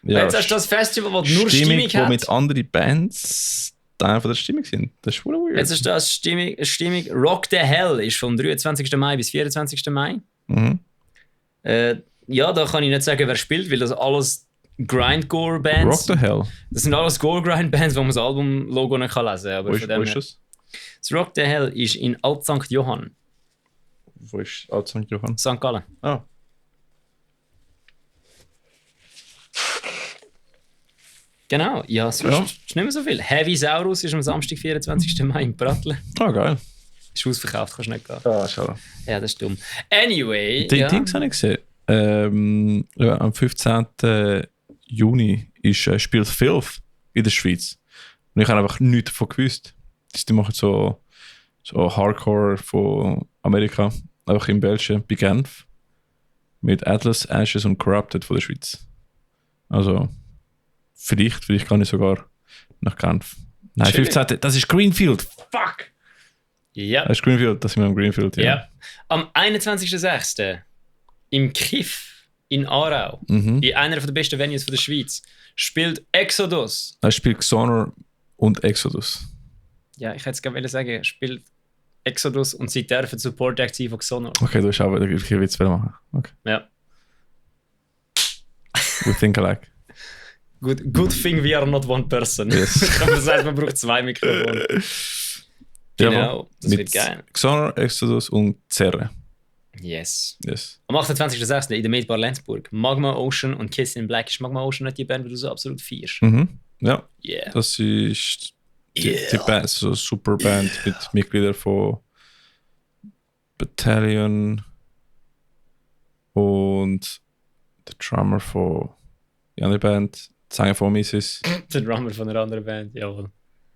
Ja, Jetzt hast du das Festival, wo nur Stimmung wo hat. mit anderen Bands Teil von der Stimmung sind. Das ist voll weird. Jetzt hast du das Stimmung. Rock the Hell ist vom 23. Mai bis 24. Mai. Mhm. Ja, da kann ich nicht sagen, wer spielt, weil das alles Grindcore-Bands. Rock the Hell. Das sind alles Gore-Grind-Bands, wo man das Album-Logo nicht lesen kann. Aber Wo von dem ist her- das? Das Rock the Hell ist in Alt St. Johann, Wo ist St. Johann? St. Gallen. Ah. Genau, ja, sonst ist nicht mehr so viel. Heavy Saurus ist am Samstag, 24. Mai in Pratteln. Ah, geil. Ist ausverkauft, kannst du nicht gehen. Ah, schade. Ja, das ist dumm. Anyway, Die ja. Dings habe ich gesehen. Ja, am 15. Juni ist, spielt Filth in der Schweiz. Und ich habe einfach nichts davon gewusst. Die machen so Hardcore von Amerika, einfach in Belgien, bei Genf. Mit Atlas, Ashes und Corrupted von der Schweiz. Also, vielleicht kann ich sogar nach Genf. Nein, Chillig. 15. Das ist Greenfield. Fuck! fuck! Ja. Das ist Greenfield, das sind wir am Greenfield, Ja. Am 21.06. im Kiff in Aarau, in einer der besten Venues von der Schweiz, spielt Exodus. Er spielt Xonor und Exodus. Ja, ich hätte es gerne sagen, spielt Exodus und sie dürfen Support Act sein von Xonor. Okay, du hast auch wieder gleiche Witz machen. Okay. Ja. We think alike. Good thing we are not one person. Yes. Das heißt, man braucht 2 Mikrofone. Genau, das wird geil. Xonor, Exodus und Zerre. Yes. Yes. Am 28.06. in der Medbar Lenzburg. Magma Ocean und Kiss in Black. Ist Magma Ocean nicht die Band, die du so absolut feierst? Ja, Yeah. das ist die Band, so eine super Band mit Mitgliedern von Battalion und der Drummer von der anderen Band, Sänger von Mrs. Der Drummer von einer anderen Band, jawohl.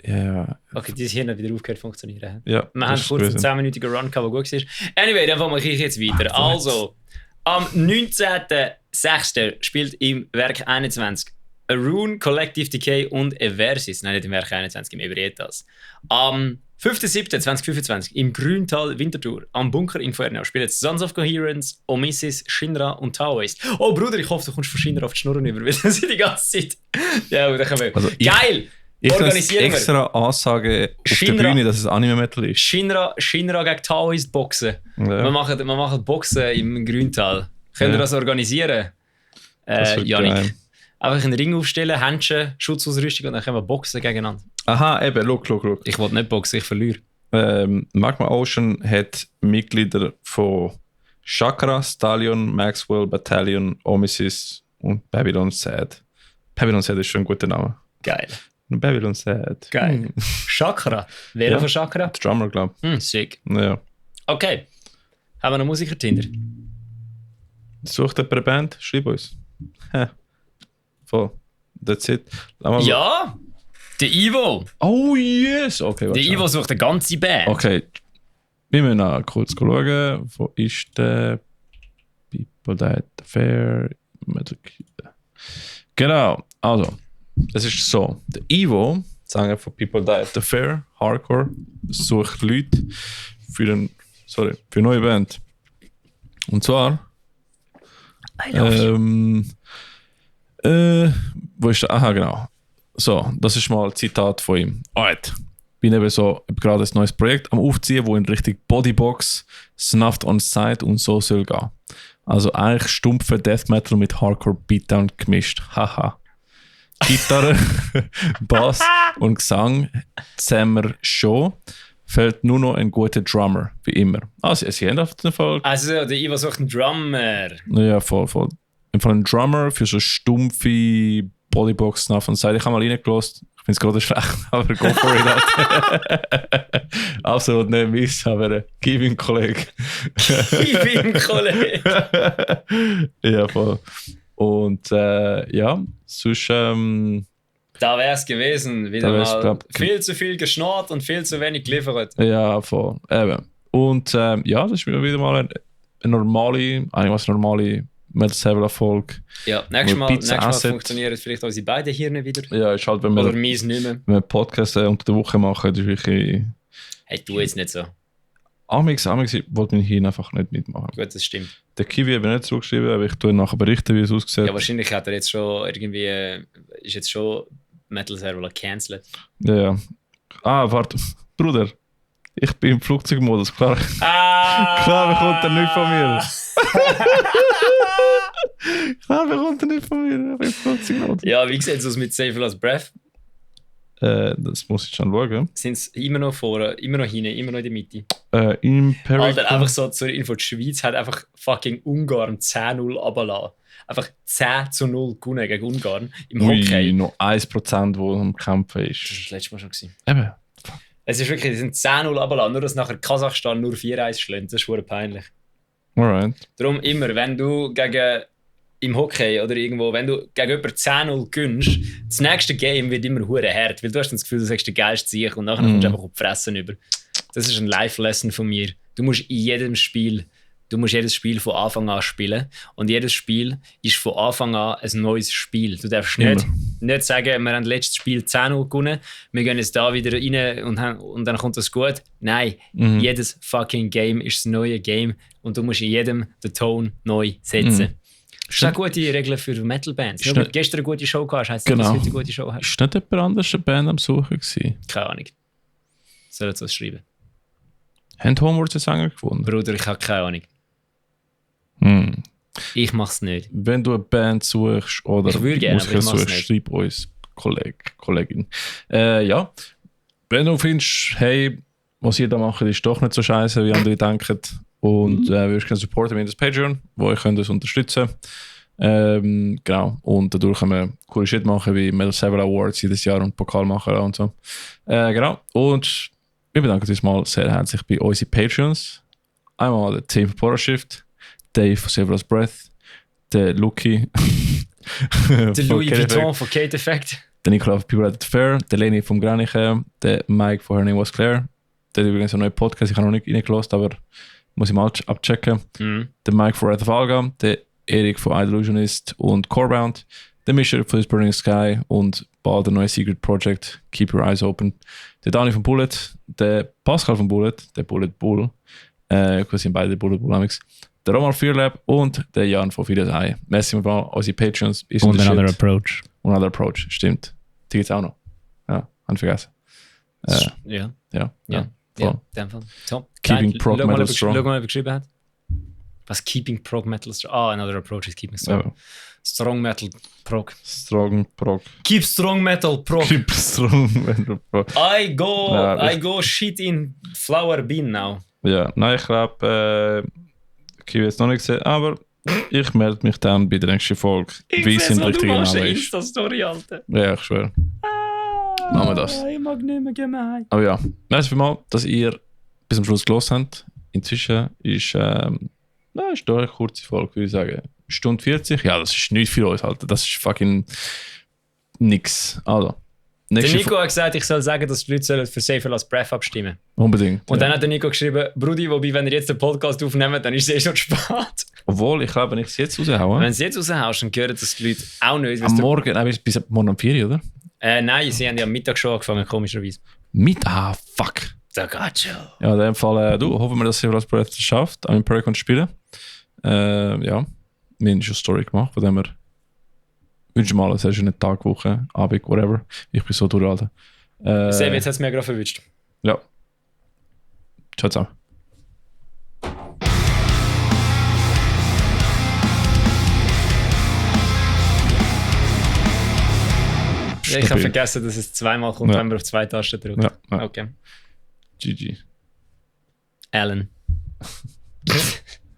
Ja. Okay, die ist hier nicht wieder aufgehört zu funktionieren. Ja. Wir haben kurz einen 10-minütigen Run gehabt, der gut war. Anyway, dann mache ich jetzt weiter. Also, am 19.06. spielt im Werk 21 Arun, Collective Decay und Eversis. Nein, nicht im Werk 21, im Ebrietas. Am 5.07.2025 im Grüntal Winterthur am Bunker Inferno spielen Sons of Coherence, Omissis, Shinra und Taoist. Oh Bruder, ich hoffe, du kommst von Shinra auf die Schnurren über, weil das sind die ganze Zeit. Ja, da können wir. Also Geil! Ich Organisieren wir. extra Ansage auf Shinra. der Bühne, dass es Anime-Metal ist. Shinra gegen Taoist Boxen. Ja. Wir machen Boxen im Grüntal. Könnt ihr das organisieren? Das wird Janik. geil. Einfach einen Ring aufstellen, Händchen, Schutzausrüstung und dann können wir boxen gegeneinander. Aha, eben, look. Ich will nicht boxen, ich verliere. Magma Ocean hat Mitglieder von Chakra, Stallion, Maxwell, Battalion, Omissis und Babylon Sad. Babylon Sad ist schon ein guter Name. Geil. Babylon Sad. Geil. Chakra. Wer Ja. von Chakra? Der Drummer, glaube Sick. ich. Ja. Okay. Haben wir noch Musiker-Tinder? Sucht jemand eine Band? Schreib uns. Voll. That's it. Ja! Der Ivo! Oh yes! Okay, Der warte. Ivo sucht eine ganze Band. Okay. Wir müssen noch kurz schauen. Wo ist der People That Fair? Genau. Also, es ist so. Der Ivo, Sänger von People Die at the Fair, Hardcore, sucht Leute für eine neue Band. Und zwar wo ist der? Aha, genau. So, das ist mal ein Zitat von ihm. Alright. Bin eben so gerade ein neues Projekt am Aufziehen, wo in Richtung Bodybox, Snuffed on Sight und so soll gehen. Also eigentlich stumpfe Death Metal mit Hardcore Beatdown gemischt. Haha. Gitarre, Bass und Gesang zusammen schon. Fehlt nur noch ein guter Drummer, wie immer. Also, sie haben auf jeden Fall. Also, der Ivo sucht einen Drummer. Ja, voll. Im Fall ein Drummer für so stumpfe Bodybox Snuff und Sight. Ich habe mal reingelassen. Ich finde es gerade schlecht, aber go for it. Absolut nicht miss, aber gib ihm Kollege. Gib ihm Kollege. Ja, voll. Und ja, sonst. Da wäre es gewesen. Wieder mal viel zu viel geschnarrt und viel zu wenig geliefert. Ja, voll. Eben. Und ja, das ist wieder mal eine normale Metal Seven Erfolg. Ja, nächstes Mal funktionieren vielleicht unsere beiden Hirne wieder. Ja, ist halt, wenn Oder meins nicht mehr. Wenn wir Podcasts unter der Woche machen, das ist wirklich. Hey, du jetzt nicht so. Amix wollte mein Hirn einfach nicht mitmachen. Gut, das stimmt. Der Kiwi habe ich nicht zurückgeschrieben, aber ich tue nachher berichten, wie es aussieht. Ja, wahrscheinlich hat er jetzt schon irgendwie. Ist jetzt schon Metal Server cancelled. Ja. Ah, warte. Bruder. Ich bin im Flugzeugmodus, klar. Klar bekommt er nicht von mir. Klar bekommt er nicht von mir. Ich bin im Flugzeugmodus. Ja, wie sieht es aus mit Save Last Breath? Das muss ich schon schauen. Sind es immer noch vorne, immer noch hinten, immer noch in der Mitte? Imperial. Alter, einfach so zur Info, die Schweiz hat einfach fucking Ungarn 10-0 runtergelassen. Einfach 10-0 gewonnen gegen Ungarn im Hockey. Noch 1%, wo am Kämpfen ist. Das war das letzte Mal schon gewesen. Eben. Es ist wirklich, die sind 10-0 runtergelassen, nur dass nachher Kasachstan nur 4-1 schlägt. Das ist verdammt peinlich. Alright. Darum immer, wenn du gegen im Hockey oder irgendwo, wenn du gegen jemanden 10-0 gönnst, das nächste Game wird immer hure hart, weil du hast das Gefühl, du sagst den geilsten Sieg und nachher kommst du einfach auf die Fresse über. Das ist ein Life-Lesson von mir. Du musst jedes Spiel von Anfang an spielen und jedes Spiel ist von Anfang an ein neues Spiel. Du darfst nicht Nicht sagen, wir haben letztes Spiel 10-0 gewonnen, wir gehen jetzt da wieder rein und dann kommt das gut. Nein, jedes fucking Game ist das neue Game und du musst in jedem den Ton neu setzen. Das ist eine gute Regel für Metal-Bands. Nur weil du gestern eine gute Show gehabt hast, heisst nicht, dass du heute eine gute Show hast. Ist nicht jemand anderes eine Band am Suchen gewesen? Keine Ahnung. Sollen sie das schreiben? Haben Homeworld den Sänger gefunden? Bruder, ich habe keine Ahnung. Ich mach's nicht. Wenn du eine Band suchst oder ich würde gerne, aber ich mach's suchst, nicht. schreib uns, Kollegin. Ja, wenn du findest, hey, was ihr da macht, ist doch nicht so scheiße, wie andere denken und würdest gerne supporten mit das Patreon, wo ihr könnt uns unterstützen. Genau, und dadurch können wir coole Shit machen, wie Metal 7 Awards jedes Jahr und Pokal machen und so. Genau, und wir bedanken uns mal sehr herzlich bei unseren Patreons. Einmal der Team von Poroshift, Dave von Several Breath, der Lucky, der Louis Vuitton von Kate Effect, der Nicola von People at the Fair, der Leni vom Graniche, der Mike von Her Name Was Claire, der hat übrigens einen neuen Podcast, ich habe noch nicht reingelassen, aber muss ich mal abchecken. Der Mike von Wrath of Alga, der Erik von Illusionist und Corebound, der Mischer von This Burning Sky und bald der neue Secret Project, Keep Your Eyes Open, der Dani von Bullet, der Pascal von Bullet, der Bullet Bull, quasi sind beide Bullet Bull Amix, der Roman Fearlab und der Jan von Fides Merci mal unsere Patreons. Und Another Approach. Und Another Approach, stimmt. Die gibt es auch noch. Ja, habe ich vergessen. Ja. Voll. In dem Fall. So, Keeping Prog Metal Strong. Schau mal, wer geschrieben hat. Was Keeping Prog Metal Strong? Another Approach is Keeping Strong. Ja. Strong Metal Prog. Strong Prog. Keep Strong Metal Prog. Keep Strong Metal Prog. I go shit in flower bean now. Ja, nein, ich glaube, ich habe jetzt noch nicht gesehen, aber ich melde mich dann bei der nächsten Folge, wie es im richtigen Namen ist. Insta-Story, Alter. Ja, ich schwöre. Machen wir das. Ich mag nicht mehr gemein. Aber ja, merci vielmals, dass ihr bis zum Schluss gehört habt. Inzwischen ist, ist doch eine kurze Folge, würde ich sagen. Stunde 40? Ja, das ist nicht für uns, Alter. Das ist fucking nix. Also, der Nico hat gesagt, ich soll sagen, dass die Leute für Save Last Breath abstimmen. Unbedingt. Und dann hat der Nico geschrieben, Brudi, wobei, wenn ihr jetzt den Podcast aufnehmt, dann ist es schon spät. Obwohl, ich glaube, wenn ich es jetzt raushaue... Wenn du es jetzt raushaust, dann hören das die Leute auch nicht. Am Morgen, bis morgen um 4 Uhr, oder? Nein, sie haben ja am Mittag schon angefangen, komischerweise. Fuck. Da geht schon. Ja, in dem Fall, hoffen wir, dass Save Last Breath es schafft, an Projekt zu spielen. Ja, wir haben schon eine Story gemacht, von dem wir wünschen mal einen sehr schönen Tag, Woche, Abend, whatever. Ich bin so durch, Alter. Seb, jetzt hat es mir gerade verwünscht. Ja. Ciao zusammen. Ich habe vergessen, dass es zweimal kommt, wenn man auf 2 Tasten drückt. Ja. Okay. GG. Alan.